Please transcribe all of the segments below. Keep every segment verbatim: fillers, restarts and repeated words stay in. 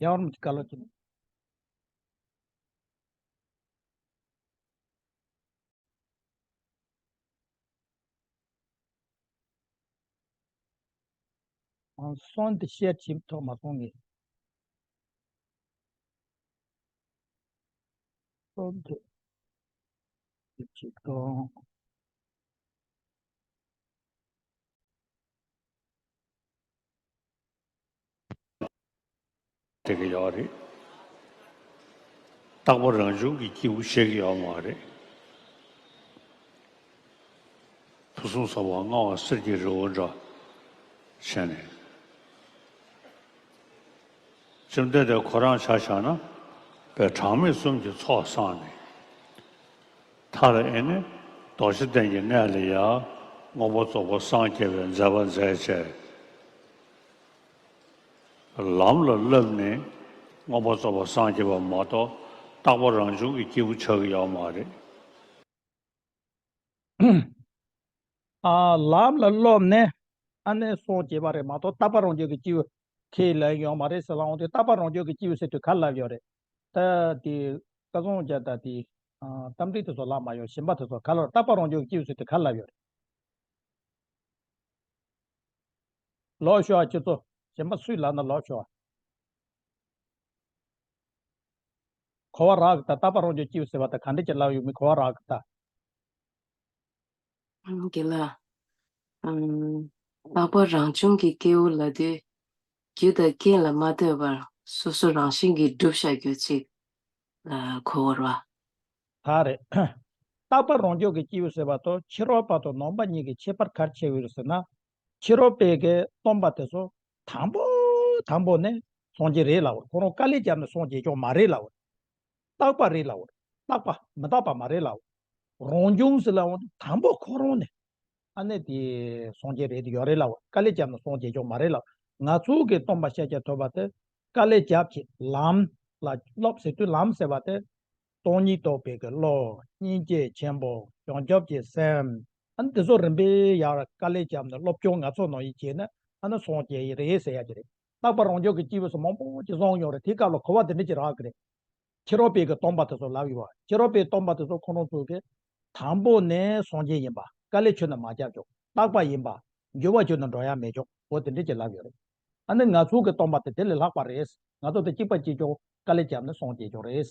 ཡང་རུང་གི་བཀའ་སློབ་ཅིག་ཨང་སོན་དེ་ཤེར་བྱེད་ཐུབ་མ་སོང་ངས། སོན་དེ་ཅིག་དང་། དེ་ག་ཡོད་རེད། རྟག་པ་རང་བྱུང་གི་སྐྱེས་བུ་ཤེས་ཀྱི་ཡོད་མ་རེད། ཕུན་སུམ་ཚོགས་པ་མངའ་བ་གསེར་གྱི་རི་བོ་འདྲ་བྱས་ནས། བཅོམ་ལྡན་འདས་ཁོ་རང་ཆ་བཞག་ན་དཔེ་གྲངས་མེད་གསུམ་གྱི་ཚོགས་བསགས་ནས། མཐར་ཨེ་ནི་རྡོ་རྗེ་གདན་གྱི་གནས་ལ་ཡང་མངོན་པར་རྫོགས་པར་སངས་རྒྱས་པའི་མཛད་པ་མཛད་བྱས། ལམ་ལ་བསླབས་ནས་མངོན་པར་རྫོགས་པར་སངས་རྒྱས་པ་མ་གཏོགས་རྟག་པ་རང་བྱུང་གི་སྐྱེས་བུ་ཆགས་ཀྱི་ཡོད་མ་རེད། ཨ། ལམ་ལ་བསླབས་ནས་ཨ་ནི་སངས་རྒྱས་པ་རེད་མ་གཏོགས་རྟག་པ་རང་བྱུང་གི་སྐྱེས་བུ་ཁས་ལེན་ཡོད་མ་རེད་ཟེར་ལབ་འོང་དུས། རྟག་པ་རང་བྱུང་གི་སྐྱེས་བུ་ཟེར་དུས་ག་རེ་ལབ་ཡོད་རེད། ད་དེ་བཀའ་བཟང་རྒྱ་དང་དེ་རྟ་མགྲིན་དེ་ཚོ་ལབ་མ་ཡོང་། གཞན་པ་དེ་ཚོ་ག་ལ་རྟག་པ་རང་བྱུང་གི་སྐྱེས་བུ་ཟེར་དུས་ག་རེ་ལབ་ཡོད་རེད། ལོག་ཤོག་ཨ་ཁྱོད་ཚོ། གཞན་པ་སུས་ལབ་ན་ལོག་ཤོག་ཨ། གོ་བ་རག་གི་ད། རྟག་པ་རང་བྱུང་སྐྱེས་བུ་ཟེར་བ་ད་ག་འདྲ་ཅིག་ལབ་ཡོད་མེད་གོ་བ་རག་གི་ད། ཨང་། དགེ་ལགས། ཨང་། རྟག་པ་རང་བྱུང་གི་སྐྱེས་བུ་ལབ་དུས། རྒྱུ་དང་རྐྱེན་ལ་མ་ལྟོས་པར་སོ་སོ་རང་བཞིན་གྱིས་གྲུབ་བཞག་རྒྱུ་ཅིག་ལ་གོ་བ་རེད་བ། ད་རེད། རྟག་པ་རང་བྱུང་གི་སྐྱེས་བུ་ཟེར་བ་དང་ཕྱི་རོལ་པ་དང་ནང་པ་གཉིས་ཀྱི་ཁྱད་པར་ག་རེ་ཕྱེ་ཡོད་རེད་ཟེར་ན། ཕྱི་རོལ་པའི་གི་སྟོན་པ་དེ་ཚོ་དང་པོ་དང་པོ་ནས་སངས་རྒྱས་རེད་ལབ་པ་རེད། ཁོ་རང་དཀའ་ལས་བརྒྱབ་ནས་སངས་རྒྱས་ཀྱང་མ་རེད་ལབ་པ་རེད། རྟག་པ་རེད་ལབ་པ་རེད། རྟག་པ་མི་རྟག་པ་མ་རེད་ལབ་པ་རེད། རང་བྱུང་ཟེར་ལབ་པ་དེ་དང་པོ་ཁོ་རང་ནས་ཨ་ནི་དེ་སངས་རྒྱས་རེད་དེ་ཡོད་རེད་ལབ་པ་རེད། དཀའ་ལས་བརྒྱབ་ནས་སངས་རྒྱས་ཀྱང་མ་རེད་ལབ་པ་རེད། ང་ཚོ་གི་སྟོན་པ་ཤཱཀྱ་ཐུབ་པ་དེ་དཀའ་ལས་བརྒྱབ་བྱས་ལམ་ལ་སློབ་ཟེར་དུས། ལམ་ཟེར་བ་དེ་སྟོང་ཉིད་རྟོགས་པའི་གི་བློ། སྙིང་རྗེ་ཆེན་པོ། བྱང་ཆུབ་ཀྱི་སེམས། ཨ་ནི་དེ་ཚོ་རིམ་པས་ཡར་དཀའ་ལས་བརྒྱབ་ནས་སློབ་སྦྱོང་ང་ཚོ་ནང་བཞིན་བྱས་ན་ཨ་ནི་སངས་རྒྱས་ཡི་རེད་ཟེར་ཡ་གི་རེད། རྟག་པ་རང་བྱུང་གི་སྐྱེས་བུ་སུ་མང་པོ་ཅིག་བཟང་ཡོད་རེད། དེའི་སྐབས་ལ་གོ་བ་དེ་འདྲ་ཅིག་རག་གི་རེད། ཕྱི་རོལ་པའི་གི་སྟོན་པ་དེ་ཚོ་ལབ་ཡོད་པ། ཕྱི་རོལ་པའི་སྟོན་པ་དེ་ཚོ་ཁོ་རང་ཚོ་གི་དང་པོ་ནས་སངས་རྒྱས་ཡིན་པ། དཀའ་ལས་ཁྱོན་ནས་མ་བརྒྱབ་ཀྱང་རྟག་པ་ཡིན་པ། འགྱུར་བ་ཁྱོན་ནས་འགྲོ་ཡ་མེད་ཀྱང་འོ་དེ་འདྲ་ཅིག་ལབ་ཡོད་རེད། ཨ་ནི་ང་ཚོ་གི་སྟོན་པ་དེ་དེ་ལས་ལྷག་པ་རེད། ང་ཚོ་དེ་གཅིག་པ་གཅིག་རྐྱང་དཀའ་ལས་བརྒྱབ་ནས་སངས་རྒྱས་ཀྱང་རེད།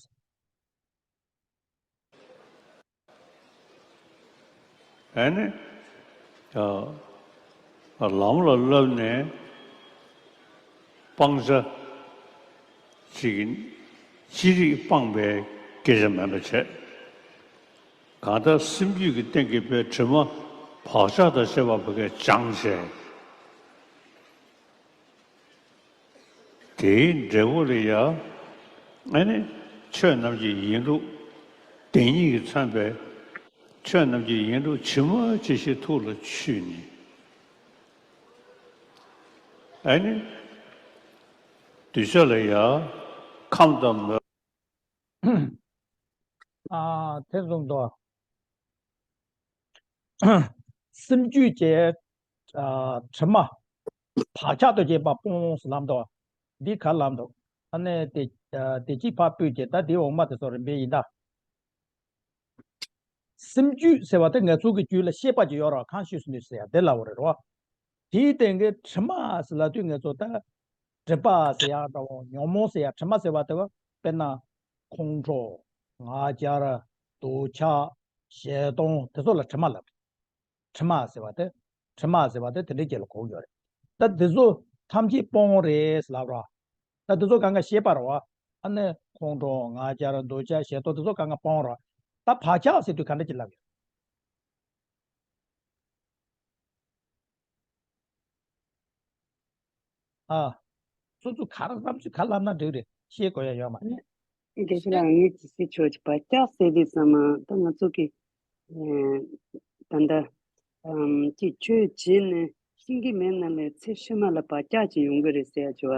ཨ་ནི། ཨ། ལམ་ལ་བསླབས་ནས་སྤང་བྱ་ཅིག་ཅི་རིགས་སྤངས་པའི་སྐད་ཆ་མིན་པ་བྱས། གང་ལྟར་སེམས་རྒྱུད་ཀྱི་སྟེང་གི་དཔེ་དྲི་མ་བག་ཆགས་དང་བཅས་པ་བོད་སྐད་སྦྱངས་བྱས། དེའི་འབྲས་བུ་ལ་ཡང་ཨ་ནི་ཆོས་རྣམས་ཀྱི་ཡིན་ལུགས། བདེན་གཉིས་ཀྱིས་མཚོན་པའི་ཆོས་རྣམས་ཀྱི་ཡིན་ལུགས་ཇི་མ་ཇི་བཞིན་ཐུགས་ལ་ཆུད་ནས། ཨ་ནི་གདུལ་བྱ་ལ་ཡང་ཁམས་དང་མོས། ཨ། དེ་གསུངས་འདུག་སེམས་རྒྱུད་ཀྱི་ཨ་དྲི་མ་བག་ཆགས་དང་བཅས་པ་སྤོངས་ལབ་འདུག་འདི་ག་ལབ་འདུག་ཨ་ནི་དེ་ཨ་དེ་གཅིག་ཕར་ཕུད་ཀྱི། ད་དེའི་འོག་མ་དེ་ཚོ་རིམ་པས་ཡིན་ད། སེམས་རྒྱུད་ཟེར་བ་དེ་ང་ཚོ་གི་རྒྱུད་ལ་ཤེས་པ་ཅིག་ཡོད་རེད། consciousness ཟེར་ཡ་དེ་ལབ་པ་རེད་རོ། དེའི་སྟེང་གི་དྲི་མ་ཟེར་ལབ་དུས་ང་ཚོ་ད་སྒྲིབ་པ་ཟེར་ཡ་འདྲ་བོ། ཉོན་མོངས་ཟེར་ཡ་དྲི་མ་ཟེར་བ་དེ་བ། དཔེར་ན་ཁོང་ཁྲོ། ང་རྒྱལ། འདོད་ཆགས། ཞེ་སྡང་། དེ་ཚོ་ལ་དྲི་མ་ལབ། དྲི་མ་ཟེར་བ་དེ། དྲི་མ་ཟེར་བ་དེ་དེ་འདྲའི་རྐྱེན་ལ་གོ་གི་ཡོད་རེད། ད་དེ་ཚོ་ཐམས་ཅད་སྤོང་རེད་ལབ་ར། ད་དེ་ཚོ་གང་ག་ཤེས་པ་རེད་བ། ཨ་ནི་ཁོང་ཁྲོ་ང་རྒྱལ་འདོད་ཆགས་ཞེ་སྡང་དེ་ཚོ་གང་ག་སྤོང་ར། ད་བག་ཆགས་ཟེར་དུས་ག་འདྲ་ཅིག་ལབ་ཡོད། ཨ། སོ་སོ་ག་རེ་བསམ་ཚུལ་ག་ལབ་ན་འགྲིག་རེད། ཤེས་དགོས་ཡ་ཡོད་མ་རེད། དགེ་བཤེས་ལགས། ངས་ཅིག་ཞུ་ཆོག་ཅིག་བག་ཆགས་ཟེར་དུས་ཙམ་པ་ད་ང་ཚོ་གི་ཨེ་ད་ལྟ་ཨམ་ཅིག་ཆོས་བྱས་ནས་ཤེས་ཀྱི་མེད་ན་ལས་ཚེ་ཕྱི་མ་ལ་བག་ཆགས་ཅིག་ཡོང་གི་རེད་ཟེར་ཡ་ཅིག་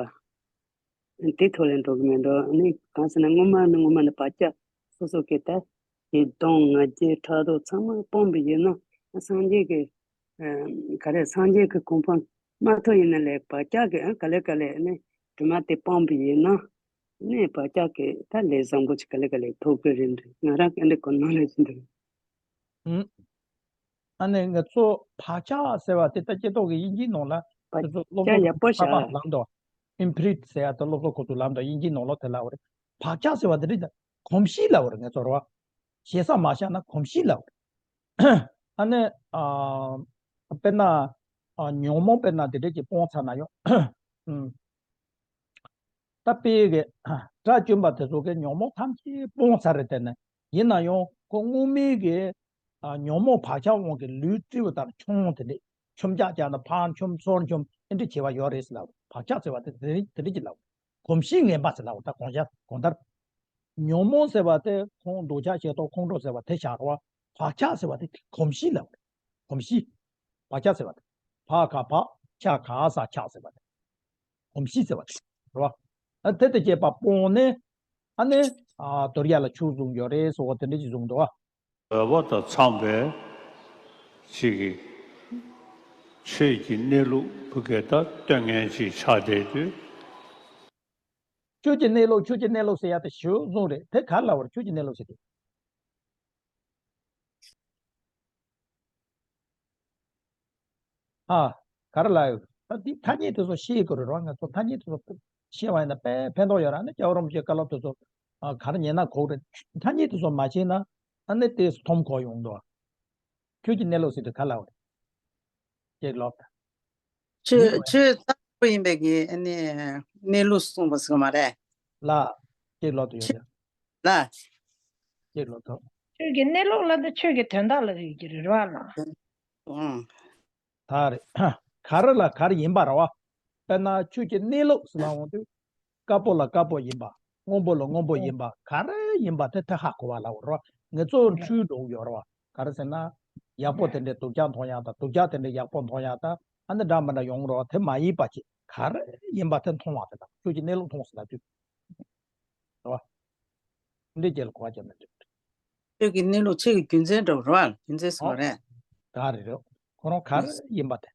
བ། དེ་ཐོག་ལས་འགྲོ་གི་མེད་འགྲོ། ཨ་ནི་གང་ཟེར་ན་སྔོན་མ་ནི་སྔོན་མ་ནི་བག་ཆགས་སོ་སོ་གི་ད་ཞེ་སྡང་ང་རྒྱལ་ཕྲག་དོག་ཚང་མ་སྤངས་པ་ཡིན་ན་སངས་རྒྱས་ཀྱི་ཨ་ག་རེ་སངས་རྒྱས་ཀྱི་གོ་འཕང་མ་ཐོབ་ཡིན་ན་ལས་བག་ཆགས་ཀྱི་ཨ་ག་ལེ་ག་ལེ་ཨ་ནི་དྲི་མ་དེ་སྤངས་པ་ཡིན་ན། ནས་བག་ཆགས་ཀྱི་ད་ལས་བཟང་པོ་ཅིག་ག་ལེ་ག་ལེ་ཐོབ་གི་རེད་འདྲ། ང་རང་ག་འདྲ་གོ་ནོར་ལས་ཅི་འདུག་ཨུམ། ཨ་ནི་ང་ཚོ་བག་ཆགས་ཟེར་བ་དེ་ད་སྐྱེ་ཐོག་གི་དབྱིན་ཇིའི་ནང་ལ་བག་དེ་ཚོ་སློབ་ཆགས་གྲྭ་ཡག་པོ་ཁག་ཤ། པ་ལམ་དུ་ཨིམ་པི་རིན་ཊི་ཟེར་ཡ་དེ་སློབ་གྲྭ་ཁོ་ཚོ་ལམ་དུ་དབྱིན་ཇིའི་ནང་ལོགས་དེ་ལབ་པ་རེད། བག་ཆགས་ཟེར་བ་དེ་རིགས་ད་གོམས་གཤིས་ལབ་པ་རེད། ང་ཚོ་རེད་བ། ཞེ་ས་མ་བཞག་ན་གོམས་གཤིས་ལབ་པ་རེད། ཨ་ནི་ཨ་དཔེར་ན་ཨ་ཉོན་མོངས་དཔེར་ན་དེ་འདྲས་ཀྱི་སྤོང་ཚར་ན་ཡང་། ཨུམ། ད་དཔེ་གི་དགྲ་བཅོམ་པ་དེ་ཚོ་གི་ཉོན་མོངས་ཐམས་ཅད་སྤོང་ཚར་རེད་དེ་ནི། ཡིན་ན་ཡང་ཁོ་སྔོན་མའི་གི་ཨ་ཉོན་མོངས་བག་ཆགས་དབང་གིས་ལུས་བཀྲུས་པ་ལྟར་མཆོང་དེ་འདྲས་མཆོང་རྒྱག་རྒྱག་ན་ཕར་མཆོང་ཚུར་མཆོང་ཨེ་འདྲས་བྱེད་པ་ཡོད་རེད་ཟེར་ལབ། བག་ཆགས་ཟེར་བ་དེ་དེ་རིགས་དེ་འདྲས་ཀྱི་ལབ། གོམས་གཤིས་ངན་པ་ཟེར་ལབ། ད་གོང་ཆ་གོང་ལྟར། ཉོན་མོངས་ཟེར་བ་དེ་ཁོང་འདོད་ཆགས་ཞེ་སྡང་ཁོང་ཁྲོ་ཟེར་བ་དེ་བཞག་རོགས། བག་ཆགས་ཟེར་བ་དེ་གོམས་གཤིས་ལབ། གོམས་གཤིས། བག་ཆགས་ཟེར་བ་དེ། བ་ག་བག་ཆ་ག་ས་ཆགས་ཟེར་བ་དེ། གོམས་གཤིས་ཟེར་བ་དེ། རེད་བ། ཨ་དེ་དང་བཅས་པ་སྤོང་ནས། ཨ་ནི་ཨ་དོར་ཡ་ལ་ཆུ་བཟུང་ཡོད་རེད་ཟེར་བ་དེ་འདྲ་ཅིག་བཟུང་འདུག་བ། འོས་པ་དང་འཚམས་པའི་ཅིག་གི་ཆོས་ཀྱི་གནས་ལུགས་བུ་གས་ད་སྟོན་མཁན་ཅིག་ཆགས་བསྡད་དུས། ཆོས་ཀྱི་གནས་ལུགས། ཆོས་ཀྱི་གནས་ལུགས་ཟེར་ཡ་དེ་ཞེ་པོ་བཟུང་རེད། དེ་ག་རེ་ལབ་པ་རེད། ཆོས་ཀྱི་གནས་ལུགས་ཟེར་དུས། ཨ། ག་རེ་ལབ་ཡོད། ད་འདི་ཐ་སྙད་དེ་ཚོ་ཤེས་དགོས་རེད་རོ། ང་ཚོ་ཐ་སྙད་དེ་ཚོ་ཤེས་པ་ཡིན་ན་དཔེ་ཕན་ཐོགས་ཡོད་ར། ཨ་ནི་རྒྱལ་བ་རིན་པོ་ཆེའི་བཀའ་སློབ་དེ་ཚོ་ཨ་ག་རེ་ཉན་ན་གོ་རེད། ཐ་སྙད་དེ་ཚོ་མ་ཤེས་ན་ཨ་ནི་དེ་མཐོང་གོ་ཡོང་འདུག་ཆོས་ཀྱི་གནས་ལུགས་ཟེར་དུས་ག་རེ་ལབ་རེད། ཅེས་ལབ། ཆོས་ཆོས་རྩ་བ་ཡིན་པའི་གི་ཨ་ནི་གནས་ལུགས་གསུངས་པ་ཟེར་མ་རེད། ལ། ཅེས་ལབ་དུ་ཡོད་ཆོས་རེད། ལ། ཅེས་ལབ་ཐུབ། ཆོས་ཀྱི་གནས་ལུགས་ལ་ད་ཆོས་ཀྱི་དོན་དག་ལ་ཡོད་ཀྱི་རེད་བ་ལ། ཨང་། ད་རེད། ག་རེ་ལ་ག་རེ་ཡིན་པ་རེད་བ། དཔེར་ན་ཆོས་ཀྱི་གནས་ལུགས་ཟེར་ལབ་འོང་དུས། དཀར་པོ་ལ་དཀར་པོ་ཡིན་པ། སྔོན་པོ་ལ་སྔོན་པོ་ཡིན་པ། ག་རེ་ཡིན་པ་དེ་དེ་ཧ་གོ་བ་ལབ་རེད་བ། ངེད་ཚོ་འཁྲུལ་འགྲོ་གི་ཡོད་རེད་བ། ག་རེ་ཟེར་ན། ཡག་པོ་དེ་འདྲས་སྡུག་ཅག་མཐོང་ཡག་དང་། སྡུག་ཅག་དེ་འདྲས་ཡག་པོ་མཐོང་ཡག་དང་། ཨ་ནི་འདྲ་མི་འདྲ་ཡོང་རེད་བ། དེ་མ་ཡིན་པ་ཅིག་ག་རེ་ཡིན་པ་དེ་མཐོང་བ་དེ་དང་ཆོས་ཀྱི་གནས་ལུགས་མཐོང་ཟེར་ལབ་དུས། རེད་བ། འདི་རྗེས་ལ་གོ་བ་རྒྱབ་ན་འགྲིག་ཆོས་ཀྱི་གནས་ལུགས་ཆོས་ཀྱི་རྒྱུ་མཚན་འདྲ་བོ་རེད་བ། རྒྱུ་མཚན་ཟེར་བ་རེད། ད་རེད་རེད། ཁོ་རང་ག་རེ་ཡིན་པ་དེ།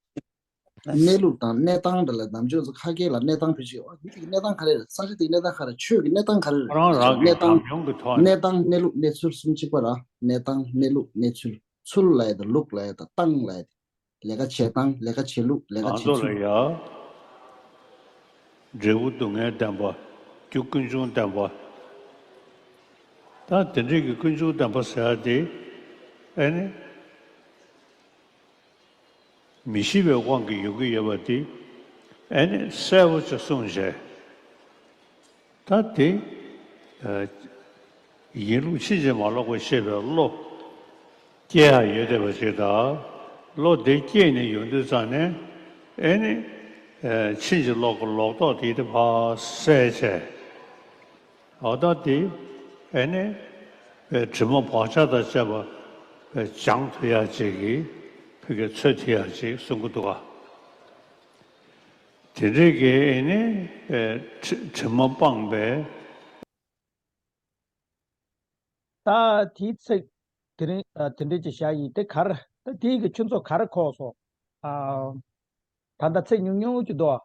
གནས་ལུགས་དང་གནས་སྟངས་འདྲ་ལ་ནམ་རྒྱུན་ཚོ་ཁ་སྐད་ལ་གནས་སྟངས་བེད་སྤྱོད། ཨ་འདི་གི་གནས་སྟངས་ག་རེ་རེད། ས་ཆ་དེའི་གནས་སྟངས་ག་རེ་རེད། ཆོས་ཀྱི་གནས་སྟངས་ག་རེ་རེད། ཁོ་རང་རང་གི་གནས་སྟངས། ཉམས་མྱོང་གི་ཐོག་ནས། གནས་སྟངས་གནས་ལུགས་གནས་ཚུལ་གསུམ་གཅིག་པ་ར། གནས་སྟངས་གནས་ལུགས་གནས་ཚུལ། ཚུལ་ལབ་ཡ་དང་ལུགས་ལབ་ཡ་དང་སྟངས་ལབ་ཡ་དེ། ལས་ཀ་བྱེད་སྟངས། ལས་ཀ་བྱེད་ལུགས། ལས་ཀ་ང་བྱེད་ཚོ་ཚུལ། ལ་ཡ། འབྲས་བུ་སྡུག་བསྔལ་བདེན་པ། རྒྱུ་ཀུན་འབྱུང་བདེན་པ། ད་དེ་འདྲས་ཀྱི་ཀུན་འབྱུང་བདེན་པ་ཟེར་ཡ་དེ། ཨེ་ནི། མི་ཤེས་པའི་དབང་གིས་ཡོང་གི་ཡོད་པ་དེ། ཨེ་ནི་གསལ་པོ་ཅིག་གསུངས་བྱས། ད་དེ། ཨ། ཡིན་ལུགས་ཕྱིན་ཅི་མ་ལོག་པ་ཤེས་པའི་བློ། སྐྱེ་ཡག་ཡོད་བསྡད་པ་ཞིག་དང་། བློ་དེ་སྐྱེས་ནས་ཡོང་དུས་ཙང་ནས། ཨེ་ནི། ཨ། ཕྱིན་ཅི་ལོག་གི་ལོག་རྟོག་དེ་དེ་ཕར་བསལ་བྱས། འོ་ད་དེ། ཨེ་ནི། དྲི་མ་བག་ཆགས་དང་བཅས་པ། སྦྱང་ཐུབ་ཡག་ཅིག་གི། ཕ་གི་འཚོལ་ཐུབ་ཡག་ཅིག་གསུང་གི་འདུག་ག་དེ་འདྲའི་གི་ཨེ་ནི། དྲི་དྲི་མ་སྤངས་པའི། ད་དེའི་ཚིག་དེ་རིང་ཨ་དེ་འདྲ་ཅིག་བཞག་ཡིན། དེ་ག་རེ། ད་དེའི་གི་ཁྱོད་ཚོ་ག་རེ་གོ་སོང་། ཨ། ད་ལྟ་ཚིག་ཉུང་ཉུང་ཅིག་འདུག་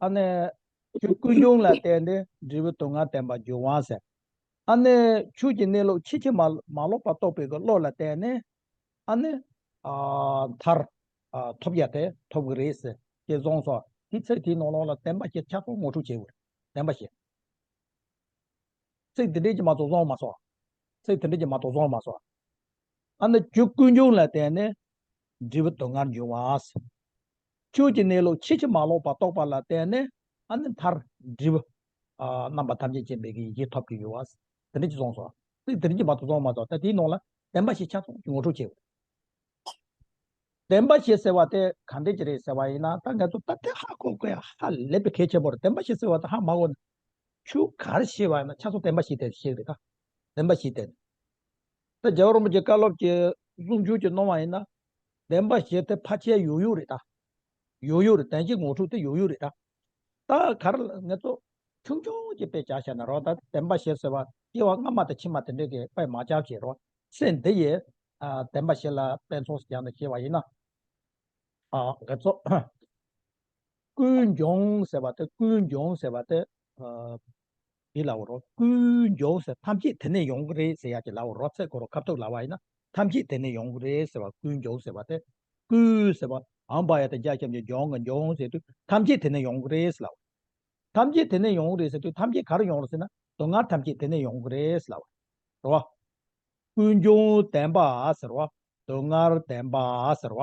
ཨ་ནི། རྒྱུ་ཀུན་འབྱུང་ལ་བརྟེན་ཏེ་འབྲས་བུ་སྡུག་བསྔལ་བདེན་པར་འགྱུར་བ་ཟེར། ཨ་ནི། ཆོས་ཀྱི་གནས་ལུགས་ཕྱིན་ཅི་མ་མ་ལོག་པར་རྟོགས་པའི་གི་བློ་ལ་བརྟེན་ནས། ཨ་ནི། ཨ། མཐར། ཨ། ཐོབ་ཡ་དེ་ཐོབ་གི་རེད་ཟེར། ཅེས་གསུངས་སོ། དེ་ཚིག་དེའི་ནང་ལོགས་ལ་བདེན་པ་བཞི་ཆ་ཚང་ངོ་སྤྲོད་བྱེད་དགོས་རེད། བདེན་པ་བཞི། ཚིག་དེ་འདྲས་ཀྱིས་མ་གཏོགས་བཟང་མ་སོང་། ཚིག་དེ་འདྲས་ཀྱིས་མ་གཏོགས་བཟང་མ་སོང་། ཨ་ནི་རྒྱུ་ཀུན་འབྱུང་ལ་བརྟེན་ནས་འབྲས་བུ་སྡུག་བསྔལ་འབྱུང་བ། ཆོས་ཀྱི་གནས་ལུགས་ཕྱིན་ཅི་མ་ལོག་པར་རྟོགས་པ་ལ་བརྟེན་ནས་ཨ་ནི་མཐར་འབྲས་བུ། ཨ། རྣམ་པ་ཐམས་ཅད་མཁྱེན་པའི་གི་ཡེ་ཤེས་ཐོབ་ཀྱི་ཡོད་པ། དེ་འདྲས་ཀྱིས་བཟང་སོང་། ཚིག་དེ་འདྲས་ཀྱིས་མ་གཏོགས་བཟང་མ་སོང་། ད་དེའི་ནང་ལ་བདེན་པ་བཞི་ཆ་ཚང་ངོ་སྤྲོད་བྱེད་དགོས། བདེན་པ་བཞི་ཟེར་བ་དེ་ག་འདྲ་ཅིག་རེད་ཟེར་བ་ཡིན་ན། ད་ང་ཚོ་ད་དེ་ཧ་གོ་དགོས་ཡ་ཧ་ལས་པའི་གལ་ཆེན་པོ་རེད། བདེན་པ་བཞི་ཟེར་བ་དེ་ཧ་མ་གོ་ན། ཆོས་ག་རེ་ཤེས་པ་ཡིན་ན་ཆ་ཚང་བདེན་པ་བཞི་དེ་ཤེས་རེད་ད། བདེན་པ་བཞི་དེ། ད་རྒྱལ་བ་རིན་པོ་ཆེ་བཀའ་སློབ་ཀྱི་གསུང་ཆོས་ཀྱི་གནང་བ་ཡིན་ན། བདེན་པ་བཞི་དེ་ཕལ་ཆེར་ཡོད་ཡོད་རེད་ད། ཡོད་ཡོད་རེད། བདེན་བཞི་ངོ་སྤྲོད་དེ་ཡོད་ཡོད་རེད་ད། ད་ག་རེ་ང་ཚོ་ཆུང་ཆུང་ཅིག་དཔེ་ཆ་བཞག་ན་རོ། ད་བདེན་པ་བཞི་ཟེར་བ་སྐྱེ་བ་སྔ་མ་དང་ཕྱི་མ་དེ་འདྲའི་གི་དཔེ་མ་ཆགས་བྱེད་རོ། ཚེ་འདི་ཡི་ཨ་བདེན་པ་བཞི་ལ་དཔེ་མཚོན་ཞིག་ཀྱང་ན་བྱས་པ་ཡིན་ན། ཨ་ང་ཚོ་ཀུན་འབྱུང་ཟེར་བ་དེ། ཀུན་འབྱུང་ཟེར་བ་དེ། ཨ། དེ་ལབ་པ་རེད། ཀུན་འབྱུང་ཟེར། ཐམས་ཅད་དེ་ནས་ཡོང་གི་རེད་ཟེར་ཡ་ཅིག་ལབ་པ་རེད། ཚེ་འཁོར་ཁ་ཐུག་ལབ་པ་ཡིན་ན། ཐམས་ཅད་དེ་ནས་ཡོང་གི་རེད་ཟེར་བ། ཀུན་འབྱུང་ཟེར་བ་དེ། ཀུན་ཟེར་བ་འམ་པ་ཡ་དང་རྒྱ་ཞབས་ཀྱུ་འབྱུང་གི། འབྱུང་ཟེར་དུས་ཐམས་ཅད་དེ་ནས་ཡོང་གི་རེད་ཟེར་ལབ་པ། ཐམས་ཅད་དེ་ནས་ཡོང་གི་རེད་ཟེར་དུས་ཐམས་ཅད་ག་རེ་ཡོང་རེད་ཟེར་ན། སྡུག་བསྔལ་ཐམས་ཅད་དེ་ནས་ཡོང་གི་རེད་ཟེར་ལབ་པ་རེད་བ། ཀུན་འབྱུང་བདེན་པ་ཟེར་བ། སྡུག་བསྔལ་བདེན་པ་ཟེར་བ།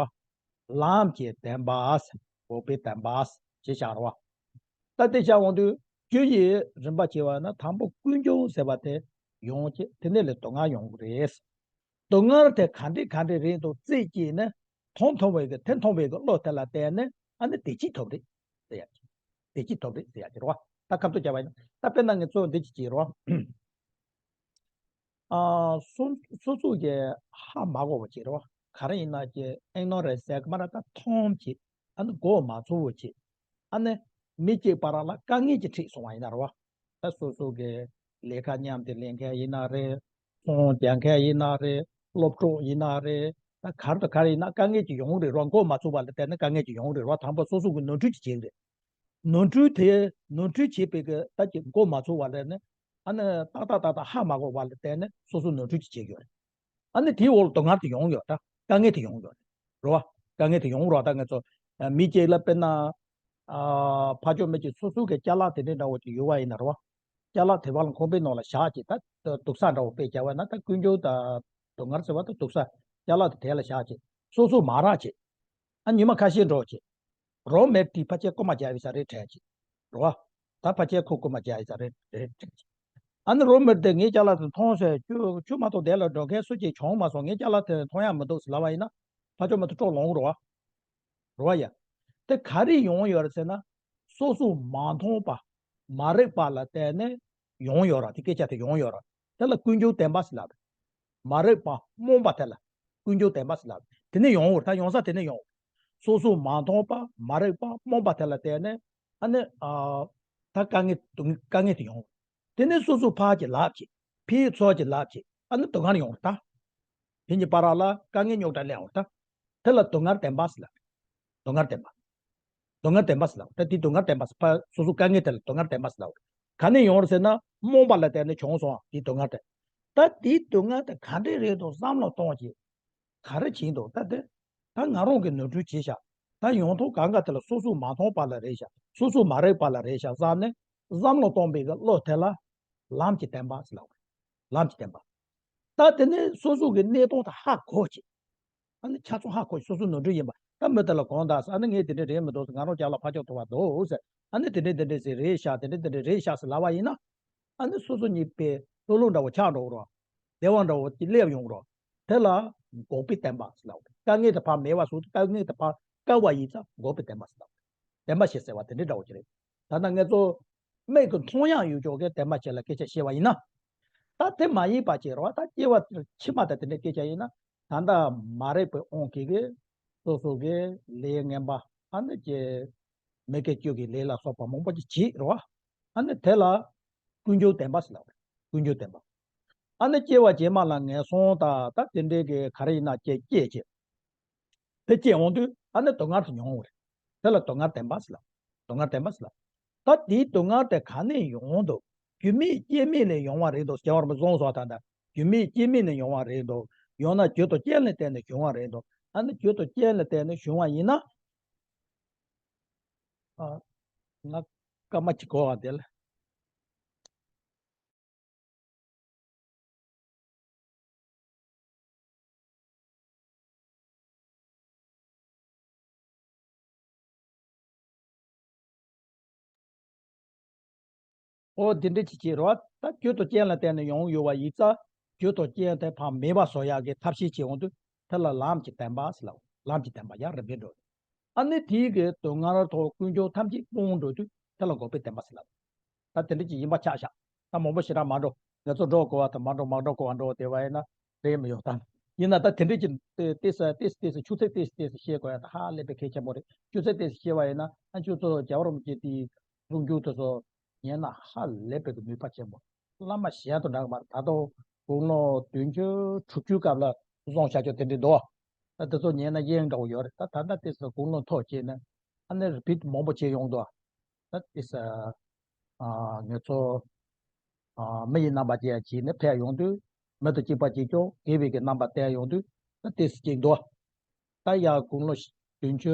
ལམ་གྱི་བདེན་པ་ཟེར། འགོག་པའི་བདེན་པ་ཟེར་བྱས་བཞག་རེད་བ། ད་དེ་བཞག་འོང་དུས་རྒྱུ་ཡི་རིམ་པ་བྱས་པ་ན། དང་པོ་ཀུན་འབྱུང་ཟེར་བ་དེ་ཡོང་བྱས། དེ་ནས་ལས་སྡུག་བསྔལ་ཡོང་གི་རེད། སྡུག་བསྔལ་དེ་ག་འདྲ་ག་འདྲ་རེད་འདུག་རྩིས་བྱས་ནས། དོན་མཐོང་བའི་གི། དེ་མཐོང་བའི་གི་བློ་དེ་ལ་བརྟེན་ནས། ཨ་ནི་བདེ་སྐྱིད་ཐོབ་རེད་ཟེར་ཡ་ཅིག་བདེ་སྐྱིད་ཐོབ་རེད་ཟེར་ཡ་ཅིག་རེད་བ། ད་ཁ་ཐུག་བྱས་པ་ཡིན་ན། ད་དཔེར་ན་ངས་གཙོ་བོ་འདི་ཅིག་བྱས་རེད་བ། ཨ། སོ་སོ་སོ་གིས་ཧ་མ་གོ་བ་ཅིག་རེད་བ། ག་རེ་ཡིན་ན་ཅིག་ཨིག་ནོ་རེན་སི་ཟེར་གི་མ་རེད། ད་མཐོང་བྱས། ཨ་ནི་མགོ་མ་ཚོས་པ་བྱས། ཨ་ནི་མི་གཅིག་བར་ལ་དཀའ་ངལ་ཅིག་འཕྲད་སོང་བ་ཡིན་ན་རེད་བ། ད་སོ་སོ་གི་ལས་ཀ་མཉམ་དུ་ལས་མཁན་ཡིན་ན་རེད། ཚོང་རྒྱག་མཁན་ཡིན་ན་རེད། སློབ་གྲོགས་ཡིན་ན་རེད། ད་ག་རེ་དང་ག་རེ་ཡིན་ན་དཀའ་ངལ་ཅིག་ཡོང་རེད་རེད་བ། མགོ་མ་ཚོས་པ་ལ་བརྟེན་ནས་དཀའ་ངལ་ཅིག་ཡོང་རེད་རེད་བ། དང་པོ་སོ་སོ་གིས་ནོར་འཁྲུལ་ཅིག་བྱས་རེད། ནོར་འཁྲུལ་དེ། ནོར་འཁྲུལ་བྱས་པའི་གི་ད་ཅིག་མགོ་མ་ཚོས་པ་ལ་ནི། ཨ་ནི་ཏག་ཏག་ཏག་ཏག་ཧ་མ་གོ་བ་ལ་བརྟེན་ནས་སོ་སོ་ནོར་འཁྲུལ་ཅིག་བྱེད་ཀྱི་ཡོད་རེད། ཨ་ནི་དེའི་འོག་ལ་སྡུག་བསྔལ་དེ་ཡོང་ཡོད་ད། དཀའ་ངལ་དེ་ཡོང་ཡོད་རེད་བ། དཀའ་ངལ་དེ་ཡོང་རེད་བ། ད་ང་ཚོ་ཨ་མི་གཅིག་ལ་དཔེར་ན། ཨ། ཕར་ཕྱོགས་མི་གཅིག་སོ་སོ་གི་ཅ་ལག་དེ་འདྲ་འདྲ་བོ་ཅིག་ཡོད་པ་ཡིན་ན་རེད་བ། ཅ་ལག་དེ་བ་ལ་ཁང་པའི་ནང་ལ་བཞག་བྱས། ད་སྡུག་ས་འདྲ་བོ་དཔེ་བྱས་པ་ན། ད་ཀུན་འབྱུང་དང་སྡུག་བསྔལ་ཟེར་བ་དང་སྡུག་ས། ཅ་ལག་དེ་དེ་ལ་བཞག་བྱས། སོ་སོ་མ་རག་བྱས། ཨ། ཉི་མ་ཁ་ཤས་འགྲོ་བྱས། རོ་མེད་དེ་ཕལ་ཆེར་རྐུ་མ་རྒྱག་ཡོད་ས་རེད་དྲན་བྱས། རེད་བ། ད་ཕལ་ཆེར་ཁོ་རྐུ་མ་རྒྱག་ཡོད་ས་རེད་རེད་དྲན་བྱས། ཨ་ནི་རོ་མེད་དེ་ངའི་ཅ་ལག་དེ་མཐོང་སོང་། ཁྱོད་ཁྱོད་མ་གཏོགས་དེ་ལ་འགྲོ་མཁན་སུ་གཅིག་བྱུང་མ་སོང་། ངའི་ཅ་ལག་དེ་མཐོང་ཡག་མི་འདུག་ཟེར་ལབ་པ་ཡིན་ན། ཕར་ཕྱོགས་མི་དེ་དཀྲོག་ལངས་རེད་བ། རེད་བ་ཡ། དེ་ག་རེ་ཡོང་ཡོད་རེད་ཟེར་ན། སོ་སོ་མ་མཐོང་པ། མ་རིག་པ་ལ་བརྟེན་ནས་ཡོང་ཡོད་རེད། དེ་སྐད་ཆ་དེ་ཡོང་ཡོད་རེད། དེ་ལ་ཀུན་འབྱུང་བདེན་པ་ཟེར་ལབ་རེད། མ་རིག་པ་རྨོངས་པ་དེ་ལ་ཀུན་འབྱུང་བདེན་པ་ཟེར་ལབ་རེད། དེ་ནས་ཡོང་བར། ད་ཡོང་ས་དེ་ནས་ཡོང་བར། སོ་སོ་མ་མཐོང་པ། མ་རིག་པ་རྨོངས་པ་དེ་ལ་བརྟེན་ནས། ཨ་ནི། ཨ། ད་དཀའ་ངལ་དཀའ་ངལ་དེ་ཡོང་བར། དེ་ནས་སོ་སོ་ཕར་གྱི་ལབ་བྱས། ཕར་ཚུར་གྱི་ལབ་བྱས། ཨ་ནི་སྡུག་བསྔལ་ཡོང་བར། ད་དེ་གཉིས་བར་ལ་དཀའ་ངལ་རྙོག་དྲ་སླེབས་ཡོང་བར། ད་དེ་ལ་སྡུག་བསྔལ་བདེན་པ་ཟེར་ལབ་རེད། སྡུག་བསྔལ་བདེན་པ། སྡུག་བསྔལ་བདེན་པ་ཟེར་ལབ་རེད། ད་དེ་སྡུག་བསྔལ་བདེན་པ་ཟེར། ཕར་སོ་སོ་དཀའ་ངལ་དེ་ལ་སྡུག་བསྔལ་བདེན་པ་ཟེར་ལབ་རེད། ག་ནས་ཡོང་བར་ཟེར་ན། རྨོངས་པ་ལ་བརྟེན་ནས་བྱུང་སོང་། དེ་སྡུག་བསྔལ་དེ། ད་དེ་སྡུག་བསྔལ་དེ་ག་འདྲས་རེད་འདུག་བསམ་བློ་གཏོང་བྱས། ག་རེ་བྱས་འདུག་ད་དེ། ད་ང་རང་གིས་ནོར་འཁྲུལ་བྱས་ཤག་ད་ཡོང་ཐོག་གང་ག་དེ་ལ་སོ་སོ་མ་མཐོང་པ་ལ་རེད་ཤག་སོ་སོ་མ་རིག་པ་ལ་རེད་ཤག་བསམ་ནས་བསམ་བློ་གཏོང་བའི་གི་བློ་དེ་ལ་ལམ་གྱི་བདེན་པ་ཟེར་ལབ་རེད། ལམ་གྱི་བདེན་པ། ད་དེ་ནས་སོ་སོ་གི་གནས་སྟངས་དེ་ཧ་གོ་བྱས། ཨ་ནི་ཆ་ཚང་ཧ་གོ། སོ་སོ་ནོར་འཁྲུལ་ཡིན་པ། ད་མི་དེ་ལ་དགོངས་དག་ཟེར། ཨ་ནི་ངས་དེ་འདྲ་རེད་མི་འདུག་ཟེར། ང་རང་ཅ་ལག་ཕར་ཕྱོགས་ཐུག་པ་འདུག་ཟེར། ཨ་ནི་དེ་འདྲ་དེ་འདྲ་ཟེར་རེད་ཤག་དེ་འདྲ་དེ་འདྲ་རེད་ཤག་ཟེར་ལབ་པ་ཡིན་ན། ཨ་ནི་སོ་སོ་གཉིས་པའི་བློ་ལུགས་འདྲ་བོ་ཆགས་འགྲོ་གི་རེད། བདེ་བ་འདྲ་བོ་ཅིག་སླེབས་ཡོང་གི་རེད། དེ་ལ་འགོག་པའི་བདེན་པ་ཟེར་ལབ་རེད། དཀའ་ངལ་དེ་ཕར་མེད་པ་བཟོ། དཀའ་ངལ་དེ་ཕར་བཀག་པ་ཡིན་ཙང་འགོག་པའི་བདེན་པ་ཟེར་ལབ་རེད། བདེན་པ་བཞི་ཟེར་བ་དེ་འདྲའི་འདྲ་བོ་ཅིག་རེད། ད་ལྟ་ང་ཚོ་མིག་གིས་མཐོང་ཡག་ཡོད་ཅོག་གི་བདེན་པ་བཞི་ལ་སྐད་ཆ་བཤད་པ་ཡིན་ན། ད་དེ་མ་ཡིན་པ་ཅིག་རེད་བ། ད་སྐྱེ་བ་ཕྱི་མ་དང་དེ་འདྲའི་སྐད་ཆ་ཡིན་ན། ད་ལྟ་མ་རིག་པའི་དབང་གིས་གི་སོ་སོ་གི་ལས་ངན་པ། ཨ་ནི་ཀྱི་མི་དགེ་བཅུ་གི་ལས་ལ་སོགས་པ་མང་པོ་ཅིག་བྱེད་རེད་བ། ཨ་ནི་དེ་ལ་ཀུན་འབྱུང་བདེན་པ་ཟེར་ལབ་རེད། ཀུན་འབྱུང་བདེན་པ། ཨ་ནི་སྐྱེ་བ་རྗེས་མ་ལ་ངན་སོང་དང་ད་དེ་འདྲའི་གི་ག་རེ་ཡིན་ན་སྐྱེ་སྐྱེ་བྱེད། དེ་སྐྱེ་འོང་དུས་ཨ་ནི་སྡུག་བསྔལ་དེ་མྱོང་བ་རེད། དེ་ལ་སྡུག་བསྔལ་བདེན་པ་ཟེར་ལབ། སྡུག་བསྔལ་བདེན་པ་ཟེར་ལབ། ད་དེའི་སྡུག་བསྔལ་དེ་ག་ནས་ཡོང་འདུག་རྒྱུ་མེད་རྐྱེན་མེད་ནས་ཡོང་བ་རེད་འདུག་སྐྱེ་བ་རིན་པོ་བཟུང་སོང་། ད་ལྟ་རྒྱུ་མེད་རྐྱེན་མེད་ནས་ཡོང་བ་རེད་འདུག་ཡང་ན་རྒྱུ་དང་རྐྱེན་ལ་བརྟེན་ནས་བྱུང་བ་རེད་འདུག་ཨ་ནི་རྒྱུ་དང་རྐྱེན་ལ་བརྟེན་ནས་བྱུང་བ་ཡིན་ན། ཨ། ང་སྐར་མ་གཅིག་གོ་བ་དེ་ལ། ཨོ་དེ་འདྲ་ཅིག་བྱེད་རོགས། ད་རྒྱུ་དང་རྐྱེན་ལ་བརྟེན་ནས་ཡོང་ཡོད་པ་ཡིན་ཙང་། རྒྱུ་དང་རྐྱེན་དེ་ཕར་མེད་པ་བཟོ་ཡག་གི་ཐབས་ཤེས་བྱེད་འོང་དུས། དེ་ལ་ལམ་གྱི་བདེན་པ་ཟེར་ལབ། ལམ་གྱི་བདེན་པ་ཡར་རིམ་པས་འགྲོ། ཨ་ནི་དེའི་གི་སྡུག་བསྔལ་དང་ཀུན་འབྱུང་ཐམས་ཅད་སྤོང་འགྲོ་དུས་དེ་ལ་འགོག་པའི་བདེན་པ་ཟེར་ལབ། ད་དེ་འདྲ་ཅིག་ཡིན་པ་ཆགས་ཤག་ད་མང་པོ་ཞེ་དྲག་མ་འགྲོ། ང་ཚོ་འགྲོ་དགོས་པ་དང་མ་འགྲོ་མ་འགྲོ་དགོས་པ་འགྲོ་བསྡད་པ་ཡིན་ན་རེད་མི་ཡོང་ད། ཡིན་ན་ད་དེ་འདྲ་ཅིག་ཏོག་ཙམ་ཏོག་ཙམ་ཏོག་ཙམ་ཆུ་ཚོད་ཏོག་ཙམ་ཏོག་ཙམ་བཤད་དགོས་ཡ་ད་ཧ་ལས་པའི་གལ་ཆེན་པོ་རེད། ཆུ་ཚོད་ཏོག་ཙམ་བཤད་པ་ཡིན་ན། ཨ་ཁྱོད་ཚོ་རྒྱལ་བ་རིན་པོ་ཆེ་དེའི་གསུང་རྒྱུན་དེ་ཚོ་ཉན་ན་ཧ་ལས་པའི་གི་ནུས་པ་ཆེན་པོ། བླ་མ་གཞན་དང་འདྲ་གི་མ་རེད། ད་དུང་དགུང་ལོ་བདུན་ཅུ་དྲུག་ཅུའི་སྐབས་ལ་བཟུང་བཞག་ཆོག་དེ་འདྲ་འདུག་ད་དེ་ཚོ་ཉན་ན་དབྱིངས་འདྲ་བོ་ཡོད་རེད། ད་ད་ལྟ་དེ་ཚོ་དགུང་ལོ་མཐོ་བྱས་ནས་ཨ་ནི་རི་པིཊ་མང་པོ་བྱས་ཡོང་འདུག་ད་དེ་ཚོ་ཨ་ང་ཚོ་ ཨ་མི་ཡི་རྣམ་པ་ཅན་ཞིག་ནི་ཕེབས་ཡོང་དུས། མི་དང་གཅིག་པ་གཅིག་རྐྱང་དགེ་བའི་གི་རྣམ་པ་བསྟན་ཡོང་དུས། ད་ཏོག་ཙམ་གཅིག་འདུག་ད་ཡར་དགུང་ལོ་བདུན་ཅུ་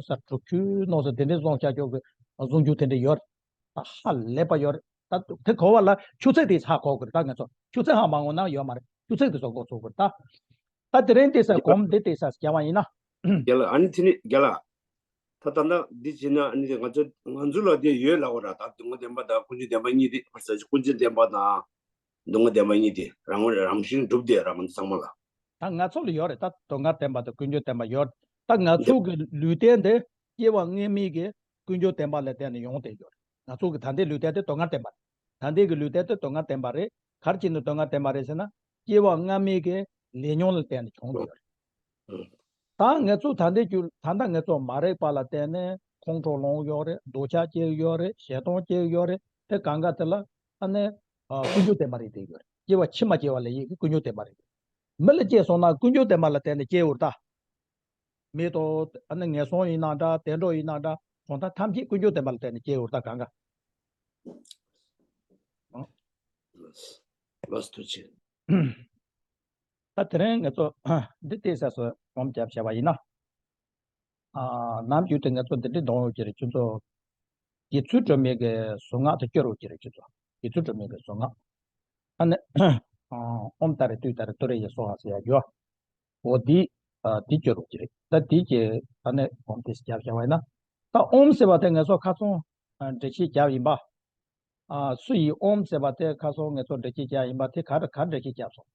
ཙམ་དྲུག་ཅུ་ནང་ཚོ་དེ་འདྲའི་བཟང་ཆ་ཅོག་གི་གཟུང་རྒྱུ་དེ་འདྲ་ཡོད་རེད། ད་ཧ་ལས་པ་ཡོད་རེད། ད་དེ་གོ་བ་ལ་ཆུ་ཚད་དེ་ཧ་གོ་དགོས་རེད། ད་ང་ཚོ་ཆུ་ཚད་ཧ་མ་གོ་ན་ཡོད་མ་རེད། ཆུ་ཚད་དེ་ཚོ་གོ་ཚུགས་དགོས་རེད། ད་ད་དེ་རིང་དེ་ས་གོམ་དེ་དེ་ས་རྒྱབ་པ་ཡིན་ན། རྒན་ལགས། ཨ་ནི་དེ་ནི་རྒན་ལགས། ད་ད་ལྟ་འདི་བྱས་ན་ཨ་ནི་ང་ཚོ་ང་ཚོ་ལ་དེ་ཡོད་ལབ་པ་ར། ད་སྡུག་བསྔལ་བདེན་པ་དང་ཀུན་འབྱུང་བདེན་པ་གཉིས་དེ། ཕར་ཟེར་ཀུན་འབྱུང་བདེན་པ་དང་སྡུག་བསྔལ་བདེན་པ་གཉིས་དེ་རང་རང་བཞིན་གྲུབ་བསྡད་ར། ང་ཚོ་ཚང་མ་ལ། ད་ང་ཚོ་ལ་ཡོད་རེད། ད་སྡུག་བསྔལ་བདེན་པ་དང་ཀུན་འབྱུང་བདེན་པ་ཡོད། ད་ང་ཚོ་གི་ལུས་རྟེན་དེ་སྐྱེ་བ་སྔ་མའི་གི་ཀུན་འབྱུང་བདེན་པ་ལ་བརྟེན་ནས་ཡོང་བསྡད་ཡོད་རེད། ང་ཚོ་གི་ད་ལྟའི་ལུས་རྟེན་དེ་སྡུག་བསྔལ་བདེན་པ་རེད། ད་ལྟའི་གི་ལུས་རྟེན་དེ་སྡུག་བསྔལ་བདེན་པ་རེད། ག་རེ་བྱས་ནས་སྡུག་བསྔལ་བདེན་པ་རེད་ཟེར་ན། སྐྱེ་བ་སྔ་མའི་གི་ལས་ཉོན་ལ་བརྟེན་ནས་བྱུང་བསྡད་ཡོད་རེད། ད་ང་ཚོ་ད་ལྟའི་རྒྱུ་ད་ལྟ་ང་ཚོ་མ་རིག་པ་ལ་བརྟེན་ནས་ཁོང་ཁྲོ་ལངས་ཡོད་རེད། འདོད་ཆགས་སྐྱེ་ཡོད་རེད། ཞེ་སྡང་སྐྱེ་ཡོད་རེད། དེ་གང་ག་དེ་ལ་ཨ་ནི་ཨ་ཀུན་འབྱུང་བདེན་པ་རེད་བསྡད་ཡོད་རེད། སྐྱེ་བ་ཕྱི་མ་སྐྱེ་བ་ལ་ཡིན་གྱི་ཀུན་འབྱུང་བདེན་པ་རེད། མི་ལ་སྐྱེས་སོང་ན་ཀུན་འབྱུང་བདེན་པ་ལ་བརྟེན་ནས་སྐྱེ་འོ་རེད་ད། མེ་ཏོག་ཨ་ནི་ངན་སོང་ཡིན་ན་འདྲ། བདེ་འགྲོ་ཡིན་ན་འདྲ། གང་ལྟར་ཐམས་ཅད་ཀུན་འབྱུང་བདེན་པ་ལ་བརྟེན་ནས་སྐྱེ་འོ་རེད་ད་གང་ག། ལགས་སོ། ཐུགས་རྗེ་ཆེ། ད་དེ་རིང་ང་ཚོ་འདི་ལྟའི་ས་སུ་སྒོམ་རྒྱབ་བྱས་པ་ཡིན་ན། ཨ་ནམ་རྒྱུན་དུ་ང་ཚོ་འདི་འདྲའི་གཏོང་ཡོད་ཀྱི་རེད། ཁྱོད་ཚོ་དགེ་ཚུལ་སྒྲོལ་མའི་གི་གཟུངས་སྔགས་དེ་སྐྱོར་ཡོད་ཀྱི་རེད། ཁྱོད་ཚོ་དགེ་ཚུལ་སྒྲོལ་མའི་གི་གཟུངས་སྔགས། ཨ་ནི་ཨ་ཨོཾ་ཏཱ་རེ་ཏུཏྟཱ་རེ་ཏུ་རེ་ཡེ་སྭཱ་ཧཱ་ཟེར་ཡ་ཡོད། འོ་འདི་ཨ་འདི་སྐྱོར་ཡོད་ཀྱི་རེད། ད་འདི་གི་ད་ནི་སྒོམ་དེ་རྒྱབ་བྱས་པ་ཡིན་ན། ད་ཨོཾ་ཟེར་བ་དེ་ང་ཚོ་ཁ་སང་ཨ་འགྲེལ་བཤད་བརྒྱབ་ཡིན་པ། ཨ་སུ་ཡིས་ཨོཾ་ཟེར་བ་དེ་ཁ་སང་ང་ཚོ་འགྲེལ་བཤད་བརྒྱབ་ཡིན་པ་དེ་ག་རེ་ག་རེ་འགྲེལ་བཤད་བརྒྱབ་སོང་།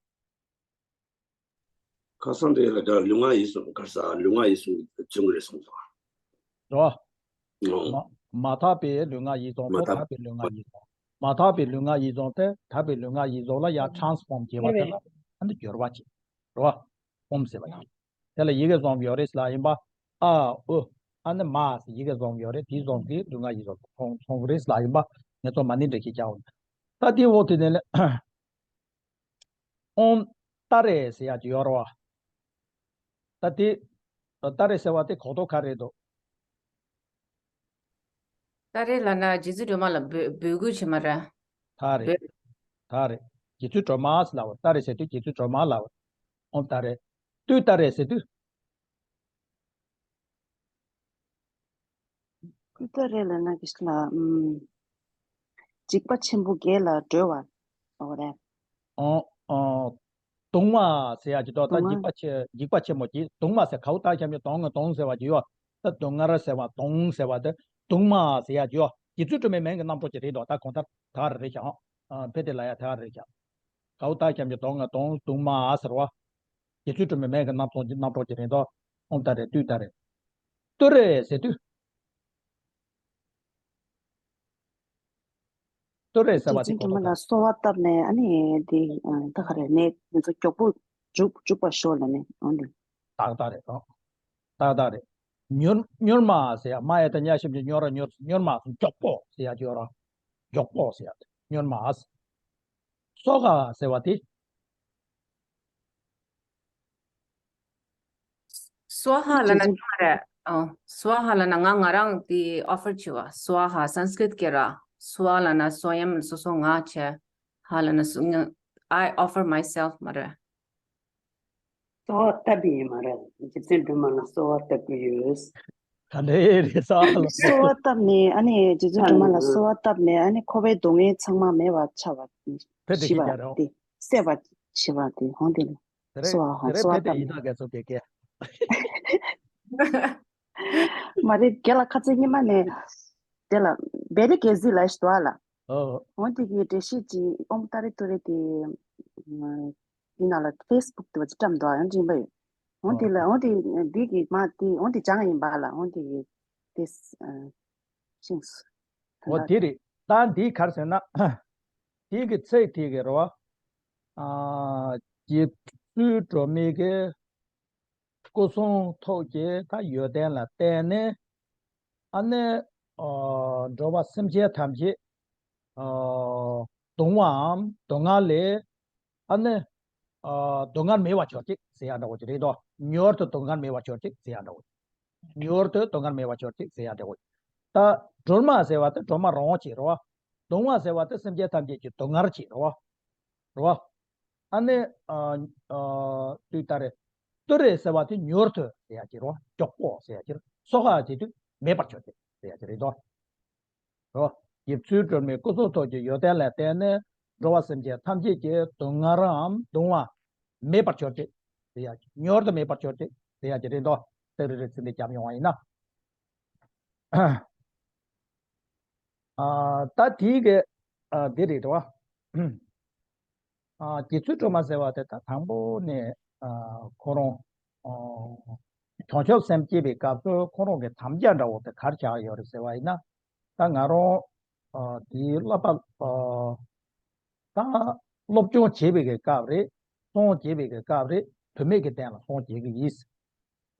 ཁ་སང་དེ་ལ་ད་ལུས་ངག་ཡིད་གསུམ་ག་རེ་ཟ། ལུས་ངག་ཡིད་གསུམ་མཚོན་གྱི་རེད་གསུངས་སོང་། རེད་བ། ཨོ། མ་མ་དག་པའི་ལུས་ངག་ཡིད་གསུམ་མ་པོ། དག་དག་པའི་ལུས་ངག་ཡིད་གསུམ། མ་དག་པའི་ལུས་ངག་ཡིད་གསུམ་དེ་དག་པའི་ལུས་ངག་ཡིད་གསུམ་ལ་ཡང་transform བྱེད་པ་དེ་ལ་ཨ་ནི་སྦྱོར་བ་བྱེད། རེད་བ། ཨོཾ་ཟེར་བ་ཡིན། དེ་ལ་ཡི་གེ་བཟུང་ཡོད་རེད་ལབ་ཡིན་པ། ཨ་ཨུ། ཨ་ནི་མ་ཟེར་ཡི་གེ་བཟུང་ཡོད་རེད། དེ་བཟུང་གིས་ལུས་ངག་ཡིད་གསུམ་མཐོང་མཐོང་གི་རེད་ལབ་ཡིན་པ། ང་ཚོ་མ་ཎི་འགྲེལ་བཤད་རྒྱག་འོང་། ད་དེའི་འོག་དེ་ནས་ལས། ཨོཾ་ཏཱ་རེ་ཟེར་ཡག་ཅིག་ཡོད་རེད་བ། ད་དེ་ཏཱ་རེ་ཟེར་བ་དེ་གོ་རྟོགས་ག་རེ་འདུག་ཏཱ་རེ་ལབ་ན་རྗེ་བཙུན་སྒྲོལ་མ་ལ་འབོད་འབོད་སྐུལ་བྱེད་མ་རེད། ད་རེད། འབོད། ད་རེད། རྗེ་བཙུན་སྒྲོལ་མ་ཟེར་ལབ་པ། ཏཱ་རེ་ཟེར་དུས་རྗེ་བཙུན་སྒྲོལ་མ་ལབ་པ། ཨོཾ་ཏཱ་རེ། ཏུཏྟཱ་རེ་ཟེར་དུས། ཏུཏྟཱ་རེ་ལབ་ན་གི་ལ། ཨམ། འཇིགས་པ་ཆེན་པོ་བརྒྱད་ལས་སྒྲོལ་བ། འོ་རེད། ཨོ་ཨོ། གདུང་མ་ཟེར་ཡག་ཅིག་འདུག་ད་གདུང་མ། འཇིགས་པ་ཆེ་འཇིགས་པ་ཆེན་པོ་བརྒྱད། གདུང་མ་ཟེར། གའུ་ཏ་ཁྱབ་ཀྱི་གདོང་ང་གདོང་ཟེར་བ་ཅིག་ཡོད། ད་སྡུག་བསྔལ་ཟེར་བ་གདོང་ཟེར་བ་དེ་གདུང་མ་ཟེར་ཡག་ཅིག་ཡོད། རྗེ་བཙུན་སྒྲོལ་མའི་མིང་གི་རྣམ་གྲངས་ཅིག་རེད་འདུག་ད་གང་ལྟར་ད་རེ་རེ་བཞག་ཨང་། ཨ་ཕེ་དེ་ལ་ཡ་ད་རེ་རེ་བཞག་གའུ་ཏ་ཁྱབ་ཀྱི་གདོང་ང་གདོང་གདུང་མ་ཟེར་བ། རྗེ་བཙུན་སྒྲོལ་མའི་མིང་གི་རྣམ་གྲངས་ཅིག་རྣམ་གྲངས་ཅིག་རེད་འདུག་ཨོཾ་ཏཱ་རེ་ཏུཏྟཱ་རེ། ཏུ་རེ་ཟེར་དུས། ཏུ་རེ་ཟེར་བ་དེ་རྗེ་བཙུན་གོ་སྒྲོལ་མ་ལ་གསོལ་བ་བཏབ་ནས་ཨ་ནི་དེ་ཨ་ད་ག་རེ་ནས་ང་ཚོ་མགྱོགས་པོ་འཇུག་འཇུག་པར་ཤོག་ལབ་ནས་འོང་དེ། ཏག་ཏག་རེད་ཨང་། ཏག་ཏག་རེད། མྱུར་མྱུར་མ་ཟེར་ཡག་མ་ཡ་ད་མཉམ་གཤིབ་ཀྱི་མྱུར་ར་མྱུར་མྱུར་མ་མགྱོགས་པོ་ཟེར་ཡག་ཅིག་ཡོད་ར། མགྱོགས་པོ་ཟེར་ཡག་མྱུར་མ། སྭཱ་ཧཱ་ཟེར་བ་དེ། སྭཱ་ཧཱ་ལབ་ན་ཅི་མ་རེད། ཨོ། སྭཱ་ཧཱ་ལབ་ན་ང་ང་རང་དེ་offer བྱེད་པ། སྭཱ་ཧཱ་སཾ་སྐྲྀཏ་སྐད་ར། སྭཱ་ལབ་ན་སོ་ཡམ་སོ་སོ་ང་བྱས། ཧཱ་ལབ་ན་སུ་ང་། I offer myself མ་རེད། གསོལ་བ་བཏབ་པ་ཡིན་མ་རེད། རྗེ་བཙུན་སྒྲོལ་མ་ལ་གསོལ་བ་བཏབ་ཀྱི་ཡོད། ག་འདྲ་རེད་སྭཱ་ཧཱ་ལ། གསོལ་བ་བཏབ་ནས་ཨ་ནི་རྗེ་བཙུན་སྒྲོལ་མ་ལ་གསོལ་བ་བཏབ་ནས་ཨ་ནི་འཁོར་བའི་སྡུག་བསྔལ་ཚང་མ་མེད་པར་ཆགས་པ། ཕེབས་དེ་ཤི་བ་ཁྱེད་རང་དེ་སད་པ་ཤི་བ་དེ་ཧོང་དེ་ལ། དེ་རེད། གསོལ་བ་དེ་རེད། གསོལ་བ་ཕེབས་དེ་བཏབ་ཡིན་ན་ནས། རྒན་ཚོ་དགེ་རྒན། མ་རེད། རྒན་ལགས་ཁ་ཚིག་སྙིང་མ་ནས་དེ་ལ་བེ་རི་གེ་ཟི་ལ་ཞིག་འདུག་ཨ་ལ། ཨོ། འོ་དེ་གི་འགྲེལ་བཤད་ཀྱི་ཨོཾ་ཏཱ་རེ་ཏུ་རེ་དེ་འདི་ནང་ལ་ཕེ་སི་བུག་དེ་བ་ཅི་བཀྲམ་འདུག་ཨ། ཡང་དྲན་པ་ཡོད། འོ་དེ་ལ་ཨོ། འོ་དེ་འདི་གི་མ་དེ་འོ་དེ་སྦྱང་ཡིན་པ་ལ། འོ་དེ་གི་དེ་ཤིང་། འོ་དེ་རེད། ད་འདི་ག་རེ་ཟེར་ན། དེ་གི་ཚིག་དེ་གི་རེད་བ། ཨ་རྗེ་བཙུན་སྒྲོལ་མའི་གི་སྐུ་གསུང་ཐུགས་ཀྱི་ད་ཡོན་ཏན་ལ་བརྟེན་ནས། ཨ་ནི་ཨ་འགྲོ་བ་སེམས་ཅན་ཐམས་ཅད་ཨ་གདུང་བའམ་སྡུག་བསྔལ་ལས་ཨ་ནི་ཨ་སྡུག་བསྔལ་མེད་པར་གྱུར་ཅིག་ཟེར་ཡག་འདྲ་བོ་ཅིག་རེད་དོ། མྱུར་དུ་སྡུག་བསྔལ་མེད་པར་གྱུར་ཅིག་ཟེར་ཡག་འདྲ་བོ། མྱུར་དུ་སྡུག་བསྔལ་མེད་པར་གྱུར་ཅིག་ཟེར་ཡག་འདྲ་བོ། ད་སྒྲོལ་མ་ཟེར་བ་དེ་སྒྲོལ་མ་རང་དབང་ཅིག་རེད་བ། གདུང་བ་ཟེར་བ་དེ་སེམས་ཅན་ཐམས་ཅད་ཀྱི་སྡུག་བསྔལ་བྱེད་རོ། རོ། ཨ་ནི། ཨ་ཨ་དུས་ལྟར། ཏུ་རེ་ཟེར་བ་དེ་མྱུར་དུ་ཟེར་ཡ་ཅིག་རོ། མགྱོགས་པོ་ཟེར་ཡ་ཅིག་རོ། གསོག་པ་བྱེད་དུས་མེད་པར་གྱུར་ཏེ་ཟེར་ཡ་ཅིག་རེད་དོ། རོ། རྗེ་བཙུན་སྒྲོལ་མའི་སྐུ་གསུང་ཐུགས་ཀྱི་ཡོན་ཏན་ལ་བརྟེན་ནས་འགྲོ་བ་སེམས་ཅན་ཐམས་ཅད་ཀྱི་སྡུག་བསྔལ་རམ་གདུང་བ་མེད་པར་གྱུར་ཏེ་ཟེར་ཡ་ཅིག་མྱུར་དུ་མེད་པར་གྱུར་ཏེ་ཟེར་ཡ་ཅིག་རེད་དོ། ཏུ་རེ་རེ་ཚིག་འདི་རྒྱབ་ཡོང་བ་ཡིན་ན། ཨ། ད་དེའི་གི། ཨ། འདི་རེད་དོ། ཨ། རྗེ་བཙུན་སྒྲོལ་མ་ཟེར་བ་དེ་ད་དང་པོ་ནས། ཨ། ཁོ་རང་། ཨ། བྱང་ཆུབ་སེམས་བསྐྱེད་པའི་སྐབས་སུ་ཁོ་རང་གི་དམ་བཅའ་འདྲ་བོ་དེ་ག་རེ་བཞག་ཡོད་རེད་ཟེར་བ་ཡིན་ན། ད་ང་རང་། ཨ། དེའི་བསླབ་པ། ཨ། ད་སློབ་སྦྱོང་བྱེད་པའི་གི་སྐབས་རེད། སངས་རྒྱས་པའི་གི་སྐབས་རེད། བུད་མེད་ཀྱི་སྟེང་ལ་སངས་རྒྱས་ཀྱི་ཡིན།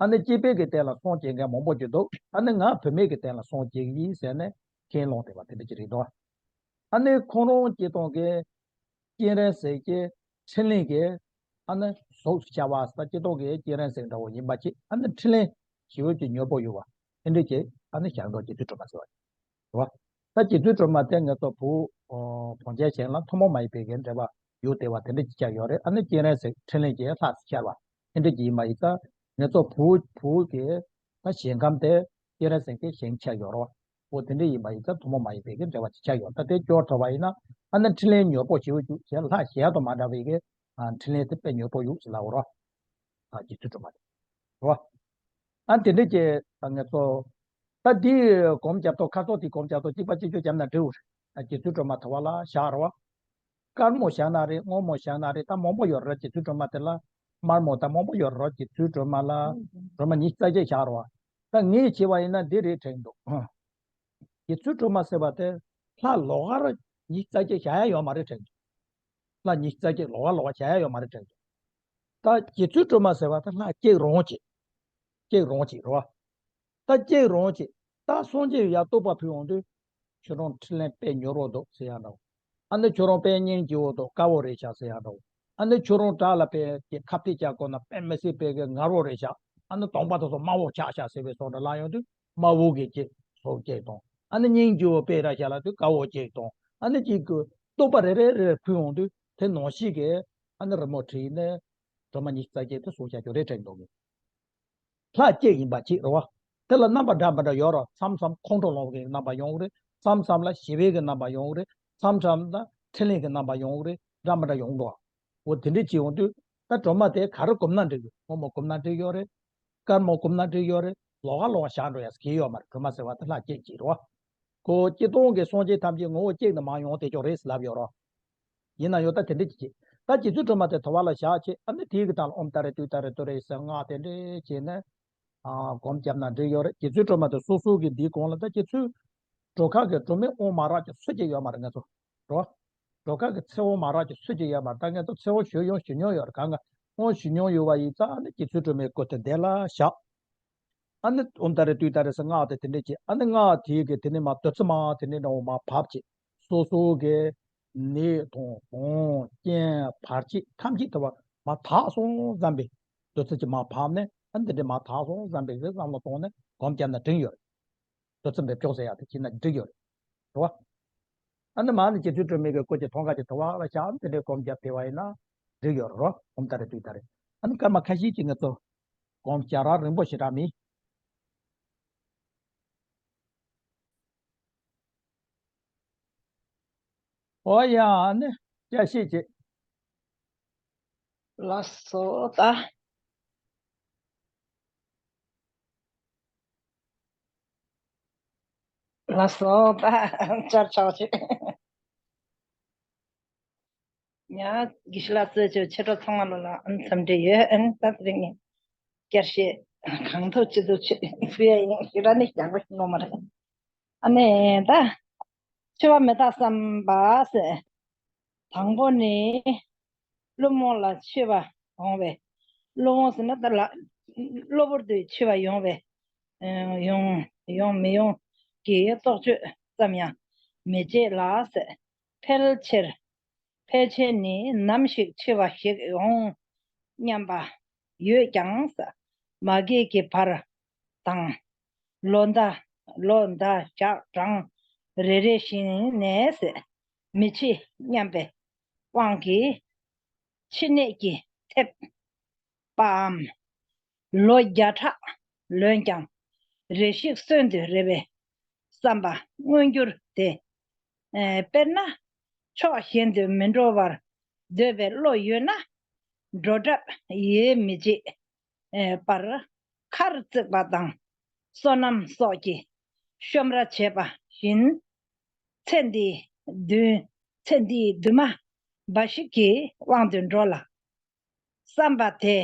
ཨ་ནི་སྐྱེས་པའི་གི་སྟེང་ལ་སངས་རྒྱས་མཁན་མང་པོ་ཅིག་འདུག་ཨ་ནི་ང་བུད་མེད་ཀྱི་སྟེང་ལ་སངས་རྒྱས་ཀྱི་ཡིན་ཟེར་ནས་ཁས་བླངས་བསྡད་པ་དེ་འདྲ་ཅིག་རེད་དོ། ཨ་ནི་ཁོང་རང་སྤྱིར་བཏང་གི་སྤྱན་རས་གཟིགས་ཀྱི་འཕྲིན་ལས་ཀྱི། ཨ་ནི་གཟུགས་སུ་ཤར་བ་ཟེར་སྤྱིར་བཏང་གི་སྤྱན་རས་གཟིགས་འདྲ་བོ་ཡིན་པ་ཅིག་ཨ་ནི་འཕྲིན་ལས་ཞེ་པོ་ཅིག་མྱུར་པོ་ཡོད་པ་དེ་འདྲ་ཅིག་ཨ་ནི་ཞལ་མདོག་རྗེ་བཙུན་སྒྲོལ་མ་ཟེར་བ་རེད་བ། ད་རྗེ་བཙུན་སྒྲོལ་མ་དེ་ང་ཚོ་བོད། ཨོ། བོད་རྒྱལ་ཞིང་ལ་ཐུན་མོང་མ་ཡིན་པའི་གི་འགྲེལ་པ་ཡོད་བསྡད་པ་དེ་འདྲ་ཅིག་ཀྱང་ཡོད་རེད། ཨ་ནི་སྤྱན་རས་གཟིགས་འཕྲིན་ལས་ཀྱི་ལྷ་ཟེར་ཤར་བ་དེ་འདྲ་ཅིག་ཡིན་པ་ཡིན་ཙང་། ང་ཚོ་བོད་བོད་ཀྱི་ད་ཞིང་ཁམས་དེ་སྤྱན་རས་གཟིགས་ཀྱི་ཞིང་ཆགས་ཡོད་རེད་བ། འོ་དེ་འདྲ་ཡིན་པ་ཡིན་ཙང་ཐུན་མོང་མ་ཡིན་པའི་གི་འགྲེལ་པ་ཅིག་ཆགས་ཡོད། ད་དེ་སྐྱོར་ཐུབ་པ་ཡིན་ན་ཨ་ནི་འཕྲིན་ལས་མྱུར་པོ་ཞེ་པོ་ཅིག་གཞན་ལྷ་གཞན་དང་མ་འདྲ་བའི་གི། ཨ། འཕྲིན་ལས་དེ་དཔེ་མྱུར་པོ་ཡོད་ཟེར་ལབ་པ་རེད་བ། ཨ། རྗེ་བཙུན་སྒྲོལ་མ་དེ། རེད་བ། ཨ། དེ་འདྲ་གྱི་ང་ཚོ། ད་འདི་སྒོམ་རྒྱབ་ཐོག་ཁ་སོགས་དེ་སྒོམ་རྒྱབ་ཐོག་གཅིག་པ་གཅིག་གྱུར་རྒྱབ་ན་འགྲིག་རེད། ཨ། རྗེ་བཙུན་སྒྲོལ་མ་དེ་བ་ལ་བཞག་རེད་བ། དཀར་མོ་བཞག་ན་རེད། སྔོན་མོ་བཞག་ན་རེད། ད་མང་པོ་ཡོད་རེད། རྗེ་བཙུན་སྒྲོལ་མ་དེ་ལ་དམར་མོ་དང་མང་པོ་ཡོད་རེད། རྗེ་བཙུན་སྒྲོལ་མ་ལ་སྒྲོལ་མ་ཉི་ཤུ་རྩ་གཅིག་བཞག་རེད་བ། ད་ངས་བྱས་པ་ཡིན་ན་འདི་རེད་དྲན་འདུག་རྗེ་བཙུན་སྒྲོལ་མ་ཟེར་བ་དེ་ལྷ་ལོགས་ཀར་ཉི་ཤུ་རྩ་གཅིག་བཞག་ཡ་ཡོད་མ་རེད་དྲན་འདུག་ལྷ་ཉི་ཤུ་རྩ་གཅིག་ལོགས་ཀ་ལོགས་ཀ་བཞག་ཡ་ཡོད་མ་རེད་དྲན་འདུག་ད་རྗེ་བཙུན་སྒྲོལ་མ་ཟེར་བ་དེ་ལྷ་གཅིག་རང་གཅིག་གཅིག་རང་གཅིག་རེད་བ། ད་གཅིག་རང་གཅིག་ད་སངས་རྒྱས་ཡར་བསྟོད་པ་ཕུལ་ཡོང་དུས། ཁྱོད་རང་འཕྲིན་ལས་དཔེ་མྱུར་པོ་འདུག་ཟེར་ཡ་འདྲ་བོ། ཨ་ནི་ཁྱོད་རང་དཔེ་སྙིང་རྗེ་བོ་འདུག་དཀར་བོ་རེད་ཤག་ཟེར་ཡ་འདྲ་བོ། ཨ་ནི་ཁྱོད་རང་བྲག་ལ་དཔེ་ཁ་གཏད་བཅག་དགོས་ན་དཔེ་མི་སྲིད་དཔེ་གི་ངར་བོ་རེད་ཤག་ཨ་ནི་གདོང་པ་དེ་ཚོ་དམར་བོ་ཆགས་ཤག་ཟེར་བའི་བཟོ་འདྲ་ལབ་ཡོང་དུས་དམར་བོ་གི་གཅིག་ཟུར་གཅིག་དང་། ཨ་ནི་སྙིང་རྗེ་བོ་དཔེ་ར་ཤག་ལབ་དུས་དཀར་བོ་གཅིག་དང་། ཨ་ནི་གཅིག་གི་བསྟོད་པ་རེ་རེ་རེ་ཕུལ་ཡོང་དུས་དེ་ནང་བཞིན་གྱི་ཨ་ནི་རི་མོ་བྲིས་ནས་སྒྲོལ་མ་ཉི་ཤུ་རྩ་གཅིག་དེ་བཟོ་བྱ་རྒྱུ་རེད་དྲན་འདུག་གི་ལྷ་གཅིག་ཡིན་པ་གཅིག་རེད་བ། དེ་ལ་རྣམ་པ་འདྲ་མི་འདྲ་ཡོད་རེད། མཚམས་མཚམས་ཁོང་ཁྲོ་ལངས་པའི་རྣམ་པ་ཡོང་གི་རེད། མཚམས་མཚམས་ལ་ཞི་བའི་གི་རྣམ་པ་ཡོང་གི་རེད། མཚམས་མཚམས་ལ་འཕྲིན་ལས་ཀྱི་རྣམ་པ་ཡོང་གི་རེད། འདྲ་མི་འདྲ་ཡོང་འགྲོ། འོ་དེ་འདྲ་བྱེད་ཡོང་དུས་ད་སྒྲོལ་མ་དེ་ག་རེ་བསྒོམས་ན་འགྲིག་གི་སྔོན་མོ་བསྒོམས་ན་འགྲིག་ཡོད་རེད། དཀར་མོ་བསྒོམས་ན་འགྲིག་ཡོད་རེད། ལོགས་ཀ་ལོགས་ཀ་བཞག་འགྲོ་ཡ་གི་ཡོད་མ་རེད། སྒྲོལ་མ་ཟེར་བ་དེ་ལྷ་གཅིག་གཅིག་རེད་བ། ཁོ་སྤྱིར་བཏང་གི་སངས་རྒྱས་ཐམས་ཅད་ངོ་བོ་གཅིག་ནས་མར་ཡོང་བསྡད་ཀྱོག་རེད་ཟེར་ལབ་ཡོད་རེད། ཡིན་ན་ཡང་ད་དེ་འདྲ་ཅིག་བྱེད། ད་རྗེ་བཙུན་སྒྲོལ་མ་དེ་དེ་བ་ལ་བཞག་བྱས། ཨ་ནི་དེའི་གི་སྟེང་ལ་ཨོཾ་ཏཱ་རེ་ཏུཏྟཱ་རེ་ཏུ་རེ་ཟེར་སྔགས་དེ་འདྲ་བྱས་ནས། ཨ། སྒོམ་བརྒྱབ་ན་འགྲིག་ཡོད་རེད། རྗེ་བཙུན་སྒྲོལ་མ་དེ་སོ་སོ་གི་འདིའི་གོང་ལ་ད་རྗེ་བཙུན་སྒྲོལ་དཀར་གི་སྒྲོལ་མའི་དབང་མ་རག་གི་སུ་གཅིག་ཡོད་མ་རེད། ང་ཚོ་རོ། སྒྲོལ་དཀར་གི་ཚེ་དབང་མ་རག་གི་སུ་གཅིག་ཡོད་མ་རེད། ད་ང་ཚོ་ཚེ་དབང་ཞུ་མྱོང་ཞུ་མྱོང་ཡོད་རེད། གང་ག་དབང་ཞུ་མྱོང་ཡོད་པ་ཡིན་ཙང་ཨ་ནི་རྗེ་བཙུན་སྒྲོལ་མའི་སྐུ་དེ་འདི་ལ་བཞག་ཨ་ནི་ཨོཾ་ཏཱ་རེ་ཏུཏྟཱ་རེ་ཟེར་སྔགས་དེ་དེ་འདྲས་བྱས། ཨ་ནི་སྔགས་དེའི་གི་དེ་ནས་མར་བདུད་རྩི་མར་དེ་ནས་འདྲ་བོ་མར་བབས་བྱས། སོ་སོ་གི་ནད་དང་གདོན་རྐྱེན་བར་ཆད་ཐམས་ཅད་དེ་བ་མར་དག་སོང་བསམ་པའི་བདུད་རྩི་ཅིག་མར་བབས་ནས། ཨ་ནི་དེ་འདྲས་མར་དག་སོང་བསམ་པའི་གི་བསམ་བློ་བཏང་ནས་སྒོམ་བརྒྱབ་ན་འགྲིག་ཡོད་རེད། བདུད་རྩི་འབེབས་ཆོག་ཟེར་ཡག་དེ་བྱས་ན་འགྲིག་ཡོད་རེད། རེད་བ། ཨ་ནི་མར་ནི་རྗེ་བཙུན་སྒྲོལ་མའི་གི་སྐུ་གཅིག་མཐོང་ག་གཅིག་དེ་བ་ལ་བཞག་དེ་འདྲས་སྒོམ་བརྒྱབ་བསྡད་པ་ཡིན་ན་འགྲིག་ཡོད་རེད། རོ། ཨོཾ་ཏཱ་རེ་ཏུཏྟཱ་རེ། ཨ་ནི་སྐར་མ་ཁ་ཤས་ཅིག་ང་ཚོ་སྒོམ་བྱ་ར་རིང་པོ་ཞེ་དྲག་མིན། ཨོ་ཡ། ཨ་ནི་སྐྱ་ཤེད་ཅིག་ལགས་སོ་ད། ལགས་སོ་ད། བཅར་ཆོག་ཅིག་ཡ། དགེ་བཤེས་ལགས་གཙོས་ཆོས་ཆོས་གྲོགས་ཚང་མ་ལོ་ལ་ཨ་ནི་འཚམས་འདྲི་ཡོད། ཨ་ནི་ད་དེ་རིང་ངས་བསྐྱར་བཤད་གང་ཐུབ་ཅི་ཐུབ་བྱེད་ཕུལ་ཡ་ཡིན། ཞེ་དྲག་ནི་ཡག་པོ་ཞིག་ནོར་མ་རེད། ཨ་ནི་ད། འཆི་བ་མི་རྟག་བསམ་པ་ཟེར། དང་པོ་ནི། བླུན་རྨོངས་ལ་འཆི་བ་འོང་བས། བླུན་རྨོངས་ཟེར་ན་ད་ལ། གློ་བུར་དུ་འཆི་བ་ཡོང་བས། ཡོང་ཡོང་མི་ཡོང་གི་རྟོག་དཔྱོད་ཙམ་ཡང་མི་བྱེད་ལ་ཟེར། ཕལ་ཆེར། ཕལ་ཆེར་ནི་ནམ་ཞིག་འཆི་བ་ཞིག་འོང་སྙམ་པ་ཡོད་ཀྱང་ཟེར། མ་གི་གི་བར་དང་། ལོ་ཟླ་ལོ་ཟླ་ཞག་གྲངས་ རེ་རེ་བཞིན་ནས་མི་འཆི་སྙམ་པའི་དབང་གིས་འཆི་ནད་ཀྱིས་ཐེབས་པའམ། ལོ་བརྒྱ་ཕྲག་ལོན་ཀྱང་རེ་ཞིག་གསོན་དུ་རེ་བའི་བསམ་པ་མངོན་གྱུར་ཏེ། ཨེ། དཔེར་ན། ཕྱོགས་གཞན་དུ་མི་འགྲོ་བར་འདོད་པའི་བློ་ཡོད་ན། འགྲོ་གྲབས་ཡེ་མི་བྱེད་པར་མཁར་བརྩིགས་པ་དང་སོ་ནམ་སོགས་ཀྱི་ཤོམ་ར་བྱེད་པ་བཞིན། ཚེ་འདིའི་འདུན། ཚེ་འདིའི་འདུན་མ་འབའ་ཞིག་གི་དབང་དུ་འགྲོ་ལ། བསམ་པ་དེ་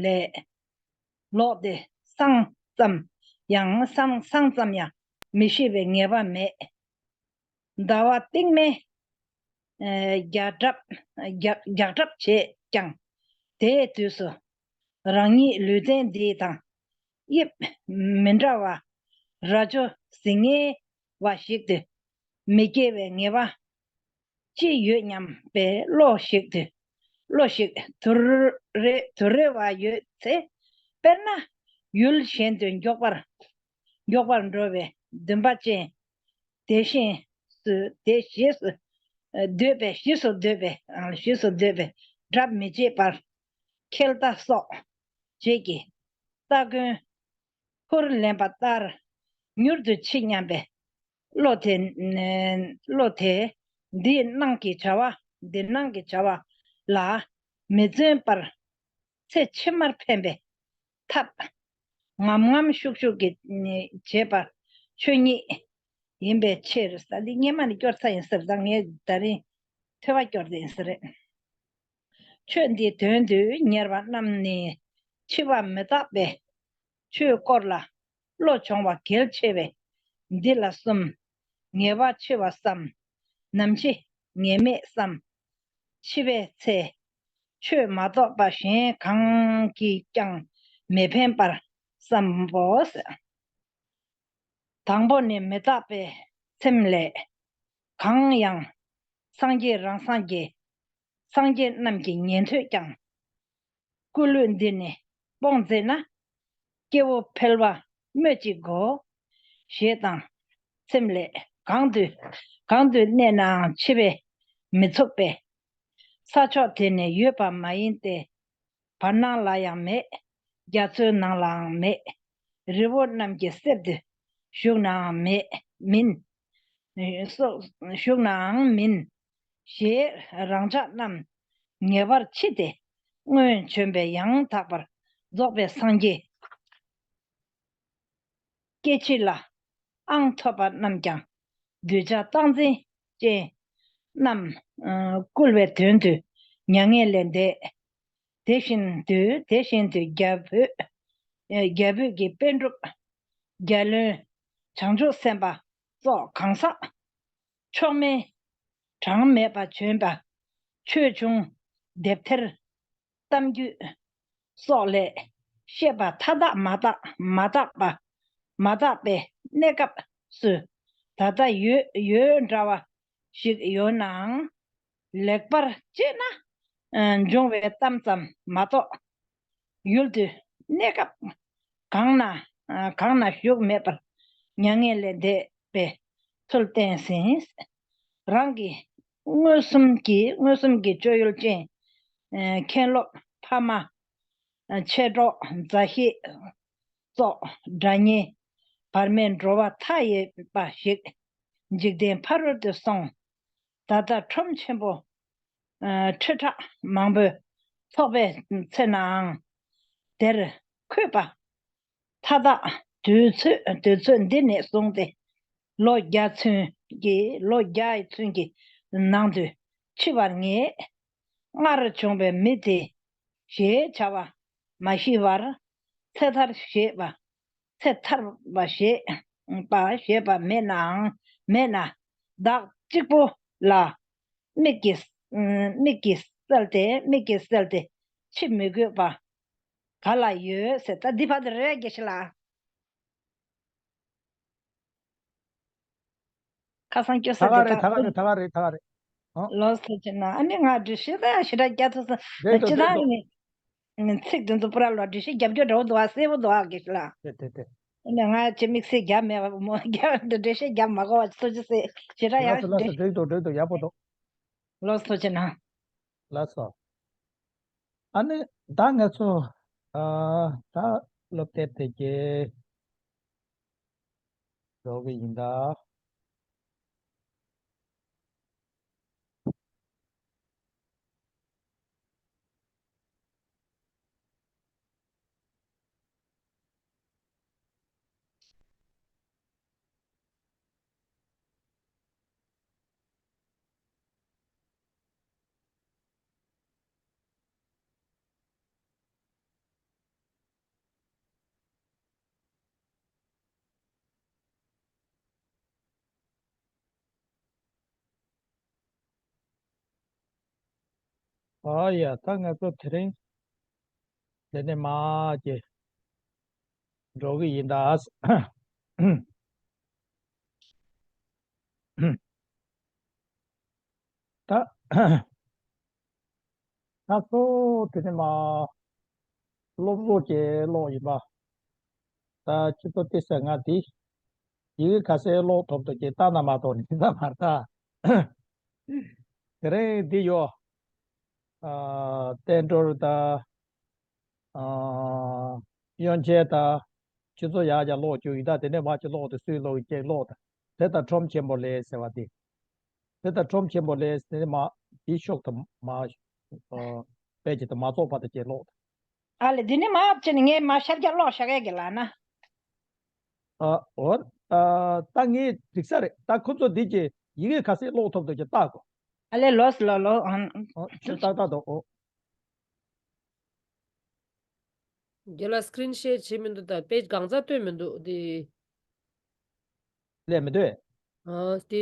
ལས་ལོག་སྟེ་སངས་ཙམ་ཡང་སངས་སངས་ཙམ་ཡང་མི་ཤེས་པའི་ངེས་པ་མེད། ཟླ་བ་སྟེང་མའི་ཨེ། རྒྱག་གྲབས་རྒྱག་རྒྱག་གྲབས་བྱས་ཀྱང་། དེའི་དུས་སུ་རང་ཉིད་ལུས་རྟེན་འདི་དང་དབྱིབས་མི་འདྲ་བ་རྭ་ཅོ་ཟིང་ངེ་བ་ཞིག་ཏུ་མི་སྐྱེ་བའི་ངེས་པ་ཅི་ཡོད་སྙམ་པའི་བློ་ཞིག་ཏུ། བློ་ཞིག་དུ་རེ་དུ་རེ་བ་ཡོད་ཚེ། དཔེར་ན་ཡུལ་གཞན་དུ་མགྱོགས་པར་མགྱོགས་པར་འགྲོ་བའི་འདུན་པ་ཅན། དེ་བཞིན་སུ་དེ་ཞེས་སུ་འདོད་པའི་ཞེས་སུ་འདོད་པའི་ཞེས་སུ་འདོད་པའི་གྲབས་མི་བྱེད་པར། ཁེལ་ལྟ་སོགས་བྱེད་ཀྱི་སྟ་གོན་ཁུར་ལེན་པ་ལྟར་མྱུར་དུ་འཆི་སྙམ་པའི་བློ་དེ། བློ་དེ་འདི་སྣང་གི་བྱ་བ། འདི་སྣང་གི་བྱ་བ་ལ་མི་བརྩོན་པར་ཚེ་ཕྱི་མར་འཕེན་པའི་ཐབས་ངམ་ངམ་ཤུགས་ཤུགས་ཀྱིས་བྱེད་པ་ཆོས་ཉིད་ཡིན་པའི་ཕྱིར། ས་འདི་སྔོན་མ་ནས་སྐྱོར་ཚར་ཡིན་ཟེར། ད་ངས་ད་རིང་ཐོས་པ་སྐྱོར་དེ་ཡིན་ཟེར་རེད། ཆོས་འདིའི་དོན་དུ་གཉེར་བ་རྣམས་ནི་འཆི་བ་མི་རྟག་པའི་ཆོས་སྐོར་ལ་བློ་སྦྱོང་བ་གལ་ཆེ་བས། འདི་ལ་གསུམ། ངེས་པ་འཆི་བ་བསམ། ནམ་འཆི་ངེས་མེད་བསམ། འཆི་བའི་ཚེ་ཆོས་མ་གཏོགས་པ་གཞན་གང་གིས་ཀྱང་མི་ཕན་པར་བསམ་པོ། དང་པོ་ནི་མི་རྟག་པའི་སེམས་ལས། གང་ཡང་སངས་རྒྱས་རང་སངས་རྒྱས། སངས་རྒྱས་རྣམས་ཀྱི་ཉན་ཐོས་ཀྱང་། སྐུ་ལུས་འདི་ནི་སྤོང་མཛད་ན། སྐྱེ་བོ་ཕལ་པ་སྨོས་ཅི་དགོས། ཞེས་དང་། སེམས་ལས་གང་དུ་གང་དུ་གནས་ནའང་འཆི་བས་མི་ཚུགས་པས། ས་ཕྱོགས་དེ་ནི་ཡོད་པ་མ་ཡིན་ཏེ། བར་སྣང་ལ་ཡང་མེད། རྒྱ་མཚོའི་ནང་ལའང་མེད། རི་བོ་རྣམས་ཀྱི་གསེབ་ཏུ་བཞུགས་ནའང་མེད་མིན། སོགས་བཞུགས་ནའང་མིན། ཞེས་རང་ཅག་རྣམས་ངེས་པར་འཆི་སྟེ། སྔོན་བྱོན་པའི་ཡང་དག་པར་རྫོགས་པའི་སངས་རྒྱས་སྐྱེ་འཆི་ལ་ཨང་ཐོབ་པ་རྣམས་ཀྱང་གདུལ་བྱ་རྟག་འཛིན་ཅན་རྣམས་བསྐུལ་བའི་དོན་དུ་མྱ་ངན་ལས་འདས། དེ་བཞིན་དུ་དེ་བཞིན་དུ་རྒྱ་བོད་རྒྱ་བོད་ཀྱི་པཎ་གྲུབ། རྒྱལ་བློན། བྱང་ཆུབ་སེམས་དཔའ་སོགས་གང་ཟག་མཆོག་དམན་གྲངས་མེད་པ་བྱོན་པ། ཆོས་འབྱུང་དེབ་ཐེར་གཏམ་རྒྱུད་སོགས་ལས་བཤད་པ་མཐའ་དག་མ་དག་མ་དག་པ་མ་དག་པའི་གནས་སྐབས་སུ་ད་ལྟ་ཡོད་ཡོད་འདྲ་བ་ཞིག་ཡོད་ནའང་། ལེགས་པར་དཔྱད་ན་འབྱུང་བའི་གཏམ་ཙམ་མ་གཏོགས། ཡུལ་དུས་གནས་སྐབས་གང་ན་གང་ན་བཞུགས་མེད་པར་མྱ་ངན་ལས་འདས་པའི་ཚུལ་བསྟན་ཟིན། རང་གི་མངོན་སུམ་གྱི་མངོན་སུམ་གྱི་སྤྱོད་ཡུལ་ཅན། མཁན་སློབ་ཕ་མ། མཆེད་གྲོགས་མཛའ་བཤེས་སོགས་དགྲ་གཉེན་བར་མའི་འགྲོ་བ་མཐའ་ཡས་པ་ཞིག་འཇིག་རྟེན་ཕ་རོལ་ཏུ་སོང་། ད་ལྟ་ཁྲོམ་ཆེན་པོ་ཁྲི་ཕྲག་མང་པོའི་ཚོགས་པའི་ཚེ་ནའང་དེར་འཁོད་པ། མཐའ་དག་དུས་ཚོད་དུས་ཚོད་འདི་ནས་བཟུང་སྟེ་ལོ་བརྒྱ་ཚུན་གྱི་ལོ་བརྒྱ་ཡི་ཚུན་གྱི་ནང་དུ་འཆི་བར་ངེས། སྔར་བྱུང་བའི་མི་དེ་ཞེས་བྱ་བ་མ་ཤི་བར་ཚེ་ཐར་ཞེས་པ་ཚེ་ཐར་པ་ཞེས་པ་ཞེས་པ་མེད་ནའང་མེད་ན་བདག་གཅིག་པུ་ལ་མིག་གིས་མིག་གིས་བསལ་ཏེ་མིག་གིས་བསལ་ཏེ་འཆི་མི་དགོས་པ་ག་ལ་ཡོད་ཟེར། ད་འདི་བར་དུ་རེད་དགེ་བཤེས་ལགས། ཁ་སང་སྐྱོ་ས་ད་ག་དེ་རེད། ད་ག་དག་རེད། ད་ག་རེད། ད་ག་རེད། ཨོ། ལོ་སེ་ཆེ་ན་ཨ་ནི་ང་འདྲི་ཤེས་ད་ཞེ་དྲག་རྒྱ་ཐུག་ས་རེད་དོ་ཅི་རེད་དང་དོ། ནི་ཚིག་དེ་ཚོ་པུ་ར་ལོ་འདྲི་ཤེས་རྒྱབ་སྐྱོར་འདྲ་བོ་འདུག་ཨ། གསལ་པོ་འདུག་ཨ་དགེ་བཤེས་ལགས། དེ་དེ་དེ། ཨ་ནི་ང་ཅི་དམིགས་བསལ་རྒྱབ་མེད་པ་མོ། རྒྱབ་འདི་འགྲེལ་བཤད་རྒྱབ་མ་དགོས་པ་ཐུགས་རྗེ་ཆེ། ཞེ་དྲག་ཡག་ལགས་སོ། ལགས་སོ། འགྲིག་འདུག་འགྲིག་འདུག་ཡག་པོ་འདུག་ལགས་སོ། ཐུགས་རྗེ་གནང་། ལགས་སོ། ཨ་ནི་ད་ང་ཚོ་ཨ་ད་སློབ་དེབ་དེ་གའི་འགྲོ་གི་ཡིན་ད། ཨ་ཡ། ད་ང་ཚོ་དེ་རིང་དེ་ནས་མར་གྱི་འགྲོ་གི་ཡིན་ད། ད་ད་གཙོ་བོ་དེ་ནས་མར་སློབ་གསོ་བྱེད་ཀློག་ཡིན་པ། ད་ཁྱེད་ཚོ་ཏི་ས་ང་འདི་ཡི་གེ་ག་ཚད་ཀློག་ཐུབ་ཐུབ་ཀྱི་ལྟ་ན་མ་གཏོགས་ནི་ད་མ་ལྟ། དེ་རིང་འདི་ཡོད། ཨ་བསྟན་འགྲོར་ད་ཨ་གཡོན་ཆེན་ད་ཁྱེད་ཚོ་ཡག་ཡག་ཀློག་རྒྱུ་ཡིན་ད། དེ་ནས་མར་ཅིག་ཀློག་དེ་སུས་ཀློག་ཡིན་ཅེས་ཀློག་ད། དེ་ད་ཁྲོམ་ཆེན་པོ་ལས་ཟེར་བ་དེ། དེ་ད་ཁྲོམ་ཆེན་པོ་ལས་དེ་ནས་མར་འདི་ཤོག་ད་མར་ཨ་དཔེ་ཅིག་ད་མ་རྫོགས་བར་དུ་ཅིག་ཀློག་ད། ཨ་ལེ། འདི་ནས་མར་ཕྱིན་ནས་ངས་མར་ཤར་རྒྱག་ཀློག་བཞག་ཡས་ཀྱི་ལ་ན། ཨ་འོ། ཨ་ད་ངས་འགྲིག་ས་རེད། ད་ཁོ་ཚོ་འདི་གྱི་ཡི་གེ་ག་ཚད་ཀློག་ཐུབ་འདུག་ཀྱི་ལྟ་དགོས། ཨ་ལེ། ལོས་ལོ་ལོ། ཨ་ཨོ་ཅི་ཏག་ཏག་འདུག་ཨོ། རྒན་ལགས་སི་ཀི་རིན་ཤེར་བྱེད་མི་འདུག་ད་པེ་ཇི་གང་ཚ་སྟོན་མི་འདུག་དེ། ལས་མི་འདུག་ཨ་དེ་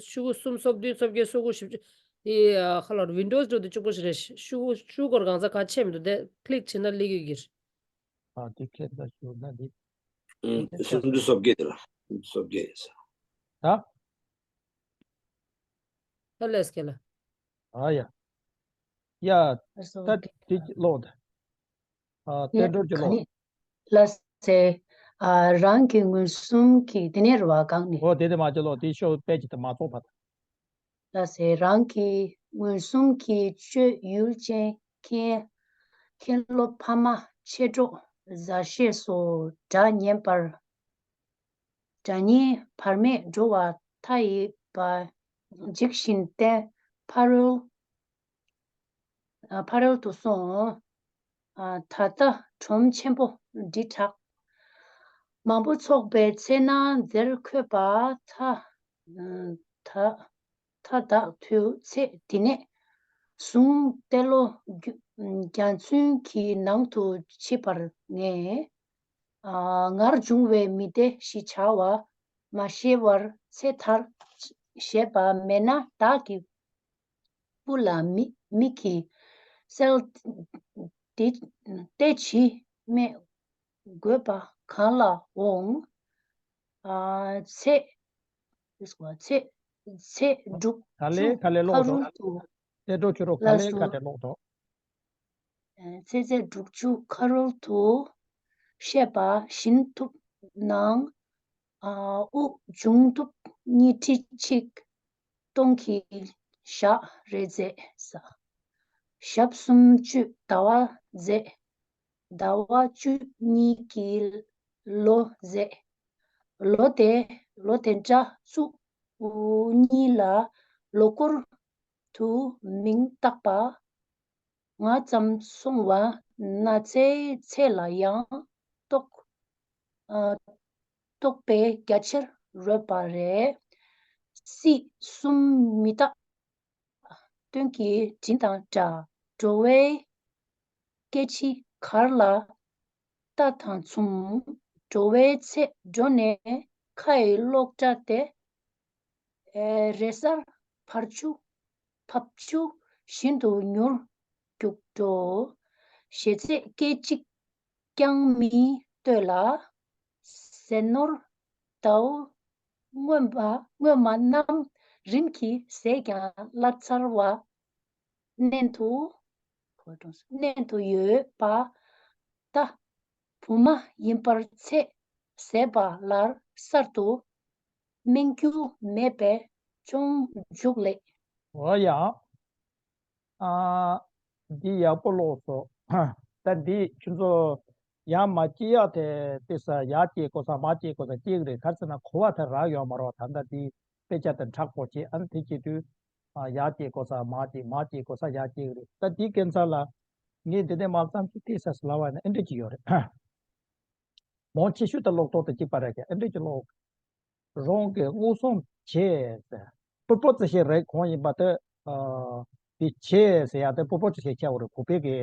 ཤོག་གུ་གསུམ་སོ་བདུན་སོ་བརྒྱད་སོ་དགུ་བཞི་བཅུ། དེ་ཨ་ཁ་ལོར་ཝིན་ཌོ་སི་འགྲོ་དུས་གཅིག་པོ་ཞིག་རེད། ཤོག་གུ་ཤོག་གུ་སྐོར་གང་ཚ་ག་ཆད་མི་འདུག་དེ་ཀླིག་བྱས་ན་སླེབས་ཀྱི་ཡོད་ཀྱི་རེད། ཨ་དེ་ཁྱེད་ད་ཤོག་ན་དེ། ཨུམ། སོ་བདུན་སོ་བརྒྱད་དེ་ལ། སོ་བརྒྱད་ཡིན་ས། ད། ད་ལས་ཀྱི་ལ། ཨ་ཡ། ཡ། ད་དེ་ཀློག་ད། ཨ་བསྟན་འགྲོར་གྱི་ཀློག་ལ་སེ། ཨ་རང་གི་མངོན་སུམ་གྱི་དེ་ནས་རུ་བ་གང་ནས། འོ་དེ་དེ་མ་ཅི་ཀློག་དེ་ཤོག་དཔེ་ཅིག་ད་མ་རྫོགས་བར། ལ་སེ། རང་གི་མངོན་སུམ་གྱི་སྤྱོད་ཡུལ་ཅན་མཁན་མཁན་སློབ་ཕ་མ་མཆེད་གྲོགས་མཛའ་བཤེས་སོགས་སྒྲ་སྙན་པར་སྒྲ་སྙན་བར་མེད་འགྲོ་བ་མཐའ་ཡས་པ་འཇིགས་བཞིན་བསྟེན་ཕ་རོལ་ཨ་ཕ་རོལ་ཏུ་སོང་། ཨ་ད་ལྟ་གྲོང་ཆེན་པོ་འབྲི་གྲགས་མང་པོ་ཚོགས་པའི་ཚེ་ན་འདིར་འཁོད་པ་ད་ད་ད་བདག་དུས་ཚེ་འདི་ནས་བཟུང་ཏེ་ལོ་རྒྱུ་བརྒྱ་ཚུན་གྱི་ནང་དུ་མཆིས་པར་ངེས། ཨ་ངར་འབྱུང་བའི་མི་སྡེ་ཞེས་བྱ་བ་མ་ཤེས་པར་ཚེ་ཐར་ཞེས་པ་མེད་ན་བདག་གི་སྤུ་ལ་མི་མིག་གིས་གསལ་ཏེ་ཏེ་ཇི་སྨྲས་དགོས་པ་གང་ལ་འོང་། ཨ་ཚེ་ཚེ་ཚེ་དྲུག་ག་ལེ་ཅུ་ག་ལེ་ཁ་ཀློག་རོལ་དང་དུ། ཏེ་ཏྲོ་ཆུ་རོ་ག་ལེ་ལགས་སོ། ཁ་ཏེ་ཀློག་དང་། ཚེ་ཚད་དྲུག་ཅུ་ཁ་རོལ་དུ་བཤད་པ་བཞིན་ཐུབ་ནའང་། ཨ་དབུགས་འབྱུང་ཐུབ་གཉིས་ཁྲི་གཅིག་སྟོང་གི་ཞག་རེ་ཟད་ས། ཞག་སུམ་ཅུ་ཟླ་བ་ཟད། ཟླ་བ་བཅུ་གཉིས་ཀྱི་ལོ་ཟད། ལོ་དེ་ལོ་དེ་འདྲ་གཙུག་གཉིས་ལ་ལོ་འཁོར་དུ་མིང་བཏགས་པ། ང་ཙམ་སོང་བ་ན་ཚེ་ཚད་ལ་ཡང་རྟོག་ཨ་རྟོག་པས་རྒྱ་ཆེར་རོལ་པ་རེད། སྲིད་གསུམ་མི་རྟག་སྟོན་གྱི་དྲིན་དང་འདྲ། འགྲོ་བའི་སྐད་ཅིག་གར་ལ་རྟ་དང་མཚུངས། འགྲོ་བའི་ཚེ་འགྲོ་ནས་ཁ་ཡི་གློག་འདྲ་སྟེ། ཨེ་རེས་གཟར་བར་ཆུ་བབ་ཆུ་བཞིན་དུ་མྱུར་རྒྱུག་འགྲོ། ཞེ་ཚད་སྐད་ཅིག་ཀྱང་མི་ལྟོས་ལ། ཟས་ནོར་ཟླ་བོ་སྔོན་མ་སྔོན་མ་རྣམས་རིམ་གྱིས་ཟད་ཀྱང་བླ་ཚར་བ་མནན་དུ་མནན་དུ་ཡོད་པ། ད་བུ་མ་ཡིན་པར་ཚེ་ ཟད་པ་ལ་གསར་དུ་སྨིན་རྒྱུ་མེད་པས་སྐྱོན་འཇུག་ལེགས། འོ་ཡ། ཨ། འདི་ཡག་པོ་ཀློག་སོང་། ད་འདི་ཁྱོད་ཚོ་ཡར་མར་སྐྱེལ་ཡག་དེ་དེ་ས་ཡར་སྐྱེལ་དགོས་ས་མར་སྐྱེལ་དགོས་ས་སྐྱེལ་གི་རེད། ག་རེ་ཟེར་ན་གོ་བ་དེ་རག་ཡོད་མ་རེད། ད་ལྟ་འདི་དཔེ་ཆ་དེ་དྲག་པོ་བྱས། ཨ་ནི་དེ་སྐྱེལ་དུས་ཨ་ཡར་སྐྱེལ་དགོས་ས་མར་སྐྱེལ། མར་སྐྱེལ་དགོས་ས་ཡར་སྐྱེལ་གི་རེད། ད་འདི་སྐྱེལ་ཚར་ལ་ངས་འདི་ནས་མར་བསམ་ཚུལ་ཏོག་ཙམ་ལབ་པ་ཡིན་ན་ཨེ་འདྲ་ཅིག་ཡོད་རེད། མང་ཆེ་ཤོས་དེ་ཀློག་ཐོག་དེ་གཅིག་པ་རེད་ཀྱང་ཨེ་འདྲ་ཅིག་ཀློག་རང་གིས་མངོན་སུམ་བྱས་ཟེར། པུ་པོ་ཙི་ཤེ་རེད། གང་ཡིན་པ་དེ། ཨ། དེ་བྱས་ཟེར་ཡག་དེ་པུ་པོ་ཙི་ཤེ་ཆགས་པ་རེད། བོད་པའི་གི་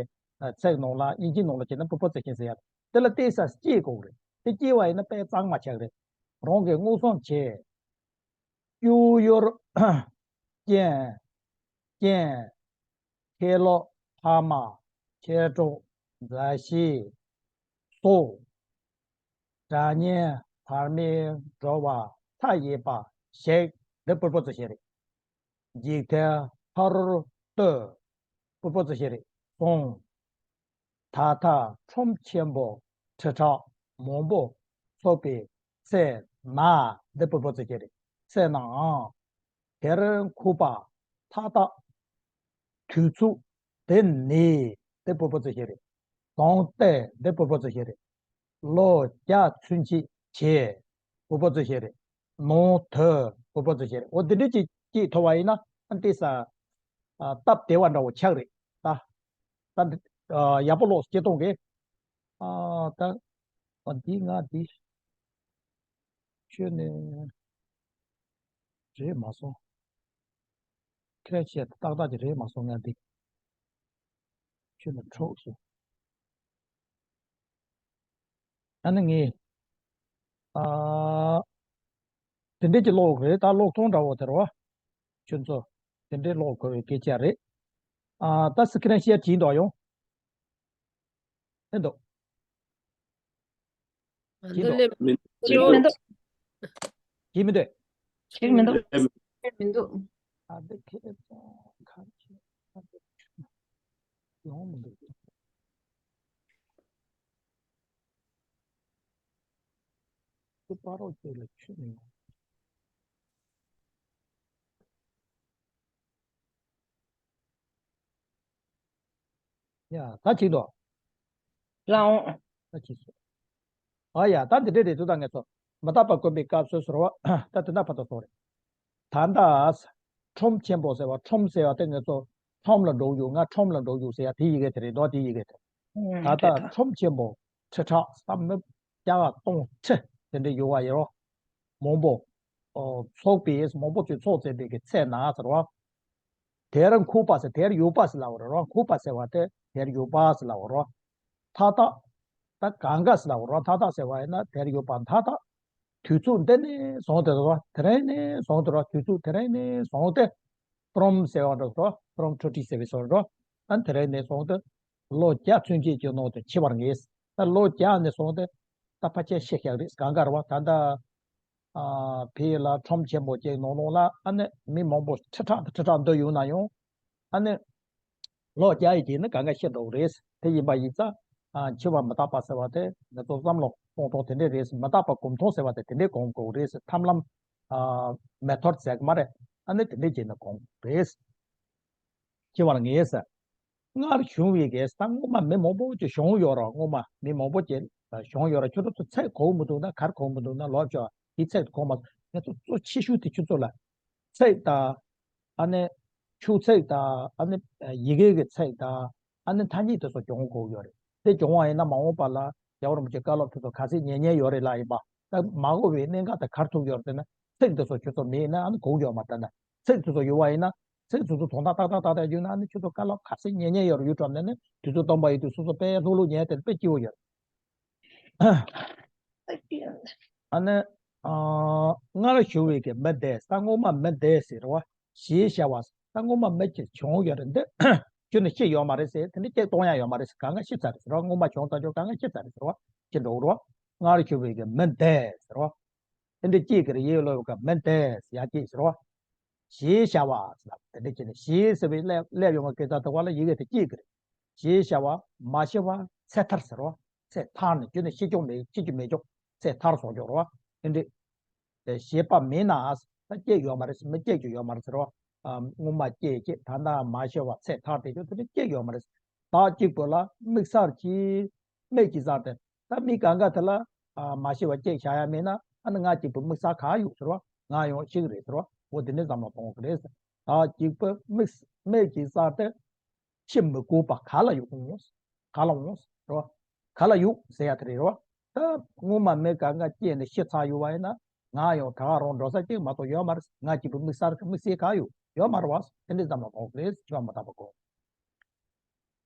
ཨ་ཚིག་ནང་ལ་དབྱིན་ཇི་ནང་ལ་བྱས་ན་པུ་པོ་ཙི་ཤེ་ཟེར་ཡག་དེ་ལ་ཏོག་ཙམ་སྐྱེལ་དགོས་རེད། དེ་སྐྱེལ་བ་ཡིན་ན་དཔེ་གཙང་མ་ཆགས་རེད། རང་གིས་མངོན་སུམ་བྱས། སྐྱུག་ཡོར། སྐྱེམས། སྐྱེམས། ཁེ་ལོ། ཕ་མ། མཆེད་གྲོགས། མཛའ་བཤེས། སོ། སྒྲ་སྙན། བར་མའི་འགྲོ་བ། མཐའ་ཡས་པ། ཞིག་འདི་པུ་པོ་ཙི་ཤེ་རེད། འཇིག་རྟེན། ཕ་རོལ་ཏུ། པུ་པོ་ཙི་ཤེ་རེད། སོང་། ད་ལྟ་ཁྲོམ་ཆེན་པོ་ཁྲི་ཕྲག་མང་པོ་ཚོགས་པའི་ཚེ་ན། འདི་པུ་པོ་ཙི་ཤེ་རེད། ཚེ་ནའང་དེར་འཁོད་པ་མཐའ་དག་དུས་ཚོད་དེ་ནི། འདི་པུ་པོ་ཙི་ཤེ་རེད། ཟང་ཐལ། འདི་པུ་པོ་ཙི་ཤེ་རེད། ལོ་བརྒྱ་ཚུན་ཆད་བྱས། པུ་པོ་ཙི་ཤེ་རེད། ནང་དུ། པུ་པོ་ཙི་ཤེ་རེད། འོ་འདི་འདྲ་ཅིག་སྐྱེས་ཐུབ་པ་ཡིན་ན་ཨ་ཏི་ས། ཨ། སྟབས་བདེ་བ་འདྲ་བོ་ཆགས་རེད། ད། ད་འདི། ཨ། ཡག་པོ་ཀློག་སྐྱེ་གཏོང་གི། ཨ། ད། ཨ། འདི་ང་འདི་ཁྱོན་ནས་རེད་མ་སོང་། ཁྱོད་བཤད་ཏག་ཏག་ཅིག་རེད་མ་སོང་། ང་འདི་ཁྱོན་ནས་འཕྲོག་སོང་། ཨ་ནི་ངས། ཨ། དེ་འདྲས་ཀྱི་ཀློག་དགོས་རེད། ད་ཀློག་ཐུང་འདྲ་བོ་དེ་རེད་བ། ཁྱོད་ཚོ་དེ་འདྲས་ཀློག་དགོས་པའི་སྐད་ཆ་རེད། ཨ། ད་སི་ཀི་རིན་ཤེར་བྱེད་འདོད་ཡོང་། ཨེ་འདུག་ཨ། བྱེད་འདུག་འདི་ལས་མི་འདུག་བྱེད་མི་འདུག་བྱེད་མི་འདུག་བྱེད་མི་འདུག་ཨ། འདི་ཁེ་ཙང་ཁ་ཆེ་ཡོང་མི་འདུག་དེ་པ་རོགས་ཁྱོད་ལ་ཆུ་མི་ཡོང་། ཡ། ད་ཅིག་དོ། ལའོ། ད་ཅིག་སོ། ཨ་ཡ། ད་འདི་འདྲས་རེད་འདུག་ད་ངས་ཚོ་མི་རྟག་པ་བཀོད་པའི་སྐབས་སུ་ཟེར་བ། ད་དེ་འདྲ་ཕར་ཚུར་སོང་རེད། ད་ལྟ་ཁྲོམ་ཆེན་པོ་ཟེར་བ། ཁྲོམ་ཟེར་བ་དེ་ངས་ཚོ་ཁྲོམ་ལ་འགྲོ་རྒྱུ། ང་ཁྲོམ་ལ་འགྲོ་རྒྱུ་ཟེར་ཡ་དེ་ཡི་གེ་དེ་རེད་དོ། དེ་ཡི་གེ་དེ། ཨང་། ད་ལྟ་ཁྲོམ་ཆེན་པོ་ཁྲི་ཕྲག་ས་མི་བརྒྱ་སྟོང་ཁྲི་དེ་འདྲ་ཡོད་པ་ཡིན་རོ། མང་པོ། ཨོ། ཚོགས་པས་མང་པོ་ཅིག་ཚོགས་བྱས་པའི་གི་ཚེ་ན་ཟེར་བ། དེར་འཁོད་པ་ཟེར། དེར་ཡོད་པ་ཟེར་ལབ་པ་རེད་རོ། འཁོད་པ་ཟེར་བ་དེ་དེར་ཡོད་པ་ཟེར་ལབ་པ་རོ། མཐའ་དག་ད་གང་ག་ཟེར་ལབ་པ་རོ། མཐའ་དག་ཟེར་བ་ཡིན་ན་དེར་ཡོད་པ་མཐའ་དག་དུས་ཚོད་འདི་ནས་བཟུང་སྟེ་རོ། དེ་རིང་ནས་བཟུང་སྟེ་རོ། དུས་ཚོད་དེ་རིང་ནས་བཟུང་སྟེ། from ཟེར་བ་འགྲོ་རོ། from ཁྲོ་ཁྲི་ཟེར་བའི་སོ་རོ། ཨ། དེ་རིང་ནས་བཟུང་སྟེ་ལོ་བརྒྱ་ཚུན་ཆད་ཀྱི་ནང་དུ་འཆི་བར་ངེས། ད་ལོ་བརྒྱ་ནས་བཟུང་སྟེ་ད་ཕལ་ཆེར་ཤི་ཤག་རེད། གང་ག་རེད་བ། ད་ལྟ། ཨ། བོད་ལ་ཁྲོམ་ཆེན་པོ་ཅིག་ནང་ལོགས་ལ་ཨ་ནི་མི་མང་པོ་ཁྲི་ཕྲག་དང་ཁྲི་ཕྲག་འདུས་ཡོད་ན་ཡང་། ཨ་ནི་ལོ་བརྒྱ་ཡི་རྗེས་ནི་གང་ག་ཤི་འགྲོ་གི་རེད། དེ་ཡིན་པ་ཡིན་ཙང་། ཨ། འཆི་བ་མི་རྟག་པ་ཟེར་བ་དེ་ང་ཚོ་བསམ་བློ་གཏོང་སྟངས་དེ་འདྲས་རེད། མི་རྟག་པ་སྒོམ་སྟངས་ཟེར་བ་དེ་དེ་འདྲས་སྒོམ་དགོས་རེད། ཐབས་ལམ། ཨ། མེ་ཐོཌ་ཟེར་གི་མ་རེད། ཨ་ནི་དེ་འདྲས་བྱས་ནས་སྒོམ་དགོས་རེད། འཆི་བར་ངེས་ཟེར། སྔར་བྱུང་བའི་གེ་ས། སྔོན་མ་མི་མང་པོ་ཅིག་བྱུང་ཡོད་རེད། སྔོན་མ་མི་མང་པོ་ཅིག་བྱུང་ཡོད་རེད། ཁྱོད་ཚོ་ཚིག་གོ་མི་འདུག་ན། ག་རེ་གོ་མི་འདུག་ན་ལབ་ཤོག་དེའི་ཚིག་དེ་གོ་མ། ང་ཚོ་གཙོ་ཆེ་ཤོས་དེ་ཁྱོད་ཚོ་ལ་ཚིག་དང་། ཨ་ནི་ཆོས་ཚིག་དང་། ཨ་ནི་ཡི་གེ་གི་ཚིག་དང་། ཨ་ནི་ཐ་སྙད་དེ་ཚོ་སྦྱོང་དགོས་ཡོད་རེད། དེ་སྦྱོང་བ་ཡིན་ན་མ་འོངས་པ་ལ་རྒྱལ་བ་རིན་པོ་ཆེའི་བཀའ་སློབ་དེ་ཚོ་ག་ཚོད་ཉན་ཉན་ཡོད་རེད་ལབ་ཡིན་པ། ད་མ་གོ་བའི་གནད་འགག་དེ་ག་རེ་ཐུག་ཡོད་རེད་ཟེར་ན། ཚིག་འདི་ཚོ་ཁྱོད་ཚོ་མེད་ན་ཨ་ནི་གོ་ཡོད་མ་རེད། ད་ནི་ཚིག་འདི་ཚོ་ཡོད་པ་ཡིན་ན། ཚིག་འདི་ཚོ་དོན་དག་ཏག་ཏག་ཏག་ཏག་ཡོད་ན་ཨ་ནི་ཁྱོད་ཚོ་བཀའ་སློབ་ག་ཚོད་ཉན་ཉན་ཡོད་རེད། ཡུལ་གྲམ་ནས་ནི་དུས་ཚོད་སྟོང་པ་ཡོད་དུས་སོ་སོ་དཔེ་ལྷུག་ལྷུག་ཉན་དེ་དཔེ་སྐྱིད་པོ་ཡོད་རེད། ཨ་ནི། ཨ། སྔར་བྱུང་བའི་གེ་མི་འདས། ད་སྔོན་མ་མི་འདས་ཟེར་བ། ཞེས་བྱ་བ། ད་སྔོན་མ་མི་ཅིག་བྱུང་ཡོད་རེད། འདི་ཁྱོད་ནི་ཤི་ཡོད་མ་རེད་ཟེར། དེ་འདྲ་སྐད་གཏོང་ཡ་ཡོད་མ་རེད་ཟེར། གང་ག་ཤི་ཚར་རེད་ཟེར་བ། སྔོན་མ་བྱུང་ཚར་ཆོག་གང་ག་ཤི་ཚར་རེད་ཟེར་བ། ཅི་འགྲོ་རོ། སྔར་བྱུང་བའི་གེ་མི་འདས་ཟེར་བ། དེ་འདྲ་སྐྱེས་ཀྱི་རེད། ཡོད་ལོ་ཡོད་ག་མི་འདས་ཟེར་ཡ་སྐྱེས་ཟེར་བ། ཞེས་བྱ་བ་ཟེར་ལ་དེ་འདྲ་བྱས་ནས། ཞེས་ཟེར་བའི་སླེབས་སླེབས་ཡོང་བ་སྐད་ཆ་དེ་བ་ལ་ཡི་གེ་དེ་སྐྱེས་ཀྱི་རེད། ཞེས་བྱ་བ་མ་ཤི་བ་ཚེ་ཐར་ཟེར་བ། ཚེ་ཐར་ནས་ཁྱོད་ནི་ཤི་སྐྱོང་མེད། ཤི་རྒྱུ་མེད་ཅོག་ཚེ་ཐར་སོང་ཀྱང་རེད་བ། དེ་འདྲའི་ཞེས་པ་མིན་ན་ད་སྐྱེས་ཡོད་མ་རེད། མི་སྐྱེས་ཀྱི་ཡོད་མ་རེད་ཟེར་བ། སྔོན་མ་སྐྱེས་སྐྱེས་ད་ལྟ་མ་ཤི་བ་ཚེ་ཐར་དེ་ཚོ་དེ་འདྲ་སྐྱེས་ཡོད་མ་རེད། ད་གཅིག་པོ་ལ་དམིགས་བསལ་གྱིས་སྨད་ཀྱི་རྩ་དེ། ད་མི་གང་ག་དེ་ལ་ཨ་མ་ཤི་བ་སྐྱེས་བཞག་ཡ་མེད་ན། ཨ་ནི་ང་གཅིག་པུ་དམིགས་བསལ་ག་ཡོད་ཟེར་བ། ང་ཡང་ཤི་གི་རེད་ཟེར་བ། འོ་དེ་འདྲ་བསམ་བློ་གཏོང་གི་རེད། ད་གཅིག་པུ་དམིགས་སྨད་ཀྱི་རྩ་དེ་ཤི་མི་དགོས་པ་ག་ལ་ཡོད་འོང་། ག་ལ་འོང་ཟེར་བ། ག་ལ་ཡོད་ཟེར་ཡ་དེ་རེད་བ། ད་སྔོན་མ་མི་གང་ག་སྐྱེས་ནས་ཤི་ཚར་ཡོད་བ་ཡིན་ན། ང་ཡང་ད་ག་རང་འགྲོ་ས་གཅིག་མ་གཏོགས་ཡོད་མ་རེད། ང་གཅིག་པུ་དམིགས་བསལ་དམིགས་བསལ་ག་ཡོད་ཡོད་མ་རེད་བ། དེ་འདྲ་བསམ་བློ་གཏོང་གི་རེད། ཆོས་མ་དག་པ་གོ།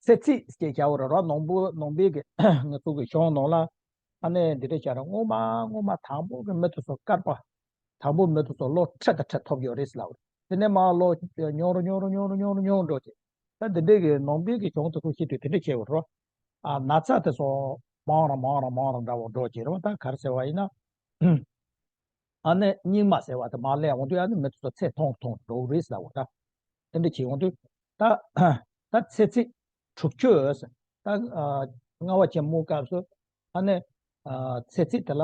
ཚེ་ཚད་ཅེས་བྱ་བ་རེད་ར། ནང་པོ་ནང་པའི་གི་ང་ཚོ་གི་གཞུང་ནང་ལ་ཨ་ནི་འདི་འདྲ་བྱ་ར། སྔོན་མ་སྔོན་མ་དང་པོ་གི་མི་དེ་ཚོ་བསྐལ་པ་དང་པོ་མི་དེ་ཚོ་ལོ་ཁྲི་དང་ཁྲི་ཐོབ་ཡོད་རེད་ལབ་རེད། དེ་ནས་མར་ལོ་ཉུང་རུ་ཉུང་རུ་ཉུང་རུ་ཉུང་རུ་ཉུང་རུ་འགྲོ་བྱས། ད་འདི་འདྲའི་གི་ནང་པའི་གི་གཞུང་དེ་ཚོ་ཤེས་དུས་དེ་འདྲ་བྱས་ཡོད་རེད། ཨ་ན་ཚ་དེ་ཚོ་མང་ར་མང་ར་མང་ར་འདྲ་བོ་འགྲོ་བྱས་རེད་བ། ད་ག་རེ་ཟེར་བ་ཡིན་ན། ཨ་ནི་སྙིགས་མ་ཟེར་བ་དེ་མར་སླེབས་འོང་དུས་ཨ་ནི་མི་དེ་ཚོ་ཚེ་ཐུང་ཐུང་འགྲོ་གི་རེད་ཟེར་བ་ད། དེ་འདྲ་བྱས་འོང་དུས་ད་ད་ཚེ་ཚད་དྲུག་ཅུ་ཟེར། ད་ཨ་ལྔ་པ་ཆེན་མོའི་སྐབས་སུ་ཨ་ནི་ཨ་ཚེ་ཚད་དེ་ལ་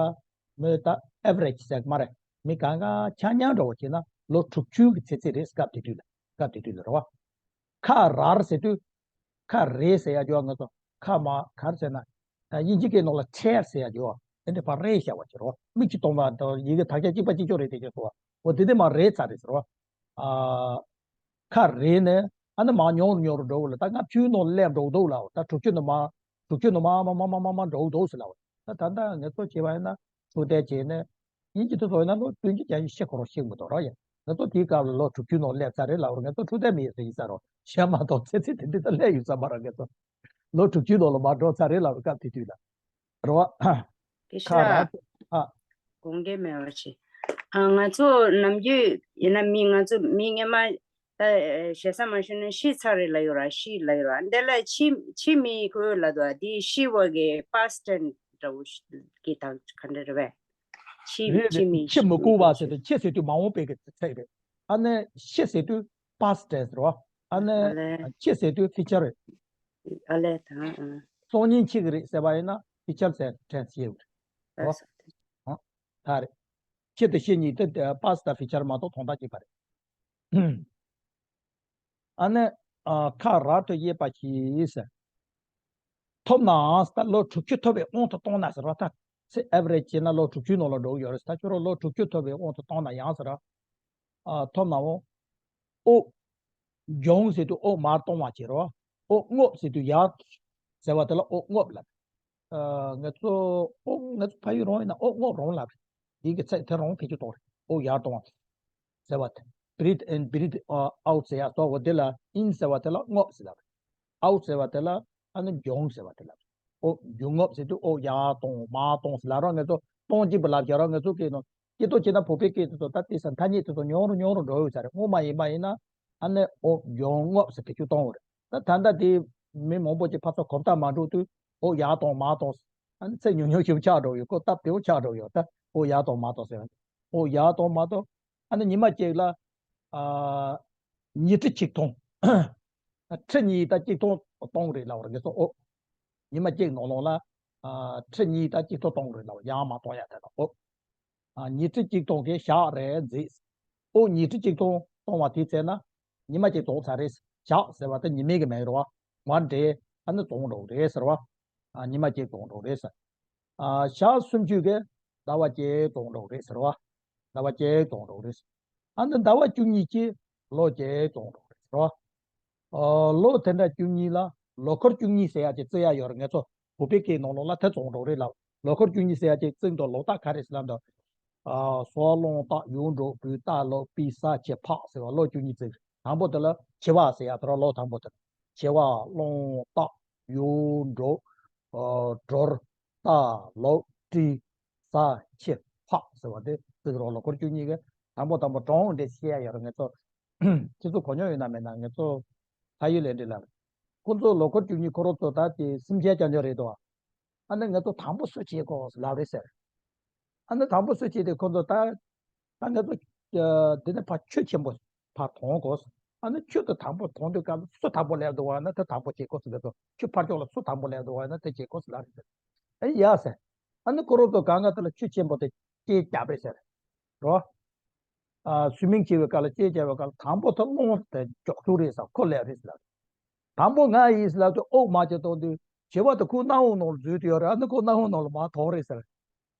མི་ད་ཨེ་ཝ་རེཇ་ཟེར་གི་མ་རེད། མི་གང་ག་ཆ་མཉམ་འདྲ་བོ་བྱས་ན་ལོ་དྲུག་ཅུ་གི་ཚེ་ཚད་རེད། སྐབས་དེ་དུས་ལ་སྐབས་དེ་དུས་ལ་རེད་བ། ཁ་རར་ཟེར་དུས། ཁ་རེ་ཟེར་ཡ་ཅིག་ཡོད། ང་ཚོ་ཁ་མ་ག་རེ་ཟེར་ན། དབྱིན་ཇི་སྐད་ནང་ལ་ཁྲེར་ཟེར་ཡ་ཅིག་ཡོད། དེ་འདྲ་ཕར་རེ་བཞག་པ་ཅིག་རེད། མིག་ཅིག་གཏོང་བ་དང་ཡི་གེ་དག་ཆ་གཅིག་པ་གཅིག་ཆོད་རེད་དེ་ཅིག་སོ། འོ་དེ་དེ་མར་རེ་ཚར་རེད་ཟེར་བ། ཨ། ཁ་རེ་ནས་ཨ་ནི་མར་ཉུང་རུ་ཉུང་རུ་འགྲོ་གི་ལ། ད་ལྔ་བཅུའི་ནང་སླེབས་འགྲོ་གི་འདུག་ལབ། ད་དྲུག་ཅུ་ནས་མར་དྲུག་ཅུ་ནས་མར་མར་མར་མར་མར་འགྲོ་གི་འདུག་ཟེར་ལབ། ད་ད་ལྟ་ང་ཚོ་བྱས་པ་ཡིན་ན་འཕྲོད་བསྟེན་བྱས་ནས། དབྱིན་ཇི་དེ་ཚོ་ཡིན་ན་ལོ་བདུན་ཅུ་བརྒྱད་ཅུ་ཤི་ཁོ་རང་ཤི་གི་མི་འདུག་ར། ཡ་ང་ཚོ་དེའི་སྐབས་ལ་ལོ་དྲུག་ཅུ་ནང་སླེབས་ཚར་རེད་ལབ་རེད། ང་ཚོ་འཕྲོད་བསྟེན་མི་ཡོད་ཟེར་ཡིན་ས་རེད། བྱས་མ་གཏོགས་ཚེ་ཚད་དེ་འདྲ་ད་སླེབས་ཡོད་ས་མ་རེད། ང་ཚོ་ལོ་དྲུག་ཅུ་ནང་ལ་མར་འགྲོ་ཚར་རེད་ལབ་རེད། སྐབས་དེ་དུས་ལ་རེད་བ། དེ་ཁ་ར་ཨ། དགོངས་འགལ་མེད་པ་བྱེད། ཨ་ང་ཚོ་ནམ་རྒྱུན་ཡིན་ན་མི་ང་ཚོ་མི་སྔ་མ་ད་ཞེ་ས་མ་ཞུ་ན་ཤི་ཚར་རེད་ལབ་ཡོད་ར། ཤི་ལབ་ཡོད་ར། འདི་ལ་ཤི་ཤི་མི་དགོས་ལབ་འདུག་དེ་ཤི་བ་གི་པ་སི་ཊེན་སི་འདྲ་བོ་གི་དང་ག་འདྲ་རེད་པས། ཤི་རེད་ཤི་རེད། མི་ཤི་མི་དགོས་པ་ཟེར་དུས་ཤི་ཟེར་དུས་མ་འོངས་པའི་གི་ཚིག་རེད། ཨ་ནི་ཤི་ཟེར་དུས་པ་སི་ཊེན་སི་རེད་བ། ཨ་ནི་ཨ་ལས། ཤི་ཟེར་དུས་ཕིའུ་ཅར་རེད། ཨ་ལས་དང་ཨ། སང་ཉིན་འཆི་གི་རེད་ཟེར་བ་ཡིན་ན་ཕིའུ་ཅར་ཟེར་ཊེན་སི་ཡོད་རེད། ཨ་ལས། ཨ་ད་རེད། ཤི་དང་ཤི་གཉིས་དེ་པ་སི་ཊེན་སི་ཕིའུ་ཅར་མ་གཏོགས་དོན་དག་གཅིག་པ་རེད། ཨ་ནི་ཨ་ཁ་ར་ཏུ་དབྱེ་བ་ཕྱེ་ཟེར། ཐོབ་ནའང་ད་ལོ་དྲུག་ཅུ་ཐོབ་པའི་དབང་དུ་བཏང་ན་ཟེར་བ། ད་ཚེ་ཨེ་ཝ་རེཇ་བྱས་ན་ལོ་དྲུག་ཅུའི་ནང་ལ་འགྲོ་གི་ཡོད་རེད། ད་ཁྱོད་རང་ལོ་དྲུག་ཅུ་ཐོབ་པའི་དབང་དུ་བཏང་ན་ཡང་ཟེར། ཨ་ཐོབ་ནའང་། དབུགས་འབྱུང་ཟེར་དུས་དབུགས་མར་གཏོང་བ་བྱེད་རོ། དབུགས་རྔུབ་ཟེར་དུས་ཡར་ཟེར་བ་དེ་ལ་དབུགས་རྔུབ་ལབ། ཨ་ང་ཚོ་དབུགས་ང་ཚོ་ཕ་ཡུལ་རང་ཡིན་ན་དབུགས་རྔུབ་རང་ལབ་རེད། འདི་གི་ཚིག་དེ་རང་ཕལ་ཆེར་གཏོང་རེད། དབུགས་ཡར་གཏོང་བ་ཟེར་བ་དེ། breathe in, breathe out ཟེར་ཡ་སོགས་པ་དེ་ལ་in ཟེར་བ་དེ་ལ་རྔུབ་ཟེར་ལབ་རེད། out ཟེར་བ་དེ་ལ་ཨ་ནི་འབྱུང་ཟེར་བ་དེ་ལབ་རེད། དབུགས་འབྱུང་རྔུབ་ཟེར་དུས་དབུགས་ཡར་གཏོང་མར་གཏོང་ཟེར་ལབ་ར། ང་ཚོ་གཏོང་གཅིག་པུ་ལབ་བྱ་ར། ང་ཚོ་སྐད་ནང་སྐད་ཐོག་བྱས་ན་བོད་པའི་སྐད་དེ་ཚོ་ད་དེ་ས་ཐ་སྙད་དེ་ཚོ་ཉུང་རུ་ཉུང་རུ་འགྲོ་ཡོད་ས་རེད། སྔོན་མ་ཡིན་པ་ཡིན་ན་ཨ་ནི་དབུགས་འབྱུང་རྔུབ་ཟེར་བེད་སྤྱོད་གཏོང་བ་རེད། ད་ད་ལྟ་དེ་མི་མང་པོ་ཅིག་ཕར་ཚུར་གོམ་སྟབས་མ་འགྲོ་དུས་དབུགས་ཡར་གཏོང་མར་གཏོང་ཨ་ནི་ཚིག་ཉུང་ཉུང་ཞིག་ཆགས་འགྲོ་ཡོད། གོ་སྟབས་དེ་བོ་ཆགས་འགྲོ་ཡོད། ད་དབུགས་ཡར་གཏོང་མར་གཏོང་ཟེར་བ་དབུགས་ཡར་གཏོང་མར་གཏོང་ཨ་ནི་ཉི་མ་གཅིག་ལ་ཨ་ཉི་ཁྲི་གཅིག་སྟོང་། ཁྲི་གཉིས་དང་གཅིག་སྟོང་གཏོང་རེད་ལབ་པ་རེད། ང་ཚོ་དབུགས་ཉི་མ་གཅིག་ནང་ལོགས་ལ་ཨ་ཁྲི་གཉིས་དང་གཅིག་སྟོང་གཏོང་རེད་ལབ་པ། ཡར་མར་གཏོང་ཡ་དེ་དང་དབུགས། ཨ་ཉི་ཁྲི་གཅིག་སྟོང་གི་ཞག་རེ་རྫིས། དབུགས་ཉི་ཁྲི་གཅིག་སྟོང་གཏོང་བ་དེའི་ཚེ་ན་ཉི་མ་གཅིག་རྫོགས་ཚར་རེད། ཞག་ཟེར་བ་དེ་ཉི་མའི་གི་མིང་རེད་བ། ང་འདྲེ་ཨ་ནི་རྫོགས་འགྲོ་རེད་ཟེར་བ། ཨ་ཉི་མ་གཅིག་རྫོགས་འགྲོ་རེད་ཟེར། ཨ་ཞག་སུམ་ཅུ་གི་ཟླ་བ་གཅིག་རྫོགས་འགྲོ་རེད་ཟེར་བ། ཟླ་བ་གཅིག་རྫོགས་འགྲོ་རེད་ཟེར། ཨ་ནི་ཟླ་བ་བཅུ་གཉིས་ཀྱི་ལོ་གཅིག་རྫོགས་འགྲོ་རེད་ཟེར་བ། ཨ་ལོ་དེ་འདྲ་བཅུ་གཉིས་ལ་ལོ་འཁོར་བཅུ་གཉིས་ཟེར་ཡ་ཅིག་བརྩི་ཡ་ཡོད་རེད། ང་ཚོ་བོད་པའི་སྐད་ནང་ལོགས་ལ་དེ་རྫོགས་འགྲོ་རེད་ལབ། ལོ་འཁོར་བཅུ་གཉིས་ཟེར་ཡ་ཅིག་བརྩི་འདུག་ལོ་རྟགས་ག་རེ་ཟེར་ལབ་འདུག་ཨ་སོ་རླངས་རྟ་ཡུངས་འབྲུག་སྦྲུལ་རྟ་ལོ་པི་ས་ཁྱི་ཕག་ཟེར་བ་ལོ་བཅུ་གཉིས་བརྩི། དང་པོ་དེ་ལ་བྱི་བ་ཟེར་ཡ་དེ་ར་ལོ་དང་པོ་དེ་ལ་བྱི་བ་རླངས་རྟ་ཡུངས་འབྲུག་ཨ་སྦྲུལ་རྟ་ལོ་སྤྲེལ་གཟའ་ཁྱི་ཕག་ཟེར་བ་དེ་བརྩི་རོགས། ལོ་འཁོར་བཅུ་གཉིས་ཀྱི་དང་པོ་དང་པོ་གྲངས་འདྲེ་བཤད་ཡ་ཡོད་རེད། ང་ཚོ་ཁྱེད་ཚོ་གོ་མྱོང་ཡོད་ན་མེད་ན། ང་ཚོ་ཕ་ཡུལ་ལ་འདྲེ་ལ་ཁོ་ཚོ་ལོ་འཁོར་བཅུ་གཉིས་ཁོ་རང་ཚོ་ད་དེ་སེམས་ཅན་རྐྱང་རྐྱང་རེད་དོ། ཨ་ནི་ང་ཚོ་དང་པོ་སུ་བྱེད་དགོས་ལབ་རེད་ཟེར། ཨ་ནི་དང་པོ་སུ་བྱེད་དེ་ཁོ་ཚོ་ད་ད་ང་ཚོ་འདི་ནས་ཕར་ཆུ་ཆེན་པོ་ཕར་དོང་དགོས། ཨ་ནི་ཆུ་དེ་དང་པོ་དོང་དུས་སྐབས་སུ་དང་པོ་སླེབས་འདུག་བ་ན་དེ་དང་པོ་བྱེད་དགོས་ཟེར། ང་ཚོ་ཆུ་ཕར་ཕྱོགས་ལ་སུ་དང་པོ་སླེབས་འདུག་བ་ན་དེ་བྱེད་དགོས་ཟེར་ལབ་རེད་ཟེར། ཨ་ཡ་ཟེར། ཨ་ནི་ཁོ་རང་ཚོ་གང་ག་དེ་ལ་ཆུ་ཆེན་པོ་དེ་སྐྱེལ་རྒྱབ་རེད་ཟེར། རོ། ཨ་སུའི་མིང་བྱེད་པའི་སྐབས་ལ་སྐྱེལ་རྒྱབ་པའི་སྐབས་ལ་དང་པོ་དེ་རླུང་དེ་མགྱོགས་ཤོས་རེད་ཟེར་ཁོ་ལབ་རེད་ཟེར། དང་པོ་ང་ཡིན་ཟེར་ལབ་དུས་ཨོ་མ་ཅིག་གཏོང་དུས་བྱེ་བ་དེ་ཁོའི་སྣ་བུག་ནང་ལ་འཛུལ་དུ་ཡོད་རེད། ཨ་ནི་ཁོ་སྣ་བུག་ནང་ལ་མར་ཐོགས་རེད་ཟེར།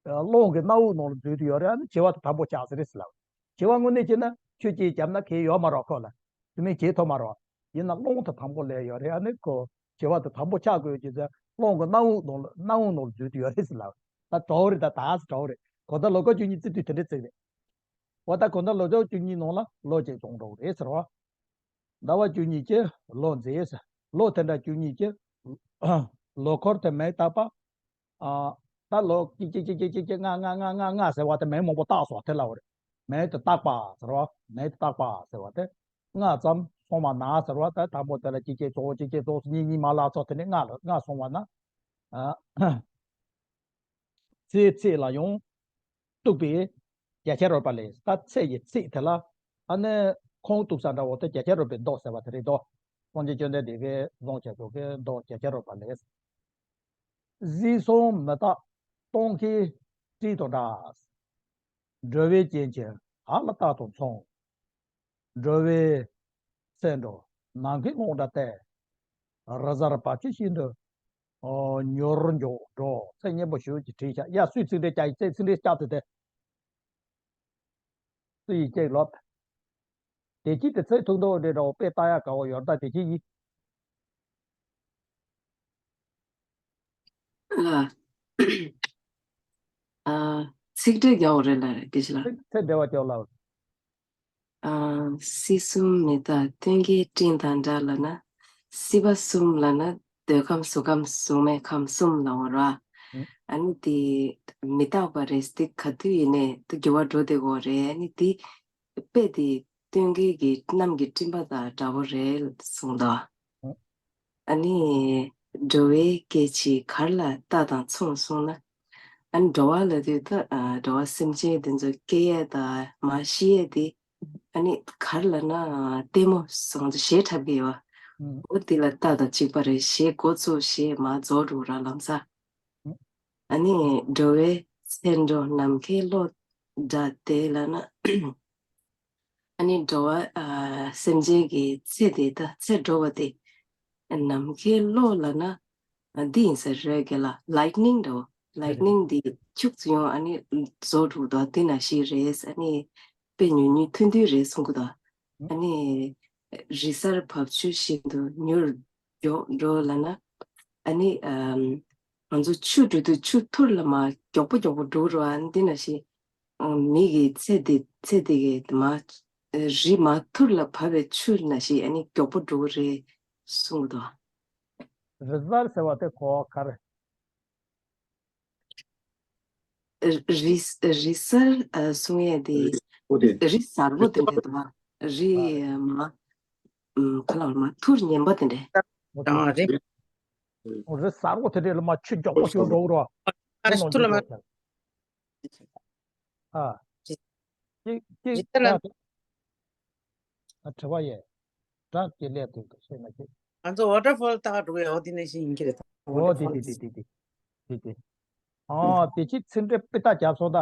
རླུང་གི་སྣ་བུག་ནང་ལ་འཛུལ་དུ་ཡོད་རེད། ཨ་ནི་བྱེ་བ་དེ་དང་པོ་ཆགས་ཟེར་རེད་ཟེར་ལབ། བྱེ་བ་དངོས་གནས་བྱས་ན་ཆུ་སྐྱེལ་རྒྱབ་ན་གལ་ཡོད་མ་རེད་ཁོ་ལ། དེ་མིན་བྱེད་ཐུབ་མ་རེད། ཡིན་ན་རླུང་དེ་དང་པོ་སླེབས་ཡོད་རེད། ཨ་ནི་ཁོ་བྱེ་བ་དེ་དང་པོ་ཆགས་དགོས་ཀྱི་ཟེར་རླུང་གི་སྣ་བུག་ནང་ལ་སྣ་བུག་ནང་ལ་འཛུལ་དུ་ཡོད་རེད་ཟེར་ལབ། ད་གྲོགས་རེད། ད་ད་ཟེར་གྲོགས་རེད། གོ་ད་ལོ་ཀ་བཅུ་གཉིས་བརྩི་དུས་དེ་འདྲ་བརྩི་རེད། འོ་ད་གོ་ད་ལོ་ཀ་བཅུ་གཉིས་ནང་ལ་ལོ་གཅིག་བྱུང་འགྲོ་གི་རེད་ཟེར་བ། ཟླ་བ་བཅུ་གཉིས་ཀྱི་ལོ་མཛེས། ལོ་དེ་འདྲ་བཅུ་གཉིས་ཀྱི་ལོ་འཁོར་དེ་མེ་བཏགས་པ། ཨ། ད་ལོ་གཅིག་གཅིག་གཅིག་གཅིག་གཅིག་ལྔ་ལྔ་ལྔ་ལྔ་ལྔ་ཟེར་བ་དེ་མེ་མང་པོ་བཏགས་སོང་དེ་ལ་འོ་རེད། མེ་དེ་བཏགས་པ་ཟེར་བ། མེ་དེ་བཏགས་པ་ཟེར་བ་དེ་ལྔ་ཙམ་སོང་བ་ན་ཟེར་བ། ད་དང་པོ་དེ་ལ་གཅིག་གཅིག་ཙོག་གཅིག་གཅིག་ཙོག་གཉིས་གཉིས་མ་ལ་ཙོག་དེ་ནས་ལྔ་ལ་ལྔ་སོང་བ་ན། ཨ། ཚེས་ཚེས་ལ་ཡང་གཏུགས་པའི་བརྒྱ་ཆ་རོལ་པ་ལས། ད་ཚེས་ཀྱི་ཚེས་དེ་ལ་ཨ་ནི་ཁོང་གཏུགས་ས་འདྲ་བོ་དེ་བརྒྱ་ཆ་རོལ་པའི་མདོ་ཟེར་བ་དེ་རེད་དོ། སངས་རྒྱས་བཅོམ་ལྡན་འདས་ཀྱིས་བཟུང་བྱས་ཚོ་གི་མདོ་བརྒྱ་ཆ་རོལ་པ་ལས། གཟིགས་གསུམ་མི་རྟག་སྟོང་ཁའི་སྤྲིན་དང་འདྲ། འགྲོ་བའི་སྐྱེ་མཆེད་གར་ལ་རྟག་ཏུ་མཚུངས། འགྲོ་བའི་ཚེ་འགྲོ་ནམ་མཁའི་ཀློང་འདྲ་སྟེ། རི་གཟར་བབས་ཆུ་བཞིན་དུ། ཨོ། མྱུར་མགྱོགས་འགྲོ། ཚེ་སྙན་པོ་ཞུ་གི་བྲིས་ཤག་ཡ་སུས་ཚིག་འགྲེལ་བྱ་ཡི་ཚེ་ཚིག་འགྲེལ་བྱ་ཚེ་དེ། སུ་ཡིས་ཀྱིས་ལོབ། དེ་གཅིག་དེ་ཚེ་ཐུགས་མདོག་འདྲེ་འདྲ་བོ་དཔེ་ལྟ་ཡག་ག་བོ་ཡོད་ད་དེ་གཅིག་ཡིན། ལ། ཨ། ཚིག་འགྲེལ་རྒྱག་འོ་རེད་ལ་རེད་དེ་ཞིག་ལ། ཚིག་ཚིག་འགྲེལ་བ་རྒྱག་ལ། ཨ། སྲིད་གསུམ་མི་རྟག་སྟོན་ཀའི་སྤྲིན་དང་འདྲ་ལབ་ན། སྲིད་པ་གསུམ་ལབ་ན་འདོད་ཁམས་གཟུགས་ཁམས་གཟུགས་མེད་ཁམས་གསུམ་ལབ་འོ་ར། ཨ་ནི་དེ་མི་རྟག་པ་རེད་དེ་ག་དུས་ཡིན་ནའི་དེ་འགྱུར་བ་འགྲོ་བསྡད་ཀྱི་ཡོད་རེད། ཨ་ནི་དེ་དཔེ་དེ་སྟོན་ཀའི་གི་གནམ་གྱི་སྤྲིན་པ་དང་འདྲ་པོ་རེད་གསུངས་འདུག་ཨ་ནི་འགྲོ་བའི་སྐྱེ་མཆེད་གར་ལ་རྟག་དང་མཚུངས་གསུངས་ན། ཨ་ནི་འགྲོ་བ་ལབ་དུས་ད་འགྲོ་བ་སེམས་ཅན་དེ་ཚོ་སྐྱེ་ཡས་དང་མར་ཤི་ཡས་དེ། ཨ་ནི་གར་ལབ་ན་ལྟད་མོ་བཟང་ཚོ་གཞས་འཁྲབ་ཀྱི་ཡོད། འོ་དེ་ལ་རྟག་དང་གཅིག་པ་རེད། གཞས་འགོ་བཙུགས་གཞས་མར་རྫོགས་འགྲོ་ར་ལམ་སང་། ཨ་ནི་འགྲོ་བའི་ཚེ་འགྲོ་ནམ་མཁའི་གློག་འདྲ་སྟེ་ལབ་ན། ཨ་ནི་འགྲོ་བ་ཨ་སེམས་ཅན་གྱི་ཚེ་དེ་ད་ཚེ་འགྲོ་བ་དེ་ནམ་མཁའི་གློག་ལབ་ན་འདི་ཡིན་ས་རེད་ག་ལ། ལའིཊ་ནིང་འདྲ་བོ། ལའིཊ་ནིང་འདི་འཁྱུག་ཙམ་ཡོང་ཨ་ནི་རྫོགས་འགྲོ་འདུག་དེ་ནང་བཞིན་རེད། ཨ་ནི་དཔེ་ཉུང་ཉུང་ཐུང་ཐུང་རེད་གསུང་གི་འདུག་ཨ་ནི་རི་གཟར་བབས་ཆུ་བཞིན་དུ་མྱུར་མགྱོགས་འགྲོ་ལབ་ན། ཨ་ནི་ཨམ། ང་ཚོ་ཆུ་འགྲོ་དུས་ཆུ་ཐུར་ལ་མར་མགྱོགས་པོ་མགྱོགས་པོ་འགྲོ་རོ། ཨ་ནི་འདི་ནང་བཞིན་ཨམ། མི་གི་ཚེ་འདི་ཚེ་འདི་གི་མར་རི་མར་ཐུར་ལ་བབས་པའི་ཆུ་ནང་བཞིན་ཨ་ནི་མགྱོགས་པོ་འགྲོ་གི་རེད་གསུངས་འདུག་རི་གཟར་ཟེར་བ་དེ་གོ་བ་ག་རེ། རི་རི་གཟར་ཨ་གསུང་ཡས་དེ། རི་པོ་དེ། རི་གཟར་པོ་དེ་འདྲ་འདུག་བ། རི་ཨ་མ་ཨམ། ག་ལ་མ་ཐུར་ངན་པ་དེ་འདྲ། ཨ་རི། རི་གཟར་པོ་དེ་འདྲ་ལ་མར་ཆུ་མགྱོགས་པོ་ཞིག་འགྲོ་གི་རེད་བ། ཨ་རི་ཐུར་ལ་མ། ཨ། ཅིག་ཅིག་རི་གཟར་ལ། ཨ་དྲི་བ་ཡས། གྲངས་ཀྱི་ལས་དུ་ཤེས་མ་ཤེས། ང་ཚོ་ཝ་ཊར་ཕོལ་ལྟ་ག་འགྲོ་གི་ཡོད། འོ་དེ་ནས་ཤེས་ཡིན་གྱི་རེད། ཝ་ཊར་ཕོལ། འོ་དེ་དེ་དེ་དེ་དེ་དེ། ཨ་དེ་ཅིག་ཚིག་འགྲེལ་དཔེ་ལྟ་རྒྱབ་སོང་ད།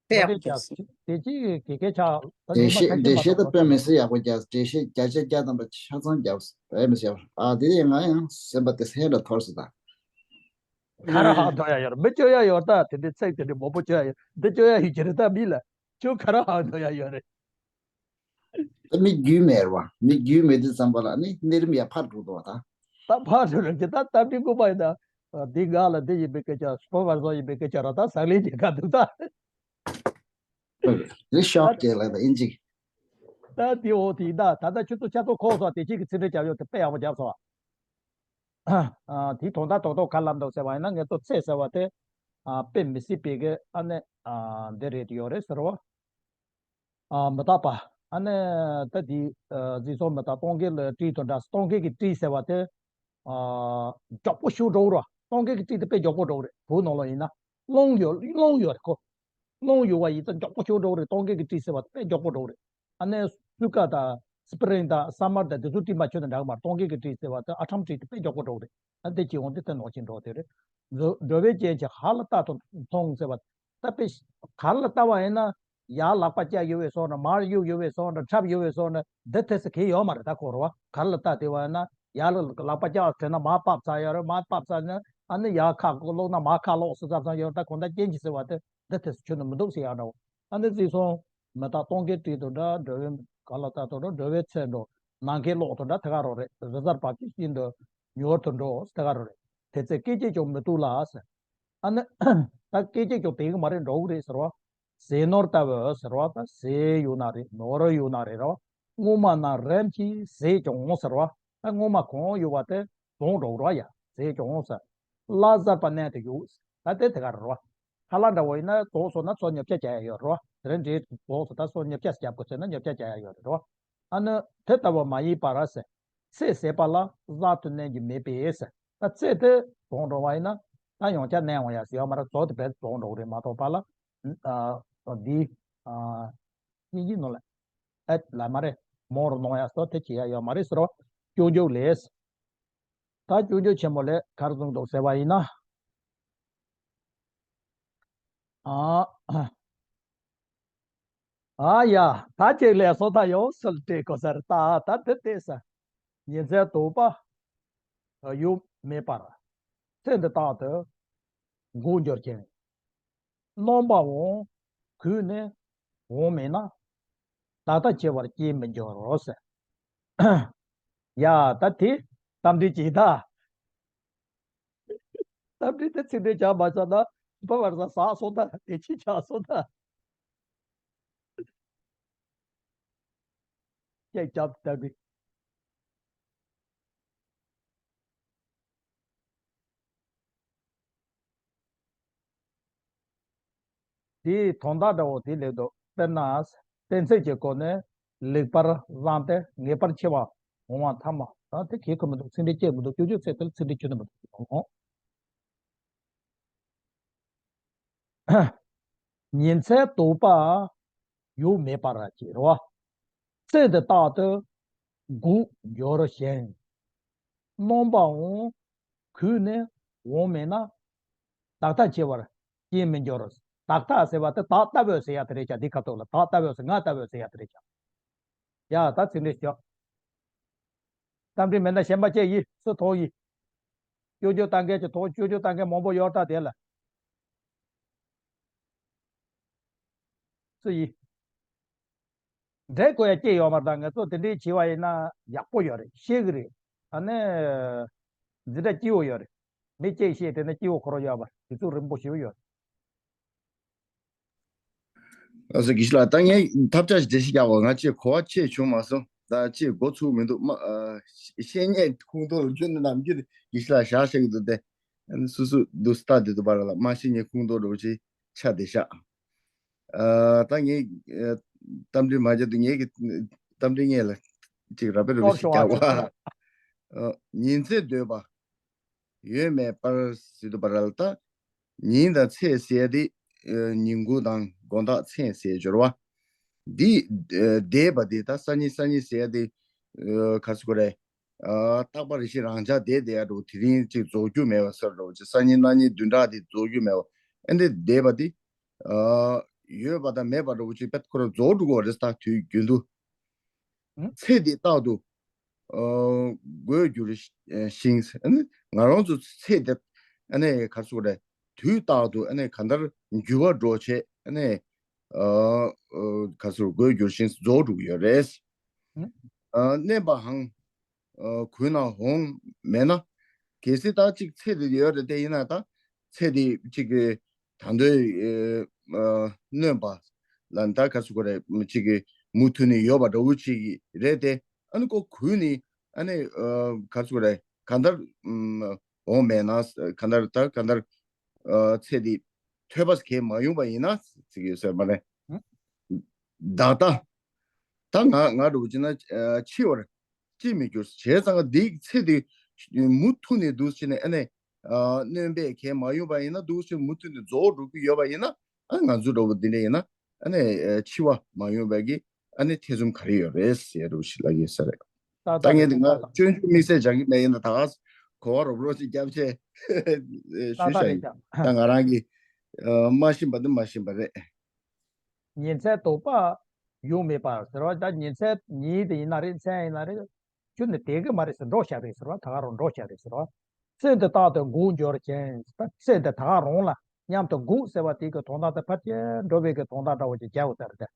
དཔེ་ཡག་པོ་རྒྱབ། དེ་ཅིག་གི་སྐད་ཆ། ད་འགྲེལ་བཤད་ཉི་མ་འགྲེལ་བཤད་ད་དཔེ་མི་སྲིད་ཡག་པོ་རྒྱབ། འགྲེལ་བཤད་བརྒྱ་ཆ་བརྒྱ་ཐམ་པ་ཆ་ཚང་རྒྱབ། དཔེ་མི་སྲིད་ཡག་པོ། ཨ་དེ་ཡང་ང་ཡང་སེམས་པ་དེ་སེམས་ལ་འཐོར་སོང་ད། ག་རེ་ཧ་གོ་ཡ་ཡོད་རེད། མི་སྐྱོ་ཡ་ཡོད་ད། དེ་འདྲའི་ཚིག་དེ་འདྲའི་མང་པོ་སྐྱོ་ཡ་ཡོད། འདི་སྐྱོ་ཡ་ཡོད་ཀྱི་རེད་ད་མི་ལ། ཁྱོད་ག་རེ་ཧ་གོ་ཡ་ཡོད་རེད། ད་མི་རྒྱུས་མེད་རེད་བ། མི་རྒྱུས་མེད་དུས་ཙམ་པ་ལ་ནི་གནས་རིམ་ཡར་ཕར་འགྲོ་འདུག་བ་ད། ད་ཕར་འགྲོ་རེད་ཀྱི་ད་སྟབས་བདེ་དགོས་པ་ཡིན་ད། འདི་འགག་ལ་འདི་ཡིན་པའི་སྐད་ཆ། སུ་པར་ཝའི་ཟར་ཡིན་པའི་སྐད་ཆ་ར་ད་ཟང་ལེན་བྱེད་ག་འདུག་ད། རི་ཤོག་ཅེས་ལ་ད་ཨིན་ཇི། ད་དེ་འོ་དེ་ད་ད་ལྟ་ཁྱོད་ཚོ་ཆ་ཚང་ཁོག་སོང་། དེ་གཅིག་གི་ཚིག་འགྲེལ་རྒྱབ་ཡོད་དེ་དཔེ་ཡག་པོ་རྒྱབ་སོང་། ཨ་དེའི་དོན་དག་རྡོག་རྡོག་ག་ལབ་འདུག་ཟེར་བ་ཡིན་ན། ངེད་ཚོ་ཚེ་ཟེར་བ་དེ་ཨ་དཔེ་མི་སྲིད་པའི་གི་ཨ་ནི་ཨ་འདི་རེད་ཡོད་རེད་ཟེར་བ། ཨ་མི་རྟག་པ། ཨ་ནི་ད་དེ་ཨ་གཟིགས་གསུམ་མི་རྟག་སྟོང་ཁའི་སྤྲིན་དང་འདྲ། སྟོང་ཁའི་གི་སྤྲིན་ཟེར་བ་དེ་ཨ་མགྱོགས་པོ་ཞིག་འགྲོ་གི་རེད། སྟོང་ཁའི་གི་སྤྲིན་དེ་དཔེ་མགྱོགས་པོ་འགྲོ་གི་རེད། བོད་ནང་ལོགས་ཡིན་ན་རླུང་ཡོད་རླུང་ཡོད་རེད་ཁོ། རླུང་ཡོད་པ་ཡིན་ཙང་མགྱོགས་པོ་ཞིག་འགྲོ་གི་རེད། སྟོང་ཁའི་གི་སྤྲིན་ཟེར་བ་དེ་དཔེ་མགྱོགས་པོ་འགྲོ་གི་རེད། ཨ་ནི་སུ་ཀ་དང་ སྤི་རིང་དང་ས་དམར་དང་དེ་ཚོ་བྲིས་མ་ཆོད་ན་འདྲ་གི་མ་རེད། སྟོན་ཁའི་གི་བྲིས་ཟེར་བ་དེ་ཨ་ཁྲམ་བྲིས་དེ་དཔེ་མགྱོགས་པོ་འགྲོ་གི་རེད། ཨ་འདི་གཅིག་འོང་དེ་དེ་ནོར་ཕྱིན་འགྲོ་དེ་རེད། འགྲོ་འགྲོ་བའི་རྐྱེན་གྱིས་ཧ་ལ་ལྟ་དང་མཐོང་ཟེར་བ། ད་དཔེ་ག་ལ་ལྟ་བ་ཡིན་ན། ཡར་ལག་པ་བཀྱག་ཡོད་པའི་སོགས་ན་མར་གཡུག་ཡོད་པའི་སོགས་ན་འཁྲབ་ཡོད་པའི་སོགས་ན་འདི་ཐེ་ས་གི་ཡོད་མ་རེད། ད་ཁོ་རེད་བ། ག་ལ་ལྟ་དེ་བ་ཡིན་ན་ཡར་ལ་ལག་པ་བཀྱག་དྲན་ན་མར་ཕབ་ཚར་ཡོད་རེད། མར་ཕབ་ཚར་ན་ཨ་ནི་ཡར་ཁ་ལོག་ན་མར་ཁ་ལོག་སུ་ཚབ་ཚང་ཡོད་རེད། ད་གོང་ད་རྐྱེན་གྱིས་ཟེར་བ་དེ་འདི་ཐེ་ས་ཆུད་ནི་མི་འདུག་ཟེར་ཡག་འདྲ་བོ། ཨ་ནི་རྩིས་སོང་མི་རྟག་སྟོན་ཁའི་བྲིས་དང་འདྲ། འགྲོ་བའི་ག་ལ་ལྟ་དང་འདྲ། འགྲོ་བའི་ཚེ་འགྲོ། ནམ་མཁའི་གློག་དང་འདྲ་དེ་ག་རང་རེད། རི་གཟར་བབས་ཀྱི་ཤིན་ཏུ་མྱུར་དུ་འགྲོ་དེ་ག་རང་རེད། དེ་ཚེ་སྐད་ཅིག་ཀྱང་མི་སྡུག་ལ་ཟེར། ཨ་ནི། ད་སྐད་ཅིག་ཀྱང་དེ་གི་མ་རེད་འགྲོ་གི་རེད་ཟེར་བ། ཟས་ནོར་ལྟ་བུ་ཟེར་བ། ད་ཟས་ཡོད་ན་རེད། ནོར་ཡོད་ན་རེད་རོ། སྔོན་མ་ན་རིམ་གྱིས་ཟད་ཀྱང་ཟེར་བ། ད་སྔོན་མ་གང་ཡོད་པ་དེ་བྱུང་འགྲོ་གི་རོ། ཡ་ཟད་ཀྱང་ཟེར། ལ་གཟར་བ་མནན་དུ་གཞུག་ད་དེ་དེ་ག་རེད་རོ། ཁ་ལག་འདྲ་བོ་ཡིན་ན་རྫོགས་སོང་ན་ཚོ་ཉོ་ཆ་བྱ་ཡ་ཡོད་རོ། དེ་རིང་འདྲའི་རྫོགས་སོང་ད་ཚོ་ཉོ་ཆ་རྒྱབ་དགོས་ཟེར་ན་ཉོ་ཆ་བྱ་ཡ་ཡོད་རེད་རོ། ཨ་ནི་དེ་ལྟ་བུ་མ་ཡིན་པར་ཟེར། ཚེ་ཟད་པ་ལ་གཟར་དུ་མནན་རྒྱུ་མེད་པས་ཟེར། ད་ཚེ་དེ་བྱུང་འགྲོ་བ་ཡིན་ན་ད་ཡང་བསྐྱར་མནན་འོང་ཡ་ཟེར་ཡོད་མ་རེད། རྫོགས་དེ་བས་བྱུང་འགྲོ་གི་རེད་མ་གཏོགས་པ་ལ། ཨ་འདི་ཨ་སྙིང་རྗེ་ནོར་ལ་ཨེ་ལ་མ་རེད། མོར་ནོར་ཡ་སོགས་དེ་བྱེད་ཡ་ཡོད་མ་རེད་ཟེར་རོ། སྐྱོན་བརྗོད་ལས། ད་སྐྱོན་བརྗོད་ཆེན་མོ་ལས་ག་རེ་གསུངས་འདུག་ཟེར་བ་ཡིན་ན། ཨ། ཨ་ཡ། ད་ཅིག་ལས་སོ་ད་ཡོང་སུལ་སྤྲད་གོ་ཟེར། ད་ད་དེ་བལྟས་ས། ཉིན་མཚན་དུས་པ་ཡུལ་མེད་པར། ཚེ་འདི་རྟག་ཏུ་འགུགས་འགྱུར་ཞིང་། རྣམ་པ་འོང་གུད་ནས་འོང་མེད་ན། ད་ལྟ་འཆི་བར་སྐྱེ་མི་འགྱུར་རོ་ཟེར། ཡ་ད་དེ་གཏམ་འདི་ཅིག་ད། གཏམ་འདི་དེ་ཚིག་འདི་ཆགས་མ་ཆགས་ན་བ་བར་ས་ཟག་སོང་ད་དེ་ཅི་ཆགས་སོང་ད། ཀྱེ་སྐྱབས་ལྟ་བུའི། དེའི་དོན་དག་འདྲ་བོ་དེ་ལེགས་འདུག་དཔེར་ན། གཏན་ཚིགས་ཀྱི་སྒོ་ནས་ལེགས་པར་བཟང་སྟེ་ངེས་པར་འཆི་བ་འོང་བ་ཐ་མ། ད་དེ་གལ་ཁ་མི་འདུག་ཚིག་འདི་བཅད་མི་འདུག་སྐྱོན་བརྗོད་ཚིག་དེ་ལ་ཚིག་འདི་བཅད་ནི་མི་འདུག་ཉིན་མཚན་དུས་པ་ཡུལ་མེད་པར་བྱེད་རོ། ཚེ་འདི་རྟག་ཏུ་འགུགས་འགྱུར་ཞིང་། རྣམ་པ་འོང་གུད་ནས་འོང་མེད་ན། ད་ལྟ་འཆི་བར་སྐྱེ་མི་འགྱུར། ད་ལྟ་ཟེར་བ་དེ་ད་ལྟ་བུ་ཟེར་ཡ་དེ་རེད་ཀྱང་འདི་ཁ་ཐོག་ལ་ད་ལྟ་བུ་ཟེར་ང་ལྟ་བུ་ཟེར་ཡ་དེ་རེད་ཀྱང་། ཡ་ད་ཚིག་འདི་ཞོག་གཏམ་འདི་མེད་ན་གཞན་པ་བཅས་ཡིན་སུ་མཐོང་ཡིན། སྐྱོན་བརྗོད་བཏང་མཁན་གྱི་ཐོག་སྐྱོན་བརྗོད་བཏང་མཁན་མང་པོ་ཡོད་ད་དེ་ལ། སུ་ཡིན། འབྲས་བཀོད་ཡ་སྐྱེས་ཡོད་མ་རེད། ད་ང་ཚོ་དེ་འདྲའི་བྱས་པ་ཡིན་ན་ཡག་པོ་ཡོད་རེད། ཤེས་གི་རེད། ཨ་ནི། འཛིན་གྲྭ་སྐྱིད་པོ་ཡོད་རེད། མི་སྐྱེས་ཤེས་དེ་ནི་སྐྱིད་པོ་ཁོ་རང་ཡོད་པ་དུས་ཚོད་རིང་པོ་ཞིག་ཡོད་རེད། ཨ་སོ་དགེ་བཤེས་ལགས། ད་ངས་ཐབས་ཆག་ཞིག་འགྲེལ་བཤད་རྒྱག་པ། ང་ཅིག་གོ་བ་ཆེ་བྱུང་མ་སོང་། ད་ཅིག་འགོ་ཚུགས་མི་འདུག་མ་ཨ་བཤད་ཉན་ཁུངས་གཏོང་ལ་ཁྱོད་ནི་ནམ་རྒྱུན་དགེ་བཤེས་ལགས་བཞག་བཞག་གི་འདུག་སྟེ། ཨ་ནི་སུ་སུ་འདུག་ལྟ་དེ་འདུག་པ་ར་ལ་མ་བཤད་ཉན་ཁུངས་གཏོང་འགྲོ་བྱེད་ཆ་དེ་བཞག་ཨ་ད་ངས་ཨ་གཏམ་འདྲི་མ་བརྒྱབ་དུས་ངས་ཀྱི་གཏམ་འདྲི་ངས་ལ་ཅིག་ར་པེ་ར་པེ་ཞིག་རྒྱག་པ། ཨ་ཉིན་མཚན་སྡོད་པ། ཡོད་མེད་པར་ཟེར་དུས་པ་ར་ལ་ད། ཉིན་དང་མཚན་ཟེར་ཡ་དེ་ཨ་ཉིན་གུང་དང་དགོང་དག་མཚན་ཟེར་སྦྱོར་བ། འདི་ཨ་འདས་པ་དེ་ད་སང་ཉིན་སང་ཉིན་ཟེར་ཡ་དེ་ཨ་ག་ཟེར་དགོས་རེད། ཨ་རྟག་པ་རེ་ཞིག་རང་འཇགས་བསྡད་བསྡད་ཡ་འགྲོ་དེ་རིང་ཅིག་རྫོགས་རྒྱུ་མེད་པ་ཟེར་འགྲོ་ཅིག་སང་ཉིན་གནངས་ཉིན་བདུན་ཕྲག་དེ་རྫོགས་རྒྱུ་མེད་པ། ཨ་འདི་འདས་པ་དེ་ཨ་ཡོད་པ་དང་མེད་པ་འགྲོ་ཅིག་པད་ཁོ་རང་རྫོགས་འགྲོ་གི་རེད། ད་དུས་རྒྱུན་དུ། ཨང་། ཚེ་འདི་རྟག་ཏུ་ཨ་འགོར་འགྱུར་ཞིང་། ཨ་ནི་ང་རང་ཚོ་ཚེ་འདི་ཨ་ནི་ག་ཟེར་དགོས་རེད། དུས་རྟག་ཏུ་ཨ་ནི་གང་ལྟར་འགྱུར་བ་འགྲོ་བྱེད་ཨ་ནི་ཨ་ཨ་ག་ཟེར་འགོར་འགྱུར་ཞིང་རྫོགས་འགྲོ་གི་ཡོད་རེད། ཨང་། ཨ་མནན་པའང་ཨ་གུད་ནས་འོང་མེད་ན། གལ་སྲིད་ད་ཅིག་ཚེ་འདི་ཡོད་རེད་དེ་ཡིན་ན་ད། ཚེ་འདི་ཅིག་གི་ད་འདོད་ཨ་གནོན་པ་ལ་ད་ག་ཟེར་དགོས་རེད། ཅིག་གི་མུ་མཐུད་ནས་ཡོད་པ་འདྲ་བོ་ཅིག་རེད་དེ། ཨ་ནི་ཁོ་གུད་ནས་ཨ་ནི་ཨ་ག་ཟེར་དགོས་རེད། གང་ལྟར་ཨམ་འོང་མེད་ན། གང་ལྟར་ད་གང་ལྟར་ཨ་ཚེ་འདི་ཐོས་པ་གས་མ་ཡོང་པ་ཡིན་ན་ཟེར་གྱི་ཡོད་ཟེར་མ་རེད། ཨང་། བདག་ལྟ། ད་ང་ང་འདྲ་བོ་བྱས་ན་ཨ་འཆི་བར་སྐྱེ་མི་འགྱུར། བྱས་ཙང་འདི་ཚེ་འདི་མུ་མཐུད་ནས་འདུག་བྱས་ནས་ཨ་ནི་ཨ་གནོན་པས་གས་མ་ཡོང་པ་ཡིན་ན། འདུག་བྱས་མུ་མཐུད་ནས་རྫོགས་འགྲོ་གི་ཡོད་པ་ཡིན་ན། ཨ་ང་ཚོ་འདྲ་བོ་འདི་འདྲ་ཡིན་ན་ཨ་ནི་ཨ་འཆི་བ་མ་ཡོང་བའི་གི་ ཨ་ནི་ཐེ་ཚོམ་ག་རེ་ཡོད་རེད་ཟེར་རོ་ཞིག་ལ་ཡོད་ས་རེད། ད་ལྟ་ངས་འདི་ང་སྐྱོན་བརྗོད་དམིགས་བསལ་སྦྱང་གི་མེད། ཡིན་ན་ད་ག་གོ་བ་རོབ་རོབ་ཅིག་རྒྱབ་ཆེ་ཞུ་ཤ་ཡིན། ད་ང་རང་གི་མ་ཤེས་པ་འདི་མ་ཤེས་པ་རེད། ཉིན་མཚན་དོགས་པ་ཡོང་མེད་པར་ཟེར་བ། ད་ཉིན་མཚན་ཉིན་དེ་ཡིན་ན་རེད། མཚན་ཡིན་ན་རེད། ཁྱོད་ནི་དེ་གི་མ་རེད་ཟེར་འགྲོ་བྱ་རེད་ཟེར་བ། ད་ག་རང་འགྲོ་བྱ་རེད་ཟེར་བ། ཚེ་འདི་རྟག་ཏུ་འགུགས་འགྱུར་ཞིང་། ད་ཚེ་འདི་ད་ག་རང་ལ་མཉམ་དུ་འགུགས་ཟེར་བ་དེ་གི་དོན་དག་དེ་ཕལ་ཆེར་འགྲོ་བའི་གི་དོན་དག་འདྲ་བོ་ཅིག་རྒྱག་འོ་ཟེར་ཏེ།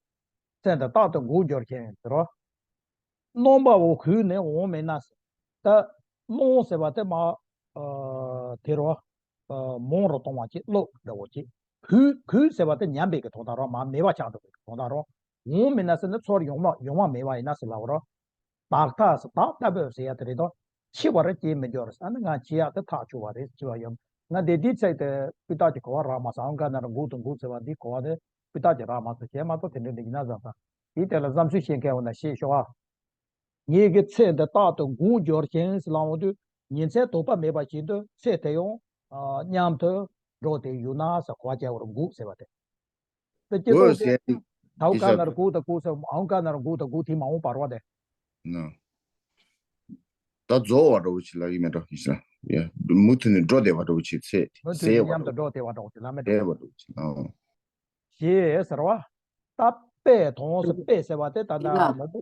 ཚེ་འདི་རྟག་ཏུ་འགུགས་འགྱུར་ཞིང་ཟེར་བ། རྣམ་པ་འོ་ཁུལ་ནས་འོང་མིན་ན། ད་རླུང་ཟེར་བ་དེ་མ་དེ་རོ། མང་རུ་གཏོང་བ་ཅིག་གློག་འདྲ་བོ་ཅིག་ཁུལ་ཁུལ་ཟེར་བ་དེ་ཉམས་པའི་གི་དོན་དག་རོ། མ་མེད་པ་ཆགས་འགྲོ་བའི་གི་དོན་དག་རོ། འོང་མིན་ན་ཟེར་ན་ཚོར་ཡོང་མ་ཡོང་བ་མེད་པ་ཡིན་ན་ཟེར་ལབ་རོ། དག་མཐའ་ཟེར་དག་ལྟ་བུ་ཟེར་ཡ་དེ་རེད་དོ། འཆི་བར་སྐྱེ་མི་འགྱུར། ཨ་ནི་ང་འཆི་ཡག་དེ་ཐག་ཆོད་པ་རེད། འཆི་བ་ཡོང་ང་དེ་དེའི་ཚིག་དེ་སྤུས་དག་གི་གོ་བ་རག་མ་སོང་། ཨང་ཀ་ན་རུ་འགུག་དང་འགུག་ཟེར་བ་འདིའི་གོ་བ་དེ་སྤུས་དག་ཅིག་རག་མ་སོང་། བྱས་མ་གཏོགས་དེ་འདྲ་འདི་ཡིན་ན་བཟང་ས། དེའི་ཐད་ལ་བསམ་ཚུལ་བཤད་མཁན་འོ་ན་བཤད་ཤོག་ཨ། ངེད་ཀྱི་ཚེ་འདི་རྟག་ཏུ་འགུགས་འགྱུར་ཞིང་ཟེར་ལབ་འོང་དུས། ཉིན་མཚན་དོགས་པ་མེད་པ་བཞིན་དུ་ཚེ་དེ་ཡང་མཉམ་དུ་འགྲོ་དེ་ཡོད་ན་ཟེར་གོ་བ་རྒྱག་པར་འགུགས་ཟེར་བ་དེ། དེ་སྤྱི་འོ་ཚོགས་ཟེར་ཡ་དེ་ད་འོ་ཀ་ན་རུ་འགུག་དང་འགུག་ཟེར། ཨང་ཀ་ན་རུ་འགུག་དང་འགུག་དེ་མ་འོངས་པ་རོ་དེ། ན། ད་རྫོགས་པ་འདྲ་བོ་ཅིག་ལབ་ཀྱི་མེད་འགྲོ་ཡིན་ས། ཡ། མུ་མཐུད་ནས་འགྲོ་བསྡད་པ་འདྲ་བོ་ཅིག་ཚེ་མུ་མཐུད་ཟད་ནས་པ་མཉམ་འགྲོ་དུ་འགྲོ་བསྡད་པ་འདྲ་བོ་ཅིག་ལབ་མེད་འགྲོ། བསྡད་པ་འདྲ་བོ་ཅིག་ཨང་། ཞེས་ཟེར་བ། ད་དཔེ་དོན་ཟེར། དཔེ་ཟེར་བ་དེ་ད་ལྟ་ལ་མོ་པོ་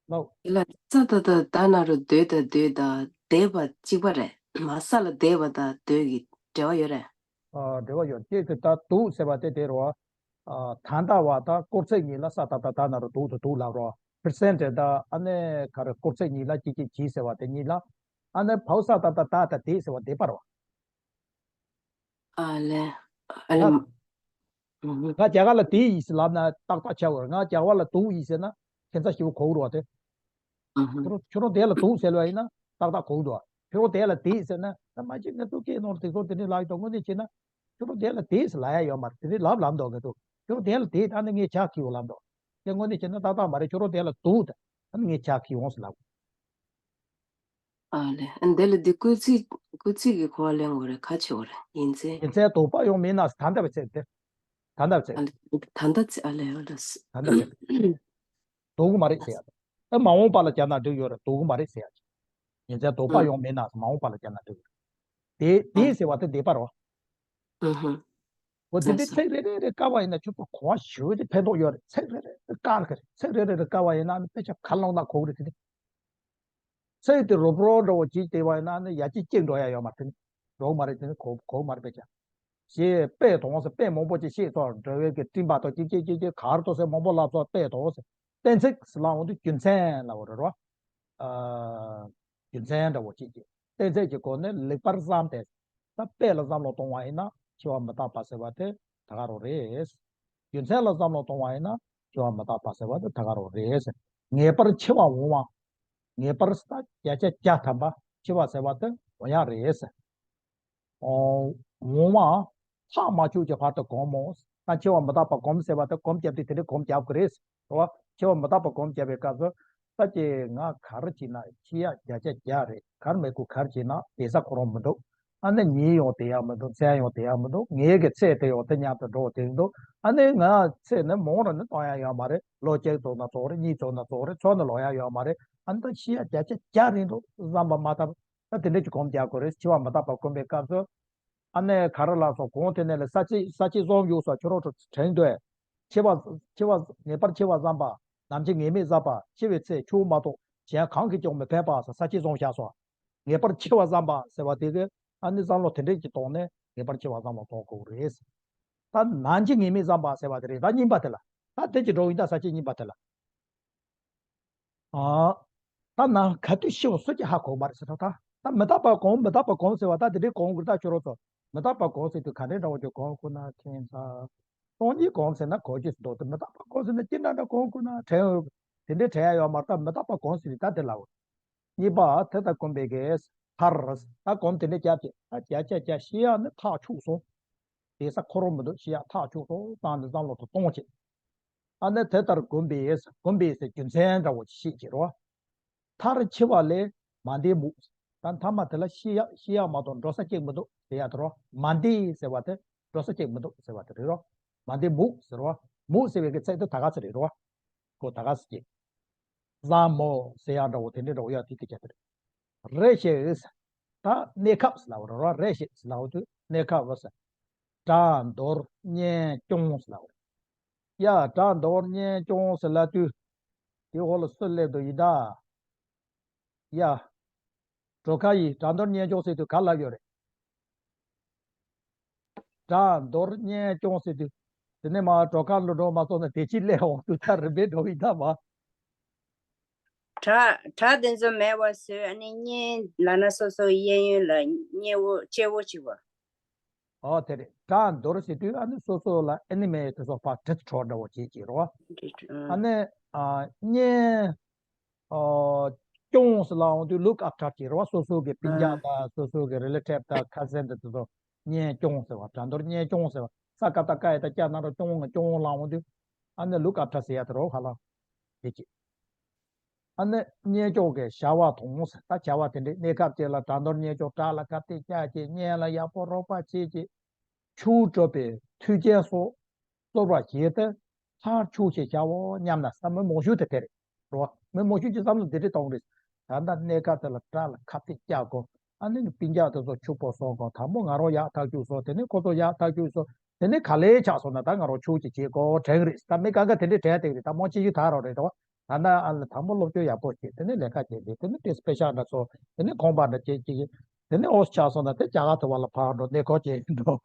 མོ། དེ་ལ་ས་ད་ད་ད་ན་རུ་སྡོད་ད་སྡོད་ད་བསྡད་པ་གཅིག་པ་རེད་མ། ས་ལ་བསྡད་པ་ད་སྡོད་ཀྱི་འབྲེལ་བ་ཡོད་རེད། ཨ། འབྲེལ་བ་ཡོད། ཅེས་ཀྱི་ད་འདུག་ཟེར་བ་དེ་དེ་རོ། ཨ། ད་ལྟ་བ་ད་སྐོར་ཚད་གཉིས་ལ་ས་ད་ད་ད་ན་རུ་འདུག་ད་འདུག་ལབ་རོ། པར་སེན་ཊི་ད་ཨ་ནི་ག་རེ་སྐོར་ཚད་གཉིས་ལ་གཅིག་གཅིག་གིས་ཟེར་བ་དེ་གཉིས་ལ། ཨ་ནི་བའུ་ས་ད་ད་ད་ད་དེ་ཟེར་བ་དེ་པར་བ། ཨ་ལེ། ཨ་ལེ། ང་ང་རྒྱ་གར་ལ་དེ་ཡིན་ཟེར་ལབ་ན་ཏག་ཏག་ཆགས་འོར། ང་རྒྱ་གར་ལ་འདུག་ཡིན་ཟེར་ན་ཁྱད་མཚར་ཞེ་པོ་གོ་གི་རེད་བ་དེ། ཁྱོད་རང་ཁྱོད་རང་དེ་ལ་འདུག་ཟེར་ལ་ཡིན་ན་ཏག་ཏག་གོ་གི་འདུག་ཁྱོད་རང་དེ་ལ་དེ་ཟེར་ན་ད་མ་གཅིག་ང་ཚོ་སྐད་ནོར་དེ་ཚོ་དེ་འདྲའི་ལག་ཡོད་དོ། དངོས་གནས་བྱས་ན་ཁྱོད་རང་དེ་ལ་དེ་ཟེར་ལབ་ཡ་ཡོད་མ་རེད། དེ་འདྲའི་ལབ་ལབ་འདུག་ང་ཚོ་ཁྱོད་རང་དེ་ལ་དེ་ད་ནི་ངས་ཇག་གི་ཡོང་ལབ་འདུག་དེ་དངོས་གནས་བྱས་ན་ཏག་ཏག་མ་རེད། ཁྱོད་རང་དེ་ལ་འདུག་ད་ནི་ངས་ཇག་གི་ཡོང་ཟེར་ལབ། ཨ་ལེ། ཨ་འདི་ལ་འདི་སྐུལ་ཚིག་སྐུལ་ཚིག་གི་གོ་བ་ལེན་དགོས་རེད། ཁ་ཆེ་བ་རེད། ཡིན་ཚེ། ཡིན་ཚེ་དོགས་པ་ཡོང་མིན་ན་ད་ལྟ་བའི་ཚེ་དེ། ད་ལྟ་བའི་ཚེ། ཨ་ལེ། ད་ལྟ་ཚེ། ཨ་ལེ། ཨ་ལེ། ད་ལྟ་ཚེ། དོགས་གི་མ་རེད་ཟེར་ཡ། ཨ་མ་འོངས་པ་ལ་སྦྱར་ན་འགྲིག་ཡོད་རེད། དོགས་གི་མ་རེད་ཟེར་ཡ། ཡིན་ཚེ་དོགས་པ་ཡོང་མིན་ན་མ་འོངས་པ་ལ་སྦྱར་ན་འགྲིག་ཡོད་རེད། དེ་དེ་ཟེར་བ་དེ་བསྡད་པ་རོ། ཨུ་ཧུ། འོ་དེ་འདྲའི་ཚིག་རེ་རེ་རེ་བཀར་བ་ཡིན་ན་ཁྱོད་ཚོ་གོ་བ་ཞུ་དེ་ཕན་ཐོགས་ཡོད་རེད། ཚིག་རེ་རེ་རེ་བཀར་གི་རེད། ཚིག་རེ་རེ་རེ་བཀར་བ་ཡིན་ན་ནི་དཔེ་ཆ་ག་ལོང་ན་གོ་གི་རེད་དེ་ནི། ཚིག་དེ་རོབ་རོབ་འདྲ་བོ་ཅིག་བལྟས་པ་ཡིན་ན་ནི་ཡ་གཅིག་གཅིག་འགྲོ་ཡ་ཡོད་མ་རེད་དེ་ནི། འགྲོ་གི་མ་རེད་དེ་ནི། གོ་གོ་གི་མ་རེད་དཔེ་ཆ། ཞེས་དཔེ་དོན་ཟེར་དཔེ་མང་པོ་ཅིག་བཤད་ཚོགས་འགྲོ་བའི་གི་སྤྲིན་པ་དང་ཅིག་ཅིག་ཅིག་ཅིག་གར་དོ་ཟེར་མང་པོ་ལབ་ཚོགས་དཔེ་དོན་ཟེར། གཏན་ཚིགས་ཟེར་ལབ་འོང་དུས་རྒྱུ་མཚན་ལབ་པ་རེད་རོ། ཨ། རྒྱུ་མཚན་འདྲ་བོ་ཅིག་གི་གཏན་ཚིགས་ཀྱི་སྒོ་ནས་ལེགས་པར་བསམས་ཏེ། ད་དཔེ་ལ་བསམ་བློ་གཏོང་བ་ཡིན་ན་འཆི་བ་མི་རྟག་པ་ཟེར་བ་དེ་ད་ག་རང་རེད། རྒྱུ་མཚན་ལ་བསམ་བློ་གཏོང་བ་ཡིན་ན་འཆི་བ་མི་རྟག་པ་ཟེར་བ་དེ་ད་ག་རང་རེད། ངེས་པར་འཆི་བ་འོང་བ། ངེས་པར་ད་བརྒྱ་ཆ་བརྒྱ་ཐམ་པ་འཆི་བ་ཟེར་བ་དེ་འོང་ཡ་རེད། འོང་བ་ཐག་མ་ཆོད་ཀྱི་བར་དུ་གོམས་མོ། ད་འཆི་བ་མི་རྟག་པ་གོམས་ཟེར་བ་དེ་གོམས་བརྒྱབ་དུས་དེ་འདྲའི་གོམས་བརྒྱབ་ཀྱི་རེད། རེད་བ། འཆི་བ་མི་རྟག་པ་གོམས་བརྒྱབ་པའི་སྐབས་སུ། ད་ཀྱེ་ང་ག་རེ་བྱས་ན་འཆི་ཡག་བརྒྱ་ཆ་བརྒྱ་རེད། ག་རེ་མེད་ཁུལ་ག་རེ་བྱས་ན་བསྡད་ས་ཁོ་རང་མི་འདུག་ཨ་ནི་ཉིན་ཡང་བསྡད་ཡག་མི་འདུག་མཚན་ཡང་བསྡད་ཡག་མི་འདུག་ངའི་གི་ཚེ་དེ་ཡང་དེ་མཉམ་དུ་འགྲོ་བསྡད་འདུག་ཨ་ནི་ང་ཚེ་ནི་མང་རུ་ནི་གཏོང་ཡག་ཡོད་མ་རེད། ལོ་གཅིག་ཙམ་ན་ཙོག་རེད། གཉིས་ཙམ་ན་ཙོག་རེད། འཚོ་ནི་ལོག་ཡག་ཡོད་མ་རེད། ཨ་ནི་ད་འཆི་ཡག་བརྒྱ་ཆ་བརྒྱ་རེད་འདུག་བསམ་པ་མ་ཐག་ད་དེ་འདྲ་ཅིག་གོམས་རྒྱག་དགོས་རེད། འཆི་བ་མི་རྟག་པ་གོམས་པའི་སྐབས་སུ། ཨ་ནེ་ག་རེ་ལ་སོགས་གོང་དེ་ནས་ལས་ས་བཅད་ས་བཅད་བཟང་ཡོད་ས་ཁྱོད་རང་ཚོ་དྲན་འདོད། འཆི་བ་འཆི་བ་ངེས་པར་འཆི་བ་བསམ་པ། ནམ་འཆི་ངེས་མེད་བསམ་པ། འཆི་བའི་ཚེ་འཆི་བ་མ་གཏོགས་གཞན་གང་གིས་ཀྱང་མི་ཕན་པ་ཟེར་ས་བཅད་བཟང་བཞག་སོང་། ངེས་པར་འཆི་བ་བསམ་པ་ཟེར་བ་དེ་གི་ཨ་ནི་བསམ་བློ་དེ་འདྲས་ཀྱི་ཐོག་ནས་ངེས་པར་འཆི་བ་བསམ་བློ་གཏོང་དགོས་རེད། ད་ནམ་འཆི་ངེས་མེད་བསམ་པ་ཟེར་བ་དེ་རེད། ད་གཉིས་པ་དེ་ལ་ད་དེ་ཅི་འགྲོ་ཡིན། ད་ས་བཅད་གཉིས་པ་དེ་ལ། ཨ། ད་ནང་ག་དུས་ཤི་བ་སུ་གྱིས་ཧ་གོ་མ་རེད་ཟེར་ད། ད་མི་རྟག་པ་གོམས་མི་རྟག་པ་གོམས་ཟེར་བ་ད་དེ་འདྲའི་གོམས་དགོས་ད་ཁྱོད་རང་ཚོ། མི་རྟག་པ་གོམས་ཟེར་དུས་ག་འདྲའི་འདྲ་བོ་ཅིག་གོམས་དགོས་ན་ཁྱེད་ཚ། སྟོང་ཉིད་གོམས་ཟེར་ན་གོ་རྒྱུ་ཟེར་འདུག་དེ་མི་རྟག་པ་གོམས་ཟེར་ན་ཅི་འདྲ་འདྲ་གོམས་དགོས་ན་དྲན་ཡོད། དེ་འདྲའི་དྲན་ཡ་ཡོད་མ་རེད། ད་མི་རྟག་པ་གོམས་ཟེར་དུས་ད་དེ་ལ་འོ། གཉིས་པ་དེ་ལྟར་གོམས་པའི་གེ། མཐར། ད་གོམས་དེ་འདྲའི་རྒྱབ་ཀྱི་ད་བརྒྱ་ཆ་བརྒྱ་ཤི་ཡག་ནི་ཐག་ཆོད་སོང་། བསྡད་ས་ཁོ་རང་མི་འདུག་ཤི་ཡག་ཐག་ཆོད་སོང་བསམ་ནས་བསམ་བློ་དེ་གཏོང་བྱེད། ཨ་ནི་དེ་ལྟར་གོམས་པས་གོམས་པས་ཟེར་རྒྱུ་མཚན་འདྲ་བོ་ཞིག་བཤད་ཀྱི་རོ། མཐར་འཆི་བ་ལས་མ་འདས་མུག་ད་མཐའ་མ་དེ་ལ་ཤི་ཡག་ཤི་ཡག་མ་གཏོགས་འགྲོ་ས་གཅིག་མི་འདུག་ཟེར་ཡག་དེ་རོ། མ་འདས་ཟེར་བ་དེ་འགྲོ་ས་གཅིག་མི་འདུག་ཟེར་བ་དེ་རེད་རོ། མ་འདས་མུག་ཟེར་རོ། མུག་ཟེར་བའི་གི་ཚིག་དེ་ད་ག་ཚོད་རེད་རོ། ཁོ་ད་ག་ཟེར་གྱི། བཟང་མོ་ཟེར་ཡག་འདྲ་བོ་དེ་འདྲའི་འདྲ་བོ་ཡག་དེ་དེ་སྐད་དེ་རེད། རེ་ཞིག་ད་གནས་སྐབས་ཟེར་ལབ་པ་རེད་རོ། རེ་ཞིག་ཟེར་ལབ་པ་དུས་གནས་སྐབས་ཟེར། བྲག་རྡོར་གཉེན་སྐྱོང་ཟེར་ལབ་པ་རེད། ཡ་བྲག་རྡོར་གཉེན་སྐྱོང་ཟེར་ལབ་དུས་དེ་འོག་ལ་སུ་སླེབས་འདུག་ཡིན་ད། ཡ། གྲོ་ཁ་ཡིས་བྲག་རྡོར་གཉེན་སྐྱོང་ཟེར་དུས་ག་ལབ་ཡོད་རེད། བྲག་རྡོར་གཉེན་སྐྱོང་ཟེར་དུས། དེ་ནས་མ་གྲོ་ཁ་ལོ་འགྲོ་མ་སོང་ན་དེ་ཕྱི་སླེབས་འོང་དུས་ད་རིམ་པས་འགྲོ་གི་ད་བ། བྲག་བྲག་དེ་ཚོ་མེད་པ་བཟོས། ཨ་ནི་གཉེན་ལབ་ན་སོ་སོའི་གཡས་གཡོན་ལ་གཉེན་བོ་གཅེས་བོ་བྱེད་པ། ཨོ་དེ་རེད། བྲག་རྡོར་ཟེར་དུས་ཨ་ནི་སོ་སོ་ལ་ཨེ་ནི་མེ་དེ་ཚོ་ཕར་དྲིལ་འཕྲོ་འདྲ་བོ་བྱེད་ཀྱི་རེད་བ། ཨ་ནི་ཨ་གཉེན། ཨོ། སྐྱོང་ཟེར་ལབ་འོང་དུས་look after བྱེད་རེད་བ། སོ་སོ་གི་སྤུན་ཀྱག་དང་སོ་སོ་གི་relative དང་cousin དེ་ཚོ་གཉེན་སྐྱོང་ཟེར་བ། བྲག་རྡོར་གཉེན་སྐྱོང་ཟེར་བ། ས་ཀ་བཏགས་སྐ་ཡ་བཏགས་སྐྱ་ན་རོ་སྐྱོང་ང་སྐྱོང་ལབ་འོང་དུས་ཨ་ནི་look after ཟེར་ཡ་དེ་རོ་ཧ་ལ། དེ་ཅི། ཨ་ནི་གཉེན་སྐྱོང་གི་བྱ་བ་དང་ཟེར། ད་བྱ་བ་དེ་འདྲའི་གནས་སྐབས་ཅིག་ལ་བྲག་རྡོར་གཉེན་སྐྱོང་། བྲག་ལ་ཁ་གཏད་བཅག་ཅིག་གཉེན་ལ་ཡག་པོ་རོགས་པ་བྱེད་ཅིག་ཆུ་དཀྲོལ་བའི་མཐུ་རྐྱེན་སོགས་སྩོལ་བར་བཞེད་དེ། མཐར་ཆོག་ཤེས་བྱའོ་སྙམ་ན་ཟེར། མི་མང་ཤོས་དེ་དེ་རེད་རོ། མི་མང་ཤོས་ཀྱི་བསམ་བློ་འདི་འདྲ་གཏོང་རེད། ད་ལྟ་གནས་སྐབས་དེ་ལ་བྲག་ལ་ཁ་གཏད་བཅག་དགོས། ཨ་ནི་སྤུན་ཀྱག་དེ་ཚོ་ཕྱུག་པོ་སོང་གོ། དང་པོ་ང་རང་ཡག་ཐག་ཆོད་སོང་། དེ་ནས་ཁོ་ཚོ་ཡག་ཐག་ཆོད་སོང་། དེ་ནས་ག་ལེ་ཆགས་སོང་ན་ད་ང་རང་ཆོག་ཅིག་བྱེད་དགོས་དྲན་རེད། ད་མི་གང་ག་དེ་འདྲས་དྲན་བསྡད་རེད། ད་མང་ཆེ་ཤོས་ད་རང་རེད་དོ། ད་ལྟ་ཨ་ལ་དང་པོ་སློབ་སྦྱོང་ཡག་པོ་བྱེད། དེ་ནས་ལས་ཀ་བྱེད་རེད། དེ་ནས་དེ་དཔེ་ཤག་འདྲ་ཚོ། དེ་ནས་ཁང་པ་འདྲ་བྱེད་ཅིག་དེ་ནས་ཨོ་ཆགས་སོང་ན་དེ་རྒྱ་གར་དུ་བ་ལ་ཕར་འགྲོ། གནས་སྐོར་བྱེད་འགྲོ།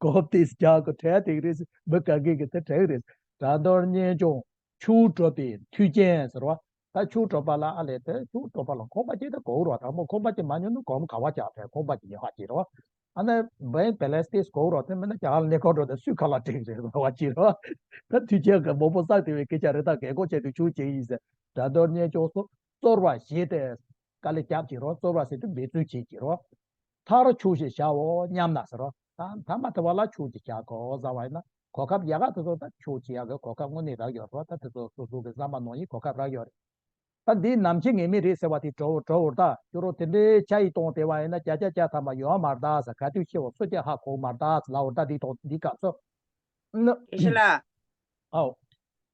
གོ་ཏིས་རྒྱག་གི་དྲན་དེ་རེད། མི་ག་གེ་གི་དེ་དྲན་རེད། བྲག་རྡོར་གཉེན་སྐྱོང་ཆུ་དཀྲོལ་བའི་མཐུ་རྐྱེན་ཟེར་བ། ད་ཆུ་དཀྲོལ་པ་ལ་ཨ་ལས་དེ་ཆུ་དཀྲོལ་པ་ལ་ཁང་པ་ཅིག་ད་གོ་རོགས། དང་པོ་ཁང་པ་ཅིག་མ་ཉོ་ན་གོམ་ག་བ་ཅག་དེ་ཁང་པ་ཅིག་ཉོ་ཧ་ཅིག་རོགས། ཨ་ནི་བན་པེ་ལེ་སྟེས་གོ་རོགས། དེ་མིན་ན་རྒྱ་གར་གནས་སྐོར་འགྲོ་དེ་སུས་ཁ་ལ་བྲིས་རེད་བ་ཅིག་རོགས། ད་མཐུ་རྐྱེན་གི་མང་པོ་བསགས་དེ་བའི་སྐད་ཆ་རེད། ད་རྒན་གོག་བྱས་དུས་ཆུ་ཅིག་ཡིན་ཟེར། བྲག་རྡོར་གཉེན་སྐྱོང་སོགས་སྩོལ་བར་བཞེད་དེ། དཀའ་ལས་རྒྱབ་ཅིག་རོགས། སྩོལ་བ་ཟེར་དུས་འབད་བརྩོན་བྱེད་ཅིག་རོགས། མཐར་ཆོག་ཤེས་བྱའོ་སྙམ་ན་ཟེར་རོ། ད་ཐ་མ་དེ་བ་ལ་ཆོག་ཅིག་བྱ་དགོས་བསམ་པ་ཡིན་ན་གོ་སྐབས་ཡག་ག་དེ་ཚོ་ད་ཆོག་ཅིག་ཡག་གི་གོ་སྐབས་དངོས་གནས་རག་ཡོད་རོ། ད་དེ་ཚོ་སོ་སོ་གི་བསམ་པ་ནང་བཞིན་གོ་སྐབས་རག་ཡོད་རེད། ད་འདི་ནམ་འཆི་ངེས་མེད་རེད་ཟེར་བ་དེ་གྲོ་གྲོ་བོར་ད་ཅོ་རོ་དེ་འདྲའི་ཆ་ཡི་གཏོང་དེ་བ་ཡིན་ན་བརྒྱ་ཆ་བརྒྱ་ཐམ་པ་ཡོད་མ་རེད་ད་ཟེར། ག་དུས་ཤི་བ་སུ་ཀྱང་ཧ་གོ་མ་རེད་ད་ཟེར་ལབ་བོར་ད་འདི་གཏོང་འདི་སྐབས་སུ། དེ་ཤི་ལ། ཨའོ།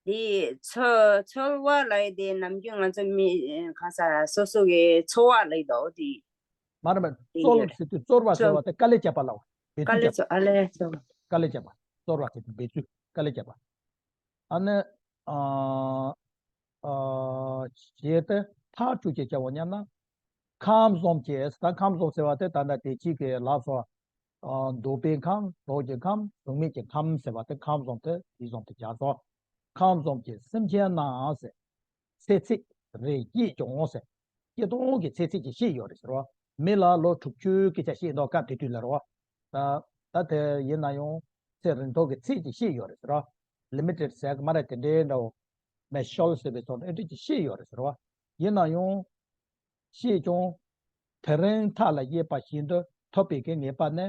དེ་ཚོ་ཚོར་བ་ལབ་ཡས་དེ་ནམ་རྒྱུན་ང་ཚོ་མི་གང་ཟག་སོ་སོ་གི་འཚོ་བ་ལབ་ཡས་དོ་དེ། མ་རེད་མ་རེད། དེ་ཚོར་ཡོད་རེད། ཟེར་དུས་ཚོར་བ་ཟེར་ཚོར་བ་དེ་དཀའ་ལས་བརྒྱབ་པ་ལ་འབད་དཀའ་བརྩོན་ལས་བརྒྱབ་པ། ཚོར་བ། དཀའ་ལས་བརྒྱབ་པ། ཚོར་བ་ཟེར་དུས་འབད་བརྩོན་དཀའ་ལས་བརྒྱབ་པ། ཨ་ནི། ཨ། ཨ། བྱས་ཏེ་མཐར་ཆོག་ཤེས་བྱའོ་སྙམ་ན། ཁམས་གསུམ་གྱི། ད་ཁམས་གསུམ་ཟེར་བ་དེ་ད་ལྟ་དེ་གཅིག་གི་ལབ་སོང་། ཨ། འདོད་པའི་ཁམས། གཟུགས་ཀྱི་ཁམས། གཟུགས་མེད་ཀྱི་ཁམས་ཟེར་བ་དེ་ཁམས་གསུམ་དེ་དེ་གསུམ་དེ་བྱ་སོང་། ཁམས་གསུམ་གྱི་སེམས་ཅན་རྣམས་ཟེར། ཚེ་ཚད་རེ་སྐྱེས་ཀྱང་ཟེར། སྐྱེ་སྟངས་ཀྱི་ཚེ་ཚད་ཀྱི་བཤད་ཡོད་རེད་ཟེར་བ། མི་ལ་ལོ་དྲུག་ཅུའི་སྐད་ཆ་བཤད་འདུག་སྐབས་དེ་དུས་ལ་རེད་བ། ད་ད་དེ་ཡིན་ན་ཡང་ཚེ་རིང་ཐུང་གི་ཚད་ཀྱི་བཤད་ཡོད་རེད་ཟེར་བ། ལི་མི་ཊེཌ་ཟེར་གི་མ་རེད། དེ་འདྲའི་འདྲ་བོ། མེ་ཤོལ་ཟེར་བའི་ཚོགས་འདྲ་ཨེ་འདྲ་ཅིག་བཤད་ཡོད་རེད་ཟེར་བ། ཡིན་ན་ཡང་བཤད་ཀྱང་། དེ་རིང་མཐའ་ལ་དབྱེ་བ་བཞིན་དུ་ཐོབ་པའི་གི་ངེས་པ་ནི།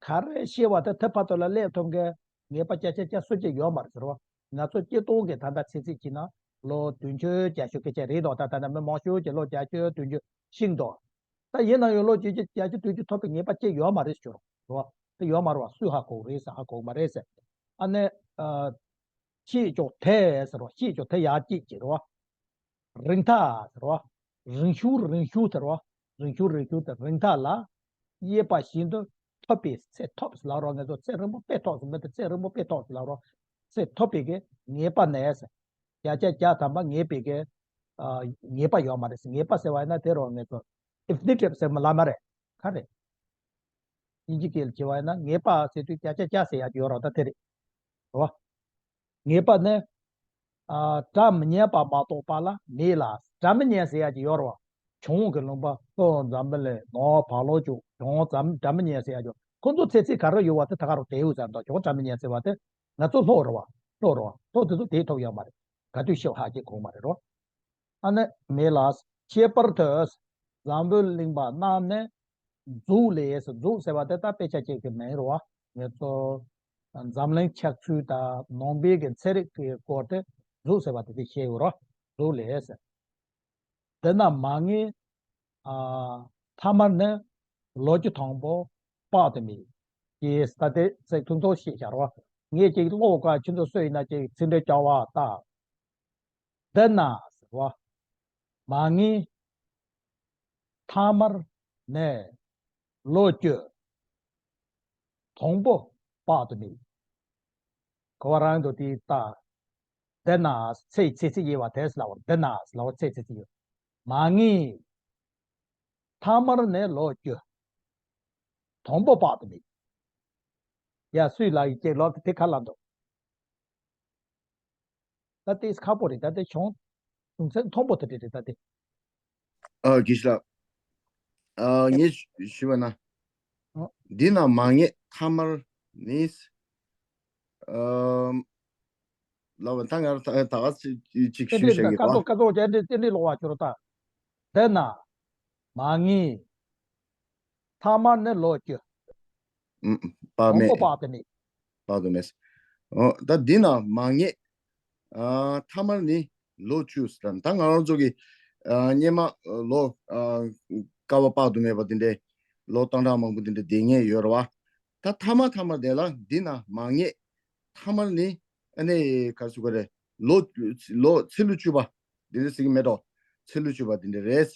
ག་རེ་བཤད་པ་དེ་དེ་བར་དུ་ལ་སླེབས་ཐུབ་མཁན་ངེས་པ་བརྒྱ་ཆ་བརྒྱ་སུ་གཅིག་ཡོད་མ་རེད་ཟེར་བ། ང་ཚོ་སྤྱིར་བཏང་གི་ད་ལྟ་ཚེ་ཚད་ཀྱིས་ན་ལོ་བདུན་ཅུ་བརྒྱད་ཅུ་སྐད་ཆ་རེད་དོ། ད་ད་ལྟ་མི་མང་ཤོས་ཀྱི་ལོ་བརྒྱད་ཅུ་བདུན་ཅུ་ཤིང་དོ། ད་ཡིན་ན་ཡང་ལོ་བརྒྱད་ཅུ་བརྒྱད་ཅུ་བདུན་ཅུ་ཐོབ་པའི་ངེས་པ་གཅིག་ཡོད་མ་རེད་ཟེར་བ། དེ་ཡོད་མ་རེད་བ། སུས་ཧ་གོ་རེད་ཟེར། ཧ་གོ་མ་རེད་ཟེར། ཨ་ནི། ཨ། བཤད་ཀྱང་དེ་ཟེར་བ། བཤད་ཀྱང་དེ་ཡག་གཅིག་ཅེས་རེད་བ། རིང་ཐག་ཟེར་བ། རིང་ཤོས་རིང་ཤོས་ཟེར་བ། རིང་ཤོས་རིང་ཤོས་དེ་རིང་ཐག་ལ། དབྱེ་བ་བཞིན་དུ་ཐོབ་པའི་ཚེ་ཐོབ་ཟེར་ལབ་རོགས། ངེས་སོ་ཚེ་རིང་པོ་དཔེ་ཐོབ་ཟེར་མི་དེ་ཚེ་རིང་པོ་དཔེ་ཐོབ་ཟེར་ལབ་རོགས། ཚེ་ཐོབ་པའི་གི་ངེས་པ་ནས་ཟེར། བརྒྱ་ཆ་བརྒྱ་ཐམ་པ་ངེས་པའི་གི། ཨ། ངེས་པ་ཡོད་མ་རེད་ཟེར། ངེས་པ་ཟེར་བ་ཡིན་ན་དེ་རོགས་ངེས་སོ། ཨིབ་ནི་ཊིབ་ཟེར་མི་ལ་མ་རེད། ག་རེ། དབྱིན་ཇི་སྐད་ལ་བྱས་པ་ཡིན་ན་ངེས་པ་ཟེར་དུས་བརྒྱ་ཆ་བརྒྱ་ཟེར་ཡག་ཅིག་ཡོད་རེད་བ། ད་དེ་རེད། རེད་བ། ངེས་པ་ནི། ཨ། སྒྲ་མི་སྙན་པ་མ་གཏོགས་པ་ལ་མེད་ལ། སྒྲ་མི་སྙན་ཟེར་ཡག་ཅིག་ཡོད་རེད་བ། བྱང་གི་ལུང་པ་ལྷོ་འཛམ་བུ་གླིང་ནང་བར་ལོགས་ཀྱི་བྱང་ཙམ་སྒྲ་མི་སྙན་ཟེར་ཡག་ཅིག་ཁོ་ཚོ་ཚེ་ཚད་ག་རེ་ཡོད་བ་དེ་ད་ག་རུ་བསྡད་ཡོད་ཟེར་འདུག་བྱང་སྒྲ་མི་སྙན་ཟེར་བ་དེ་ང་ཚོ་ལྷོ་རེད་བ། ལྷོ་རེད་བ། ལྷོ་དེ་ཚོ་དེ་ཐོབ་ཡོད་མ་རེད། ག་དུས་ཤི་བ་ཧ་གོ་གི་མ་རེད་རོ། ཨ་ནི་མེད་ལ། ཁྱད་པར་དུ་འཛམ་བུའི་གླིང་པ་རྣམས་ནི་རྫོགས་ལས་ཟེར། རྫོགས་ཟེར་བ་དེ་ད་དཔེ་ཆ་བཅས་ཀྱི་མིང་རེད་བ། ངེད་ཚོ་འཛམ་གླིང་ཆགས་ཚུལ་དང་ནང་པའི་གི་ཚན་རིག་གི་སྐོར་དེ་རྫོགས་ཟེར་བ་དེ་དེ་བཤད་ཡོད་རོ། རྫོགས་ལས་ཟེར། དེ་རྣམས་མ་ངེས། ཨ། ཐ་མར་ནི་ལོ་བཅུ་ཐམ་པོ་དཔག་ཏུ་མེད། ཅེས་ད་དེ་ཚིག་ཐུང་ཐུང་བཤད་བཞག་རོ། ངས་ཅིག་ཀློག་ག་ཁྱེད་ཚོ་སུ་ཡིན་ན་ཅིག་ཚིག་འགྲེལ་རྒྱག་པ་ལྟ། འདི་ན་ཟེར་བ། མ་ངེས། ཐ་མར་ནས་ལོ་བཅུ། དང་པོ་དཔག་ཏུ་མེད། གོ་བ་རང་དུ་དེ་ལྟ། འདི་ན་ཚེ་ཚེ་ཚེ་ཡེ་བ་དེ་ལ་བར་འདི་ན་ལ་བར་ཚེ་ཚེ་ཚེ་ཡེ། མ་ངེས། ཐ་མར་ནས་ལོ་བཅུ། དང་པོ་དཔག་ཏུ་མེད། ཡ་སུས་ལ་ཡི་ཅེས་ལོག་དེ་ཁ་ལ་འདུག་ད་ལྟའི་ཁག་པོ་རེད། ད་ལྟའི་བྱུང་། བྱུང་ཚད་མཐོན་པོ་དེ་རེད། ད་ལྟའི། ཨ་དགེ་བཤེས་ལགས། ཨ་ངས་ཞུ་བ་ན། ཨ། འདི་ན་མ་ངེས་ཐ་མར་ནི། ཨམ། ལབ་པ་ད་ང་ད་ད་ག་ཅིག་ཅིག་ཞུས་བཞག་གི་ཀ་ཏོ་ཀ་ཏོ་ཅན་དེ་དེ་འདྲའི་ལོག་བ་ཁྱོད་རོ་ད། འདི་ན་མ་ངེས། ཐ་མར་ནི་ལོ་བཅུ། ཨུམ། དཔག་མེད། དང་པོ་དཔག་ཏུ་མེད། དཔག་ཏུ་མེད། ཨོ་ད་འདི་ན་མ་ངེས། ཨ་ཐ་མར་ནི་ལོ་བཅུ་ཟེར་ད་ང་རང་ཚོ་གི་ཨ་སྔོན་མ་ལོ་ཨ་བསྐལ་པ་དཔག་ཏུ་མེད་པ་འདི་འདྲའི་ལོ་སྟོང་ཕྲག་མང་པོ་འདི་འདྲ་བསྡད་མཁན་ཡོད་རེད་བ། ད་ཐ་མ་ཐ་མར་དེ་ལ་འདི་ན་མ་ངེས། ཐ་མར་ནི་ཨ་ནི་ག་རེ་ཟེར་དགོས་རེད། ལོ་ལོ་ཚེ་ལོ་བཅུ་པ་འདི་འདྲ་ཟེར་གི་མེད་དོ། ཚེ་ལོ་བཅུ་པ་འདི་འདྲ་རེད།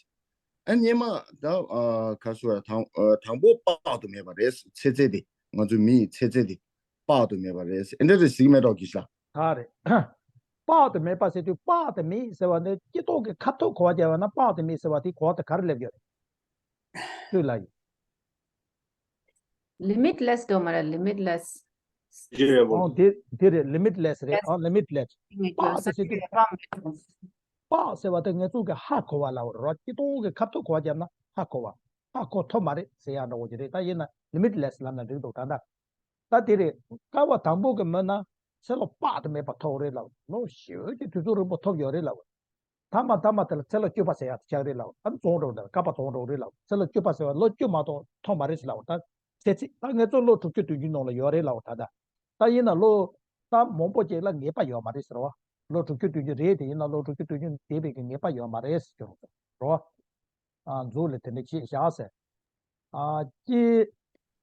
ཨ་སྔོན་མ་ད་ཨ་ག་རེ་ཟེར་དགོས་རེད། དང་ཨ་དང་པོ་དཔག་ཏུ་མེད་པ་རེད། ཚེ་ཚད་དེ་ང་ཚོའི་མིའི་ཚེ་ཚད་དེ་དཔག་ཏུ་མེད་པ་རེད། ཨེ་འདྲ་རེད་ཟེར་གི་མེད་དོ་དགེ་བཤེས་ལགས། ད་རེད། དཔག་ཏུ་མེད་པ་ཟེར་དུས་དཔག་ཏུ་མེད་ཟེར་བ་ནི་སྤྱི་ལྡོག་གི་ཁ་ཐུག་གོ་བ་རྒྱབ་པ་ན་དཔག་ཏུ་མེད་ཟེར་བ་དེ་གོ་བ་དེ་ག་རེ་སླེབས་ཡོད་རེད། སུས་ལབ་ཡོད། Limitless དོ་མ་ར་limitless། ཨོ་དེ་དེ་རེད། limitless རེད། ཨོ་limitless། དཔག་ཏུ་ཟེར་དུས། དཔག་ཟེར་བ་དེ་ངེད་ཚོ་གི་ཧ་གོ་བ་ལབ་རོ། སྤྱི་ལྡོག་གི་ཁ་ཐུག་གོ་བ་རྒྱབ་ན་ཧ་གོ་བ། ཧ་གོ་ཐུབ་མ་རེད་ཟེར་ཡ་འདྲ་བོ་ཅིག་རེད། ད་ཡིན་ན་limitless ལབ་ན་འགྲིག་འདུག་ད་ལྟ། ད་དེ་རེད། བསྐལ་པ་དང་པོ་གི་མི་ན་ཚེ་ལོ་དཔག་ཏུ་མེད་པ་ཐོབ་རེད་ལབ། ལོ་ཞེ་པོ་ཅིག་དུས་ཚོད་རིང་པོ་ཐོབ་ཡོད་རེད་ལབ། ཐ་མ་ཐ་མ་དེ་ལ་ཚེ་ལོ་བཅུ་པ་ཟེར་ཡ་དེ་ཆགས་རེད་ལབ། ཨ་ནི་བཙོང་འགྲོ་འདི་བསྐལ་པ་བཙོང་འགྲོ་རེད་ལབ། ཚེ་ལོ་བཅུ་པ་ཟེར་བ་ལོ་བཅུ་མ་གཏོགས་ཐོབ་མ་རེད་ཟེར་ལབ། ད་ཚེ་ཚད་ད་ངེད་ཚོ་ལོ་དྲུག་ཅུ་བདུན་ཅུ་ནང་ལ་ཡོད་རེད་ལབ། ད་ད་ད་ཡིན་ན་ལོ་ད་མང་པོ་ཅིག་ལ་ངེས་པ་ཡོད་མ་རེད་ཟེར་བ། ལོ་དྲུག་ཅུ་བདུན་ཅུ་རེད་དེ་ཡིན་ན་ལོ་དྲུག་ཅུ་བདུན་ཅུ་འདས་པའི་གི་ངེས་པ་ཡོད་མ་རེད་ཟེར་གྱི་རེད་བ། ཨ་མཛོད་ལ་དེ་འདྲ་བྱས་བཞག་ཟེར། ཨ་ཀྱེ།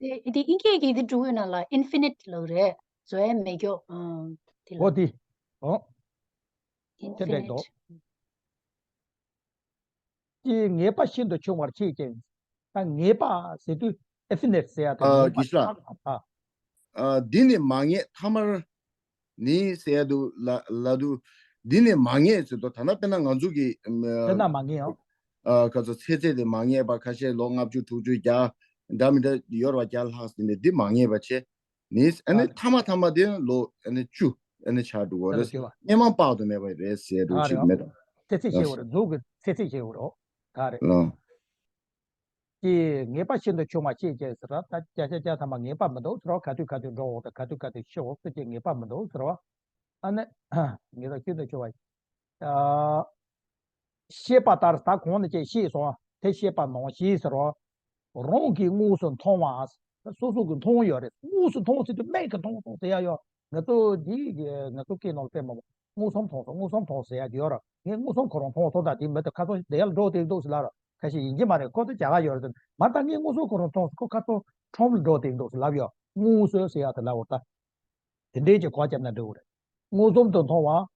དེ་དེ་དབྱིན་སྐད་ཀྱི་དེ་འབྲུ་ཡོད་ན་ལ་infinite ལབ་རེད། བཟོ་ཡ་མེད་ཀྱོ། ཨ་དེ་ལ་འོ་དེ། ཨོ། དེ་འདྲ་འདུག infinite། ཀྱེ་ངེས་པ་ཤིན་ཏུ་ཆུང་བར་བྱེད་ཅིང་། ད་ངེས་པ་ཟེར་དུས་infinite ཟེར་ཡ་དེ། ཨ་ངེས་པ་དགེ་བཤེས་ལགས། ཨ། ཨ་འདི་ནི་མ་ངེས་ཐ་མར་ནི་ཟེར་ཡ་འདུག་ལ་ལ་འདུག་འདི་ནི་མ་ངེས་ཟེར་དུས་ད་ལྟ་དཔེར་ན་ང་ཚོ་གི་དཔེར་ན་མ་ངེས་ཡང་། ཨ་ག་ཚོད་ཚེ་ཚད་དེ་མ་ངེས་པ་ཁ་ཤས་ལོ་ལྔ་བཅུ་དྲུག་ཅུ་བརྒྱ་འདྲ་མི་འདྲ་ཡོད་རེད་བ། བརྒྱ་ལྷག་ཟིན་ཏེ་འདི་མ་ངེས་པ་བྱས་ནི། ཨ་ནི་ཨ་ཐ་མ་ཐ་མ་དེ་ལོ་ཨ་ནི་བཅུ་ཨ་ནི་ཆགས་འགྲོ་གི་རེད། ཚེ་ལོ་བཅུ་པ། སྔོན་མ་དཔག་ཏུ་མེད་པ་རེད་ཟེར་འགྲོ་ཨ་ཅིག་རེད། མེད་དོ། ཚེ་ཚད་ཤེས་དགོས་རེད། མཛོད་ཀྱི་ཚེ་ཚད་ཤེས་དགོས་རེད། ད་རེད། ལོ། ཀྱེ་ངེས་པ་ཤིན་ཏུ་ཆུང་བ་ཤེས་ཅེས་ཟེར་བ། ད་བརྒྱ་ཆ་བརྒྱ་ཐམ་པ་ངེས་པ་མི་འདུག་ཟེར་བ། ག་དུས་ག་དུས་འགྲོ་འོང་དང་ག་དུས་ག་དུས་ཤི་འོང་སུ་ཅིག་ངེས་པ་མི་འདུག་ཟེར་བ། ཨ་ནི་ངེས་པ་ཤིན་ཏུ་ཆུང་བ། ཨ་ཤེས་པ་ལྟར་ད་གོང་ནས་ཅིག་ཤེས་སོང་། དེ་ཤེས་པ་ནང་བཞིན་ཟེར་བ། རང་གིས་དངོས་སུ་མཐོང་བ། སོ་སོ་གིས་མཐོང་ཡོད་རེད། དངོས་སུ་མཐོང་ཟེར་དུས་མིག་གིས་མཐོང་སོང་ཟེར་ཡ་ཡོད། ང་ཚོ་འདི་ང་ཚོ་སྐད་ནང་ལ་དཔེ་མང་པོ་མངོན་སུམ་མཐོང་སོང་། མངོན་སུམ་མཐོང་ཟེར་ཡ་ཡོད་ར། ངས་མངོན་སུམ་ཁོ་རང་མཐོང་སོང་། ད་དེ་མི་དེ་ཁ་སང་དེ་ཡར་འགྲོ་དེ་འདུག་ཟེར་ལ་ར། ཁ་ཤས་ཡིན་གྱི་མ་རེད། ཁོ་ཚོ་རྒྱ་གར་ཡོད་རེད། མ་ད་ངས་མངོན་སུམ་ཁོ་རང་མཐོང་སོང་། ཁོ་ཁ་སང་ཁྲོམ་ལ་འགྲོ་དེ་འདུག་ཟེར་ལབ་ཡོད། མངོན་སུམ་ཟེར་ཡ་དེ་ལབ་འོ་ད། དེ་འདྲའི་ཅིག་གོ་བརྒྱབ་ན་འགྲིག་གི་རེད། མངོན་སུམ་དུ་མཐོང་བ།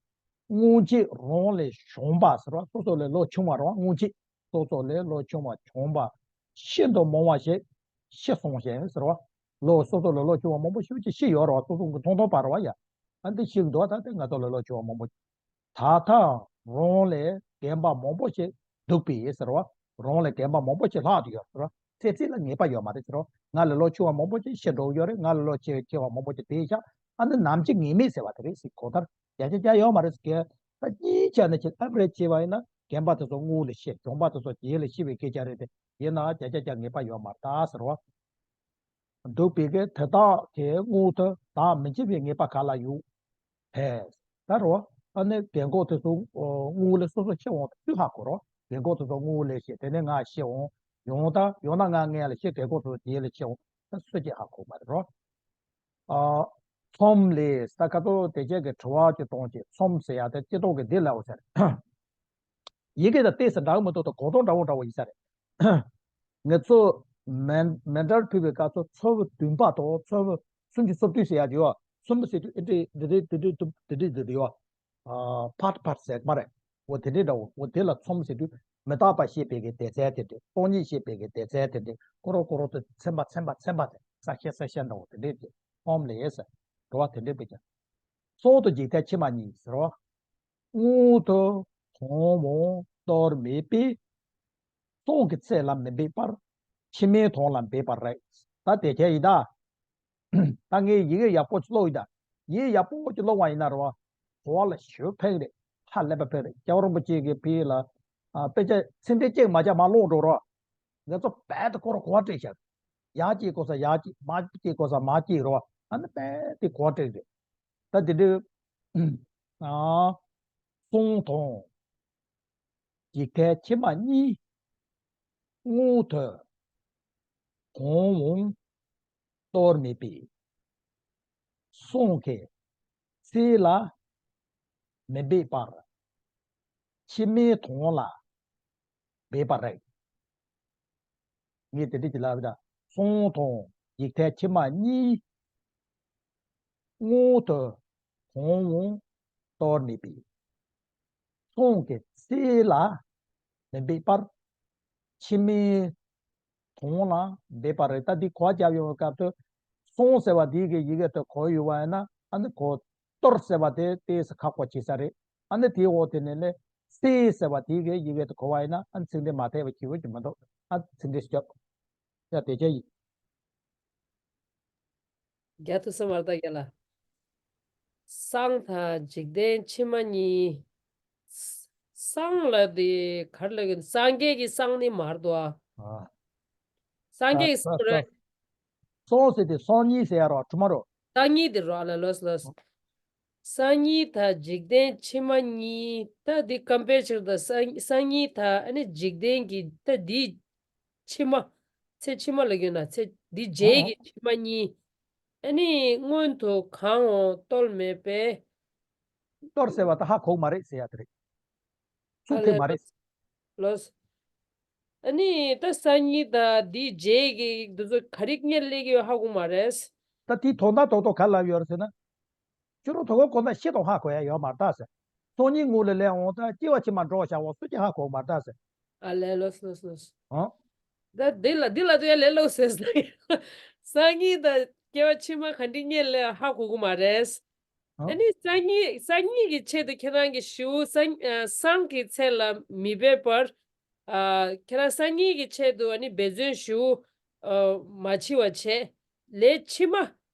སྔོན་ཆད་རང་ལས་བྱུང་བ་ཟེར་བ། སོ་སོ་ལས་ལོ་ཆུང་བ་རེད་བ། སྔོན་ཆད་སོ་སོ་ལས་ལོ་ཆུང་བ་བྱུང་བ། ཤིན་ཏུ་མང་བ་ཞིག་ཤི་སོང་ཞིང་ཟེར་བ། ལོ་སོ་སོ་ལས་ལོ་ཆུང་བ་མང་པོ་ཞིག་ཅིག་ཤི་ཡོད་རེད་བ། སོ་སོ་གི་མཐོང་མཐོང་པ་རེད་བ་ཡ། ཨ་འདི་ཤི་འདུག་ད་ལྟ་ང་ཚོ་ལས་ལོ་ཆུང་བ་མང་པོ། ད་ལྟ་རང་ལས་རྒན་པ་མང་པོ་ཞིག་འདུག་པས་ཟེར་བ། རང་ལས་རྒན་པ་མང་པོ་ཞིག་ལྷག་ཏུ་ཡོད་ཟེར་བ། ཚེ་ཚད་ལ་ངེས་པ་ཡོད་མ་རེད་ཟེར་བ། ང་ལས་ལོ་ཆུང་བ་མང་པོ་ཞིག་ཤི་འགྲོ་གི་ཡོད་རེད། ང་ལས་ལོ་ཆེ་ཆེ་བ་མང་པོ་ཞིག་དེད་ཤག་ཨ་ནི་ནམ་འཆི་ངེས་མེད་ཟེར་བ་དེ་རེད་ཟེར། གང་ལྟར་བརྒྱ་ཆ་བརྒྱ་ཡོད་མ་རེད་ཟེར་གི། ད་གཉིས་ཆ་ནས་ཁྱེད་average བྱས་པ་ཡིན་ན་རྒན་པ་དེ་ཚོ་སྔོན་ལ་ཤི། གྱོང་པ་དེ་ཚོ་རྗེས་ལ་ཤི་བའི་སྐད་ཆ་རེད་དེ། ཡིན་ན་བརྒྱ་ཆ་བརྒྱ་ངེས་པ་ཡོད་མ་རེད་ད་ཟེར་བ། འདུག་པའི་གི་དེ་དག་གི་དངོས་དུ་བདག་མི་འཆི་བའི་ངེས་པ་ག་ལ་ཡོད། ཧེ། ད་རོ། ཨ་ནི་རྒན་གོག་དེ་ཚོ་དངུལ་ལས་སོ་སོ་ཤི་འོང་དུས་ཧ་གོ་རོ། རྒན་གོག་དེ་ཚོ་དངུལ་ལས་ཤི། དེ་ནས་ང་ཤི་འོང་། ཡོང་ད་ཡོང་ན་ང་ངན་ལ་ཤི། རྒན་གོག་དེ་ཚོ་རྗེས་ལ་ཤི་འོང་། ད་སུ་གཅིག་ཧ་གོ་མ་རེད་རོ། ཨ། ཚོམ་ལས་ད་ཁ་ཐོག་དེ་ཅག་གི་དྲི་བ་གཅིག་གཏོང་ཅིག་ཚོམ་ཟེར་ཡ་དེ་སྤྱི་ལྡོག་གི་འདི་ལའོ་ཟེར། ཡི་གེ་དང་ཏོག་ཙམ་འདྲ་གི་མི་འདུག་ད་གོ་རྟོགས་འདྲ་བོ་འདྲ་བོ་ཡིན་ས་རེད། ངེད་ཚོ་མན་མན་ཌལ་ཕུལ་བའི་སྐབས་སུ་ཚོམ་བུ་བདུན་པ་དང་ཚོམ་བུ་སུམ་ཅུ་སོ་བདུན་ཟེར་ཡ་ཡོད། ཚོམ་ཟེར་དུས་ཨེ་འདྲས་འདི་འདྲས་འདི་འདྲས་འདུག་འདི་འདྲས་འདི་འདྲས་ཡོད། ཕར་ཕར་ཟེར་མ་རེད། འོ་དེ་འདྲས་འདྲ་བོ། འོ་དེ་ལ་ཚོམ་ཟེར་དུས་མི་རྟག་པ་ཤེས་པའི་གི་སྡེ་ཚན་དེ་འདྲས། སྟོང་ཉིད་ཤེས་པའི་གི་སྡེ་ཚན་དེ་འདྲས་ཀོ་རོ་ཀོ་རོ་དུ་ཚན་པ་ཚན་པ་ཚན་པ་དེ་ས་ཤེ་ས་ཤེ་འདྲ་བོ་དེ་འདྲས་དེ་ཚོམ་ལས་ཟེར། འགྲོ་བ་དེ་འདྲས་པའི་ཀྱང་། གསུམ་དུ་འཇིག་མཐའི་ཕྱི་མ་གཉིས་ཟེར་བ། སྔོན་དུ་གང་འོང་གཏོར་མེད་པས། གསུམ་གྱི་ཚེ་ལ་མི་འབད་པར། ཕྱི་མའི་དོན་ལ་འབད་པ་རེད། ད་དེ་ཁྱེད་ཡིན་ད། ད་ངས་ཡི་གེ་ཡག་པོ་ཅིག་ཀློག་ཡིན་ད། ཡི་གེ་ཡག་པོ་ཅིག་ཀློག་པ་ཡིན་ན་རོ། གོ་བ་ལ་ཞེ་པོ་ཕན་གི་རེད། ཧ་ལས་པ་ཕན་རེད། རྒྱལ་བ་རིན་པོ་ཆེ་གི་ཕི་ལ། ཨ། དཔེ་ཆ་ཚིག་འགྲེལ་གཅིག་མ་བྱས་མ་ཀློག་འགྲོ་རོ། ང་ཚོ་རྦད་དེ་ཁོ་རང་གོ་བ་སྤྲད་བཞག་ཡར་སྐྱེལ་དགོས་ས་ཡར་སྐྱེལ། མར་སྐྱེལ་དགོས་ས་མར་སྐྱེལ་རོ། ཨ་ནི་རྦད་དེ་གོ་བ་སྤྲད་རེད། ད་དེ་འདྲའི། ཨ། གསུམ་དང་། འཇིག་མཐའི་ཕྱི་མ་གཉིས། སྔོན་དུ་གང་འོང་གཏོར་མེད་པས། གསུམ་གྱི་ཚེ་ལ་མི་འབད་པར། ཕྱི་མའི་དོན་ལ་འབད་པ་རེད། ངས་དེ་འདྲ་ཅིག་ལབ་ད། གསུམ་དང་འཇིག་མཐའི་ཕྱི་མ་གཉིས། སྔོན་དུ་གང་འོང་གཏོར་མེད་པས། གསུམ་གྱི་ཚེ་ལ་མི་འབད་པར། ཕྱི་མའི་དོན་ལ་འབད་པ་རེད། ད་འདི་གོ་བ་རྒྱབ་ཡོང་བའི་སྐབས་སུ། གསུམ་ཟེར་བ་འདི་གི་ཡི་གེ་དེ་གོ་ཡོད་པ་ཡིན་ན། ཨ་ནི་གོ། གཏོར་ཟེར་བ་དེ་ཏོག་ཙམ་ཁག་པོ་བྱེད་ས་རེད། ཨ་ནི་དེའི་འོག་དེ་ནས་ལས། ཚེ་ཟེར་བ་དེ་གི་ཡི་གེ་དེ་གོ་བ་ཡིན་ན། ཨ་ནི་ཚིག་འགྲེལ་མ་བལྟས་པ་ཞེ་པོ་ཅིག་མི་འདུག་ཨ། ཚིག་འགྲེལ་སྐྱོབ། ཡ་དེ་ཅག་ཡིན། རྒྱ་ཐུ་སམ་བར་ད་རྒྱ་ལ། སང་ད་འཇིག་རྟེན་ཕྱི་མ་གཉིས། སང་ལ་དེ་གར་ལ་གི་སངས་རྒྱས་ཀྱི་སང་ནི་མར་དོ་ཨ། ཨ། སངས་རྒྱས་ཀྱི་སང་རེད། སང་ཟེར་དེ་སང་ཉིན་ཟེར་ཡ་རོ། ཊུ་མོ་རོ། སང་ཉིན་དེ་རོ་ཨ་ལ་ལོས་ལོས། སང་ཉིན་ད་འཇིག་རྟེན་ཕྱི་མ་གཉིས། ད་འདི་ཀམ་པེར་བྱེད་ད་སང་སང་ཉིན་ད་ཨ་ནི་འཇིག་རྟེན་གྱི་ད་འདི་ཕྱི་མ། ཚེ་ཕྱི་མ་ལ་གྱུར་ན་ཚེ་འདི་རྗེས་ཀྱི་ཕྱི་མ་གཉིས། ཨ་ནི་སྔོན་དུ་གང་འོང་གཏོར་མེད་པས། གཏོར་ཟེར་བ་ད་ཧ་གོ་མ་རེད་ཟེར་ཡ་དེ་རེད། ཚུགས་ཐུབ་མ་རེད། ལོས། ཨ་ནི་ད་སང་ཉིན་ད་འདི་རྗེས་ཀྱི་འདི་ཚོ་ག་རེ་སྔོན་ལ་སླེབས་ཀྱི་ཡོད་ཧ་གོ་མ་རེད། ད་དེའི་དོན་དག་རྡོག་རྡོག་ག་ལབ་ཡོད་རེད་ཟེར་ན། ཁྱོད་རང་དོ་གོ་གོ་ན་ཤི་དང་ཧ་གོ་ཡ་ཡོད་མ་རེད་ད་ཟེར། སང་ཉིན་སྔོན་ལ་སླེབས་འོང་ད་སྐྱེ་བ་ཕྱི་མ་འགྲོ་བ་བྱ་བ་སུ་གཅིག་ཧ་གོ་མ་རེད་ད་ཟེར། ཨ་ལས་ལོས་ལོས་ལོས། ཨང་། ད་འདི་ལ་འདི་ལ་དུ་ཡ་ལས་ལོས་ཟེར་ཟེར། སང་ཉིན་ད་སྐྱེ་བ་ཕྱི་མ་ག་འདྲ་སྔོན་ལ་ཧ་གོ་གི་མ་རེད། ཨ་ཨ་ནི་སང་ཉིན་སང་ཉིན་གྱི་ཆེད་དུ་ཁྱེད་རང་གི་ཞུ་སང་ཨ་སང་གི་ཚེ་ལ་མི་འབད་པར། ཨ་ཁྱེད་རང་སང་ཉིན་གྱི་ཆེད་དུ་ཨ་ནི་འབད་བརྩོན་ཞུ། ཨ་མ་འཆི་བ་བྱས། ལས་ཕྱི་མ་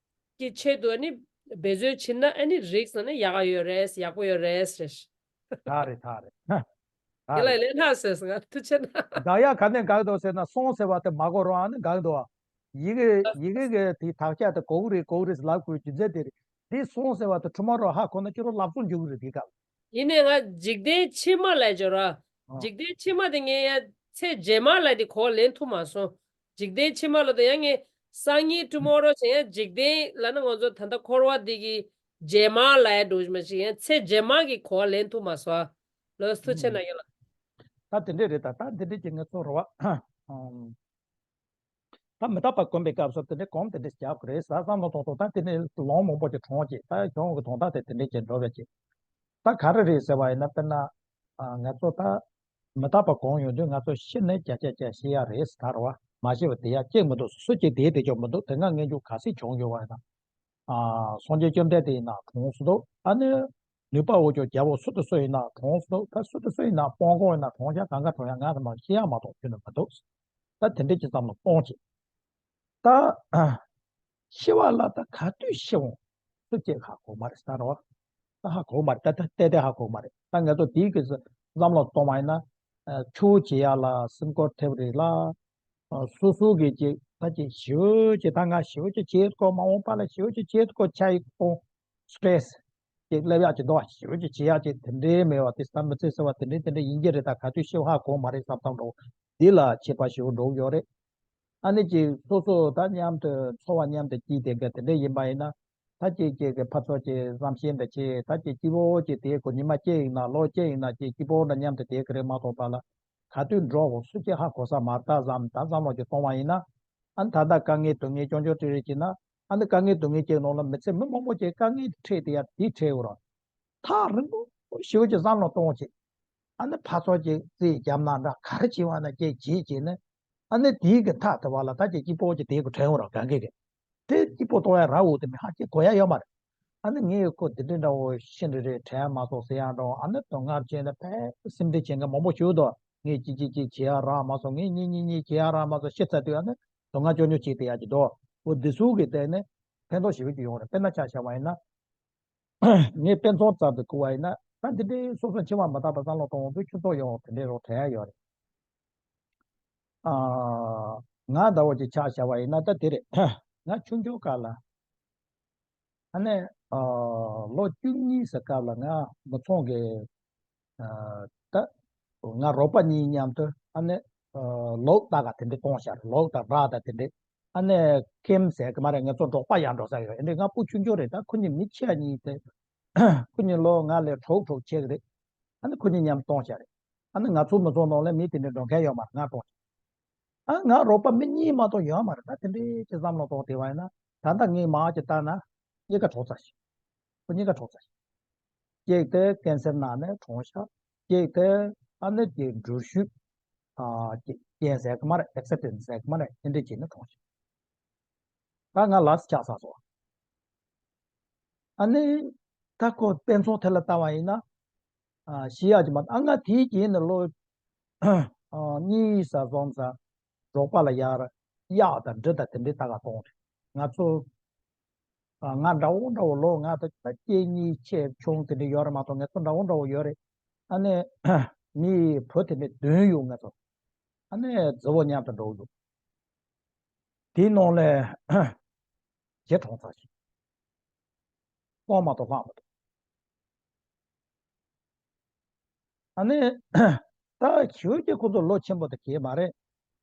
གི་ཆེད་དུ་ཨ་ནི་འབད་བརྩོན་བྱེད་ན་ཨ་ནི་རིགས་ཟེར་ན་ཡག་ག་ཡོད་རེད། ཡག་པོ་ཡོད་རེད་ཟེར། ད་རེད་ད་རེད། ད་དེ་ལ་རེད། ལས་སླ་ཟེར་ཟེར་ང་ཐུགས་ཆེ་ན། དགག་ཡ་ག་ནས་དགག་འདུག་ཟེར་ན། སང་ཟེར་བ་དེ་མ་གོ་རང་ཨ་ནི་དགག་འདུག་ཨ། ཡི་གེ་ཡི་གེ་གི་དེ་དག་ཆ་དེ་གོ་གི་རེད་གོ་གི་རེད་ལབ་དགོས་རྒྱུ་མཚན་དེ་རེད། དེ་སང་ཟེར་བ་དེ་ཊུ་མོ་རོ་ཧ་གོ་ན་ཁྱོད་རང་ལབ་སོང་འཇུག་གི་རེད་དེ་སྐབས། ཡིན་ནའི་ང་འཇིག་རྟེན་ཕྱི་མ་ལ་སྦྱོར་བ། ཨ། འཇིག་རྟེན་ཕྱི་མ་དེ་ངས་ཡ་ཚེ་རྗེས་མ་ལ་དེ་གོ་ལེན་ཐུབ་མ་སོང་། འཇིག་རྟེན་ཕྱི་མ་ལ་དེ་ཡང་ངས་སང་ཉིན་ཊུ་མོ་རོ་བྱས་ཡང་འཇིག་རྟེན་ལ་ན་ང་ཚོ་ད་ལྟ་འཁོར་བ་འདི་གི་རྗེས་མ་ལ་ཡ་འགྲོ་མ་ཞིག་ཡང་ཚེ་རྗེས་མ་གི་གོ་ལེན་ཐུབ་མ་སོང་། ལོས་ཐུགས་ཆེ་ན་ཡོད་ལ། ད་དེ་འདྲས་རེད། ད་ད་དེ་འདྲས་ཀྱི་ངས་ཚོ་རོ་བ། ད་མི་རྟག་པ་གོམས་པའི་སྐབས་སུ་དེ་འདྲའི་གོམས་དེ་འདྲའི་རྒྱབ་ཀྱི་རེད་ཟེར་བསམ་བློ་གཏོང་གཏོང་། ད་དེ་ནས་ལུང་མང་པོ་ཅིག་དྲངས་ཀྱི། ད་གཞུང་གི་དོན་དག་དེ་དེ་འདྲའི་ཅིག་འགྲོ་བའི་ཅིག་ད་ག་རེ་རེད་ཟེར་བ་ཡིན་ན། དཔེར་ན། ཨ། ང་ཚོ་ད་མི་རྟག་པ་གོམས་ཡོང་དུས་ང་ཚོ་ཤི་ནས་བརྒྱ་ཆ་བརྒྱ་ཤི་ཡ་རེད་ཟེར། ད་རེད་བ། མ་ཤི་བ་དེ་ཡ་གཅིག་མི་འདུག་སུ་གཅིག་དེ་དེ་ཅོག་མི་འདུག་དེ་སྔ་ངན་སྐྱུག་ག་ཚོད་བྱུང་ཡོད་བ་ཡིན་ན། ཨ། སངས་རྒྱས་བཅོམ་ལྡན་འདས་ཡིན་ན་གྲོངས་སུ་འདུག་ཨ་ནི། ནུས་པ་འོ་ཅོག་རྒྱལ་པོ་སུ་དང་སུ་ཡིན་ན་གྲོངས་སོང་། ད་སུ་དང་སུ་ཡིན་ན་སྤོང་གོང་ཡིན་ན་གྲོངས་ཤག་གང་ག་གྲོངས་ཤག་ང་ཚང་མ་ཤི་ཡག་མ་གཏོགས་ཁྱོན་ནས་མི་འདུག་ད་དེ་འདྲས་ཀྱི་བསམ་བློ་གཏོང་བྱེད། ད་ཤི་བ་ལ་ད་ག་དུས་ཤི་འོང་སུ་གཅིག་ཧ་གོ་མ་རེད་ཟེར་བ། ད་ཧ་གོ་མ་རེད། ད་ད་ལྟ་ལྟ་ཧ་གོ་མ་རེད། ད་ང་ཚོ་དེའི་གི་བསམ་བློ་གཏོང་བ་ཡིན་ན། ཆུ་བྱེད་ཡག་ལ་སེམས་ཁུར་ཐེབས་རེད་ལ། སོ་སོ་གི་ཅིག་ད་ཅིག་ཞེ་པོ་ཅིག་ད་ང་ཞེ་པོ་ཅིག་བྱེད་དགོས། མ་འོངས་པ་ལ་ཞེ་པོ་ཅིག་བྱེད་དགོས། ཆ་ཡི་གཏོང་། སི་ཊེ་རེ་སི་ཅིག་སླེབས་ཡག་ཅིག་འདུག་བ། ཞེ་པོ་ཅིག་བྱེད་ཡག་ཅིག་དེ་འདྲའི་མེད་པ་དེ། ད་མི་ཚེ་ཟེར་བ་དེ་འདྲའི་དེ་འདྲའི་ཡིན་གྱི་རེད། ད་ག་དུས་ཤི་བ་ཧ་གོ་མ་རེད་བསམ་བསམ་འགྲོ། འདི་ལ་ཁྱད་པར་ཞེ་པོ་འགྲོ་གི་ཡོད་རེད། ཨ་ནི་ཅིག་སོ་སོ་ད་མཉམ་དུ་འཚོ་བ་མཉམ་དུ་སྐྱེལ་བསྡད་མཁན་དེ་འདྲ་ཡིན་པ་ཡིན་ན། ད་ཅིག་ཅིག་གི་ཕར་ཚུར་ཅིག་བསམ་ཤེས་འདྲ་བྱེད། ད་ཅིག་སྐྱིད་པོ་ཅིག་དེ་ཁོ་ཉི་མ་གཅིག་ཡིན་ན་ལོ་གཅིག་ཡིན་ན་ཅིག་སྐྱིད་པོ་འདྲ་མཉམ་དུ་བསྡད་ཀྱི་རེད་མ་གཏོགས། ད་ལ་ག་དུས་འགྲོ་འོ་སུ་གཅིག་ཧ་གོ་ས་མ་རེད་ད་བསམ། ད་བསམ་བློ་ཅིག་གཏོང་བ་ཡིན་ན། ཨ་ནི་ད་ལྟ་དཀའ་ངལ་སྡུག་བསྔལ་ཅུང་ཅུང་ཏིག་རེ་ཅིག་ན། ཨ་ནི་དཀའ་ངལ་སྡུག་བསྔལ་ཅིག་ནང་ལ་མི་ཚེ་མི་མང་པོ་ཅིག་དཀའ་ངལ་དེ་འཕྲད་དེ་ཡ་དེ་འཕྲད་འོ་ར། ཐག་རིང་པོ་ཞེ་པོ་ཅིག་བསམ་བློ་གཏོང་ཅིག་ཨ་ནི་ཕར་ཚུར་ཅིག་རྩིས་བརྒྱབ་ན་འདྲ་ག་རེ་བྱེད་པ་ན་ཅིག་བྱེད་ཅིག་ནི། ཨ་ནི་དེའི་གི་མཐའ་དེ་བ་ལ་ད་ཅིག་སྐྱིད་པོ་ཅིག་དེའི་གི་དྲན་འོ་ར་གང་གི་གི་དེ་སྐྱིད་པོ་གཏོང་ཡ་ར་འོ་དེ་མི་ཧ་ཅིག་གོ་ཡ་ཡོད་མ་རེད། ཨ་ནི་ངས་ཁོ་འདི་འདྲ་འདྲ་བོ་ཤི་འདྲ་རེད་དྲན་མ་སོང་ཟེར་ཡ་འདྲ་བོ། ཨ་ནི་དོ་སྔར་བྱས་ན་ཕན་སེམས་ཁྲལ་བྱེད་མཁན་མང་པོ་ཞིག་འདུག་ངས་ཅི་ཅི་ཅི་བྱེད་ཡ་རག་མ་སོང་། ངས་གཉིས་གཉིས་གཉིས་བྱེད་ཡ་རག་མ་སོང་ཤི་ཚར་དུས་ཨ་ནི་དོ་སྔར་ཅོ་ཉོ་བྱེད་དེ་ཡ་ཅི་འདུག་འོ་འདི་ཚོ་གི་སྟེང་ནས་ཕན་ཐོགས་ཞེ་པོ་ཅིག་ཡོང་རེད། དཔེར་ན་ཆ་བཞག་པ་ཡིན་ན། ངས་དཔེ་མཚོན་རྩལ་དུ་བཀུར་བ་ཡིན་ན་ད་འདི་འདྲའི་སོ་སོ་འཆི་བ་མི་རྟག་པ་བསམ་བློ་གཏོང་བ་དུས་ཁྱུ་ཚོགས་ཡོང་དེ་འདྲའི་རོགས་དྲན་ཡ་ཡོད་རེད། ཨ། ང་ཟླ་བོ་ཅིག་ཆ་བཞག་པ་ཡིན་ན་ད་དེ་རེད། ང་ཆུང་ཆུང་སྐབས་ལ། ཨ་ནི། ཨ། ལོ་བཅུ་གཉིས་ཟེར་སྐབས་ལ་ང་མི་ཚང་གི་ཨ། ད། ང་རོགས་པ་གཉིས་མཉམ་དུ་ཨ་ནི། ཨ། ལོག་ལྟ་ག་དེ་འདྲ་གཏོང་བཞག་རེད། ལོག་དང་ར་དང་དེ་འདྲ། ཨ་ནི་ཁེམ་ཟེར་གི་མ་རེད། ང་ཚོ་འབྲོག་པ་ཡར་འགྲོ་ས་ཡོད། ཨ་ནི་ང་སྤུ་ཆུང་ཆུང་རེད། ད་ཁོ་གཉིས་མི་ཆེ་གཉིས་དེ། ཁོ་གཉིས་ལོ་ང་ལས་དྲུག་དྲུག་ཆེ་གི་རེད། ཨ་ནི་ཁོ་གཉིས་མཉམ་གཏོང་བཞག་རེད། ཨ་ནི་ང་ཚོ་མི་ཚང་ནང་ལ་མི་དེ་འདྲ་འགྲོ་མཁན་ཡོད་མ་རེད། ང་གཏོང་བཞག་ཨ་ང་རོགས་པ་མི་གཉིས་མ་གཏོགས་ཡོད་མ་རེད། ད་དེ་འདྲའི་ཅིག་བསམ་བློ་གཏོང་བསྡད་པ་ཡིན་ན་ད་ལྟ་ངས་མར་ཅིག་བལྟས་ན་གཉིས་ཀ་གྲོངས་ཚར་ཤག་ཁོ་གཉིས་ཀ་གྲོངས་ཚར་ཤག་གཅིག་དེ་ཀན་སར་ན་ནས་གྲོངས་ཤག་གཅིག་དེ་ཨ་ནི་ཀྱི་འགྲུལ་བཞུད་ཨ་ཀྱི་རྐྱེན་ཟེར་གི་མ་རེད། ཨེག་སི་ཌེན་ཊི་ཟེར་གི་མ་རེད། དེ་འདྲ་བྱས་ནས་གྲོངས་ཤག་ད་ང་ལ་སི་ཆགས་ཚར་སོང་། ཨ་ནི་ད་ཁོ་དཔེ་མཚོན་དེ་ལ་བལྟས་པ་ཡིན་ན། ཨ་ཤི་ཡག་ཅིག་མ་ཨ་ང་དེའི་རྗེས་ནས་ལོ་ཨ་གཉིས་ཙམ་སོང་ཙང་རོགས་པ་ལ་ཡར་གཡག་དང་འབྲི་དང་དེ་འདྲའི་ལྟ་ག་གཏོང་རེད། ང་ཚོ་ཨ་ང་འདྲ་བོ་འདྲ་བོ་ལོ་ང་ཚོ་ད་སྐྱེས་གཉིས་ཆེ་ཆུང་དེ་འདྲ་ཡོད་རེད་མ་གཏོགས་ང་ཚོ་འདྲ་བོ་འདྲ་བོ་ཡོད་རེད། ཨ་ནི་མི་བུ་དེ་འདྲ་བདུན་ཡོད་ང་ཚོ། ཨ་ནི་རྫི་བོ་མཉམ་དུ་འགྲོ་གི་འདུག་དེའི་ནང་ལས་བརྒྱད་གྲོངས་ཚར་ཞིང་། དཔོན་མ་གཏོགས་ལྷག་མ་འདུག་ཨ་ནི། ད་ཞུ་རྒྱུ་ཁོ་ཚོ་ལོ་ཆེན་པོ་དེ་གས་མ་རེད།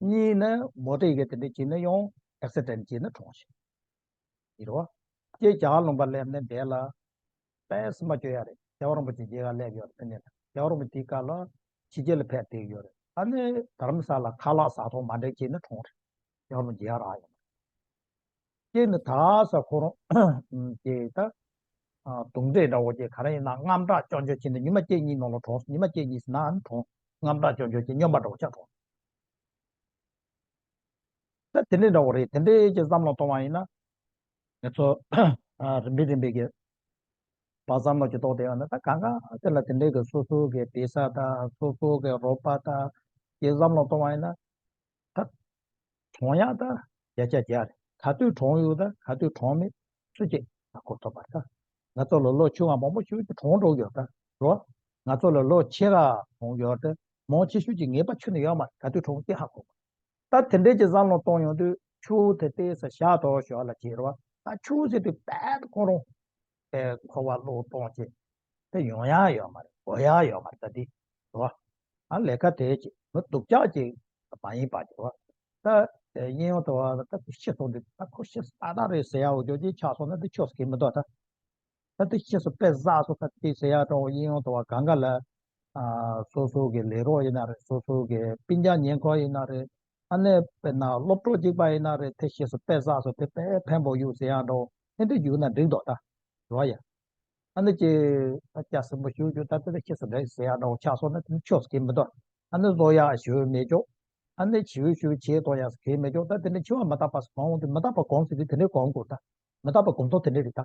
གཉིས་ནི་མོ་ཊ་གི་དེ་འདྲ་བྱས་ནས་ཡང་ཨེག་སི་ཌེན་ཊི་བྱས་ནས་གྲོངས་ཤིང་། ཡིན་རོ། ཀྱེ་རྒྱ་གར་ལུང་པ་སླེབས་ནས་འདས་ལ། དཔེ་སེམས་པ་སྐྱོ་ཡ་རེད། རྒྱལ་བ་རིན་པོ་ཆེ་མཇལ་ག་སླེབས་ཡོད་རེད། དེ་ནས་རྒྱལ་བ་རིན་པོ་ཆེ་དེའི་སྐབས་ལ་ཕྱི་རྒྱལ་ལ་ཕེབས་བསྡད་ཡོད་རེད། ཨ་ནི་དྷ་རམ་ས་ལ་ཁ་ལག་ཟ་ཐོག་མ་འགྲིག་བྱས་ནས་གྲོངས་རེད། རྒྱལ་བ་རིན་པོ་ཆེ་ཡར་རག་ཡོང་། དེ་ནི་ད་ས་ཁོ་རང་ཀྱེ་ད་གདོན་འདྲེ་འདྲ་བོ་ཀྱེ་ག་རེ་ཡིན་ན་དངངས་སྐྲག་སྐྱོ་འགྱོད་བྱས་ནས་ཉི་མ་གཅིག་གཉིས་ནང་ལ་གྲོངས། ཉི་མ་གཅིག་གཉིས་ཟིན་ན་ཨ་ནི་གྲོངས། དངངས་སྐྲག་སྐྱོ་འགྱོད་ཀྱི་སྨྱོན་པ་འདྲ་བོ་ཆགས་གྲོངས། ད་དེ་འདྲའི་འདྲ་བོ་རེད། དེ་འདྲའི་ཀྱི་བསམ་བློ་གཏོང་བ་ཡིན་ན། ང་ཚོ་ཨ་རིམ་པས་རིམ་པས་ཀྱི་བར་བསམ་བློ་ཅིག་གཏོང་བསྡད་ཡོང་ན་ད་གང་ག་དེ་ལ་དེ་འདྲའི་གི་སོ་སོ་གི་བསྡད་ས་དང་སོ་སོ་གི་རོགས་པ་དང་ཀྱི་བསམ་བློ་གཏོང་བ་ཡིན་ན་ད་གྲོངས་ཡག་ད་བརྒྱ་ཆ་བརྒྱ་རེད། ག་དུས་གྲོངས་ཡོད་ད་ག་དུས་གྲོངས་མེད་སུ་གཅིག་ཧ་གོ་ཐུབ་པ་རེད། ད་ང་ཚོ་ལ་ལོ་ཆུང་བ་མང་པོ་ཞིག་གྲོངས་འགྲོ་ཡོད་ད་རོ། ང་ཚོ་ལ་ལོ་ཆེ་བ་གྲོངས་ཡོད་ད་མང་ཆེ་ཤོས་ཀྱི་ངེས་པ་ཁྱོན་ནས་ཡོད་མ་རེད། ག་དུས་གྲོངས་ཀྱི་ཧ་གོ་མ་རེད། ད་དེ་འདྲའི་ཀྱི་བསམ་བློ་གཏོང་ཡོང་དུས་ཆུ་དེ་ཏོག་ཙམ་བཞག་དོ་ཞོར་ལ་བྱེད་རོགས། ད་ཆུ་ཟེར་དུས་རྦད་དེ་ཁོ་རང་དེ་འཁོར་བ་བློ་གཏོང་བྱེད་དེ་ཡོང་ཡག་ཡོད་མ་རེད། གོ་ཡག་ཡོད་མ་རེད། ད་འདི་རོགས། ཨ་ལས་ཀ་དེ་ཅིག་མི་སྡུག་ཅག་ཅིག་མ་ཡིན་པ་ཅིག་རོགས། ད་དེ་གཡས་གཡོན་དུ་བ་ད་ཁོ་ཤི་སོང་དུས་ད་ཁོ་ཤི་སོང་ཏག་ཏག་རེད་ཟེར་ཡག་འོ་ཅོག་ཅིག་ཆགས་སོང་ན་དེ་ཆོག་ས་གི་མི་འདུག་ད། ད་ལྟ་ཤི་སོང་དཔེ་བསགས་སོང་ད་ལྟ་ཟེར་ཡག་འདྲ་བོ་གཡས་གཡོན་དུ་བ་གང་ག་ལ། ཨ། སོ་སོ་གི་ལས་རོགས་ཡིན་ན་རེད། སོ་སོ་གི་སྤུན་ཀྱག་ཉེ་འཁོར་ཡིན་ན་རེད། ཨ་ནི་དཔེར་ན་སློབ་གྲོགས་གཅིག་པ་ཡིན་ན་རེད། དེ་ཤི་སོང་དཔེ་བསགས་སོང་དེ་དཔེ་ཕན་པོ་ཡོད་ཟེར་ཡག་འདྲ་བོ་ཨེ་འདྲ་ཡོད་ན་འགྲིག་འདུག་ད། རེད་བ་ཡ། ཨ་ནི་ཅི། ད་སྐྱ་སེར་པོ་ཞུ་རྒྱུ་ད་དེ་ལ་ཤི་སོང་འདྲ་ཟེར་ཡག་འདྲ་བོ་ཆགས་སོང་ན་དེ་ནི་ཆོག་ས་གི་མི་འདུག་ཨ་ནི་བཟོ་ཡག་ཞུ་མེད་ཅོག་ཨ་ནི་ཞུ་ཞུ་བྱེད་གཏོང་ཡག་ས་གི་མེད་ཅོག་ད་དེ་ནི་འཆི་བ་མི་རྟག་པ་ཟེར་གོང་འོང་དུས་མི་རྟག་པ་གོང་ཟེར་དུས་དེ་ནི་གོང་དགོས་ད། མི་རྟག་པ་གོང་ཐོག་དེ་འདྲ་རེད་ད།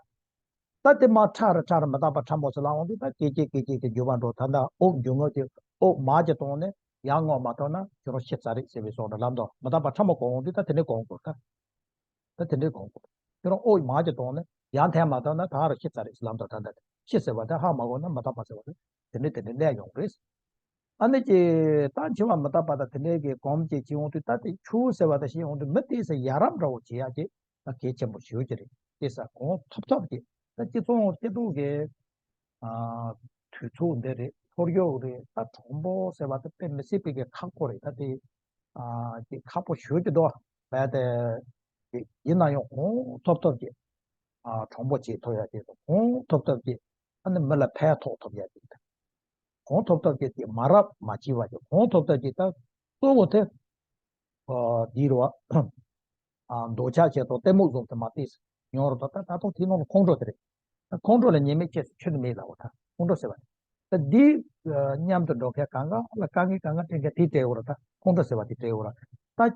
ད་དེ་མ་ཁྲ་ར་ཁྲ་ར་མི་རྟག་པ་ཁྲ་མོ་ཟེར་ལ་འོང་དུས་ད་སྐད་ཅིག་སྐད་ཅིག་གི་འགྱུར་བ་འགྲོ། ད་ད་དབུགས་འབྱུང་རྔུབ་ཀྱི་དབུགས་མར་གྱི་གཏོང་ནས་ཡར་རྔུབ་མ་གཏོང་ན་ཁྱོད་རང་ཤི་ཚར་རེད་ཟེར་བའི་བཟོ་འདྲ་ལབ་འདུག་མི་རྟག་པ་ཁྲ་མོ་གོང་འོང་དུས་ད་དེ་འདྲའི་གོང་དགོས་ད། ད་དེ་འདྲའི་གོང་དགོས། ཁྱོད་རང་དབུགས་མར་གྱི་གཏོང་ནས་ཡར་འཐེན་མ་གཏོང་ན་ད་ར་ཤི་ཚར་རེད་ཟེར་ལབ་འདུག་ད་ད་ཤི་ཟེར་བ་ད་ཧ་མ་གོ་ན་མི་རྟག་པ་ཟེར་བ་ད་དེ་འདྲའི་དེ་འདྲའི་གནས་ཡོང་རེད། ཨ་ནི་ཀྱི་ད་འཆི་བ་མི་རྟག་པ་དང་དེ་འདྲའི་གི་གོམས་ཀྱི་བྱེད་འོང་དུས་ད་དེ་ཆུ་ཟེར་བ་ད་ཤི་འོང་དུས་མི་དེ་ཟེར་ཡ་རབས་འདྲ་བོ་བྱེད་ཡག་ཅིག་ད་གལ་ཆེན་པོ་ཞེ་པོ་ཅིག་རེད། དེ་ས་གོང་ཐོབ་ཐོབ་ཀྱི་ད་སྤྱི་ཚོགས་སྤྱི་ཚོགས་ཀྱི་ཨ་དུས་ཚོད་འདི་རེད། ཁོར་ཡུག་རེད། ད་གྲོང་པོ་ཟེར་བ་ད་དཔེ་མི་སྲིད་པའི་གི་ཁག་པོ་རེད། ད་དེ་ཨ་ཀྱི་ཁག་པོ་ཞེ་པོ་ཅིག་འདུག་བས། དེ་ཡིན་ན་ཡང་གོང་ཐོབ་ཐོབ་ཀྱི་ཨ་གྲོང་པོ་ཅིག་ཐོབ་ཡག་ཅིག་དང་གོང་ཐོབ་ཐོབ་ཀྱི་ཨ་ནི་མི་ལ་ཕན་ཐོགས་ཐོབ་ཡག་ཅིག་དང་། གོང་ཐོབ་ཐོབ་ཀྱི་དེ་མ་རབས་མ་བྱས་པ་ཀྱི་གོང་ཐོབ་ཐོབ་ཀྱི་ད་གཙོ་བོ་དེ་ཨ་འདི་རེད་བ། ཨ་འདོད་ཆགས་ཆེ་དང་གཏི་མུག་བཟུང་དེ་མ་བལྟས། མྱོང་རུ་ད་ད་ད་དུང་དེའི་ནང་ལ་ཁོང་ཁྲོ་དེ་རེད། ད་ཁོང་ཁྲོ་ལ་ཉེས་དམིགས་ཁྱད་ཆོས་ནི་མེད་ལབ་པ་ད་ཁོང་ཁྲོ་ཟེར་བ་རེད། ད་འདི་མཉམ་དུ་འགྲོ་མཁན་གང་ག་ལ་དཀའ་ངལ་གང་ག་འཕྲད་མཁན་དེ་སྤྲད་ཡོད་རེད། ད་ཁོང་ཁྲོ་ཟེར་བ་དེ་སྤྲད་ཡོད་རེད། ད་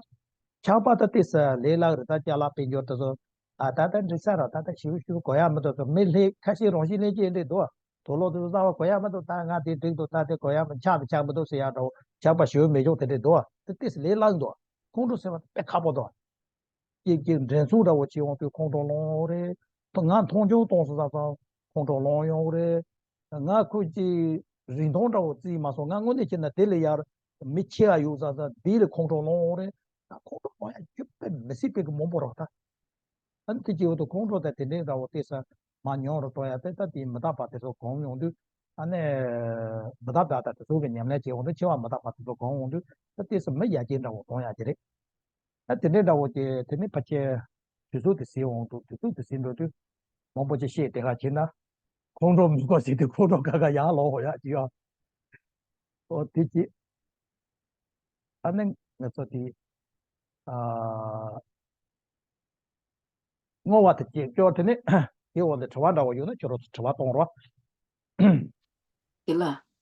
ཆགས་པ་ད་ཏིས་ལས་སླ་རེད། ད་ཅ་ལག་དཔལ་འབྱོར་དེ་ཚོ་ཨ་ད་ད་འགྲིག་ས་ར། ད་ད་ཞིབ་ཞིབ་གོ་ཡ་མི་འདུག་ད་མི་ལྷས་ཁ་ཤས་རང་བཞིན་ལྷས་ཀྱི་འདྲ་འདུག་དུག་ལོག་དེ་ཚོ་རྩ་བ་གོ་ཡ་མི་འདུག་ད་ང་དེ་འགྲིག་འདུག་ད་དེ་གོ་ཡ་མི་ཆགས་དེ་ཆགས་མི་འདུག་ཟེར་ཡ་འདྲ་བོ་ཆགས་པ་ཞེ་པོ་མེད་ཀྱོག་དེ་འདྲ་འདུག་དེ་ཏིས་ལས་སླ་འདུག་ཁོང་ཁྲོ་ཟེར་བ་དཔེ་ཁག་པོ་འདུག་ཅིག་ཅིག་འགྲན་སྲུང་འདྲ་བོ་བྱེད་འོང་དུས་ཁོང་ཁྲོ་ལངས་ཡོང་རེད། ང་མཐོང་ཆུང་གཏོང་སོང་ཙང་ཁོང་ཁྲོ་ལངས་ཡོང་རེད། ང་ཁོ་ཅིག་རིན་ཐང་འདྲ་བོ་བརྩིས་མ་སོང་། ང་དངོས་གནས་བྱས་ན་དེ་ལས་ཡར་མི་ཆེ་བ་ཡོད་ཙང་ཙང་དེ་ལས་ཁོང་ཁྲོ་ལངས་ཡོང་རེད། ད་ཁོང་ཁྲོ་ལངས་ཡ་རྒྱུ་དཔེ་མི་སྲིད་པའི་གི་མང་པོ་རེད་ད། ཨ་ནི་དེ་ཅིག་འོ་དུ་ཁོང་ཁྲོ་དང་དེ་འདྲའི་འདྲ་བོ་དེ་ས་མ་མྱོང་རུ་གཏོང་ཡ་དེ་ད་དེ་མི་རྟག་པ་དེ་ཚོ་གོམས་ཡོང་དུས་ཨ་ནི་མི་རྟག་པ་དང་དེ་ཚོ་གི་ཉམས་ལེན་བྱེད་འོང་དུས་ཆེ་བ་མི་རྟག་པ་དེ་ཚོ་གོམས་འོང་དུས་ད་དེ་ས་མི་ཡ་གྱལ་འདྲ་བོ་གཏོང་ཡ་གྱི་རེད། ད་དེ་འདྲའི་འདྲ་བོ་དེ་དེ་ནི་ཕལ་ཆེར་དུས་ཚོད་དེ་ཟིན་འོང་དུས་དུས་ཚོད་དེ་ཟིན་འགྲོ་དུས་མང་པོ་ཅིག་བཤད་དེ་ག་བྱེད་ན་ཁོང་ཁྲོ་མི་དགོས་ཟེར་དུས་ཁོང་ཁྲོ་ག་ག་ཡར་ལོག་ཡ་ཅིག་ཡ། ཨོ་དེ་ཅི། ཨ་ནི་ང་ཚོ་དེ་ཨ་བསྔོ་བ་དེ་སྐྱེས་སྐྱོར་དེ་ནི་དེ་འོག་ལ་དྲི་བ་འདྲ་བོ་ཡོད་ན་ཁྱོད་རང་ཚོ་དྲི་བ་གཏོང་རོགས། དེ་ལ་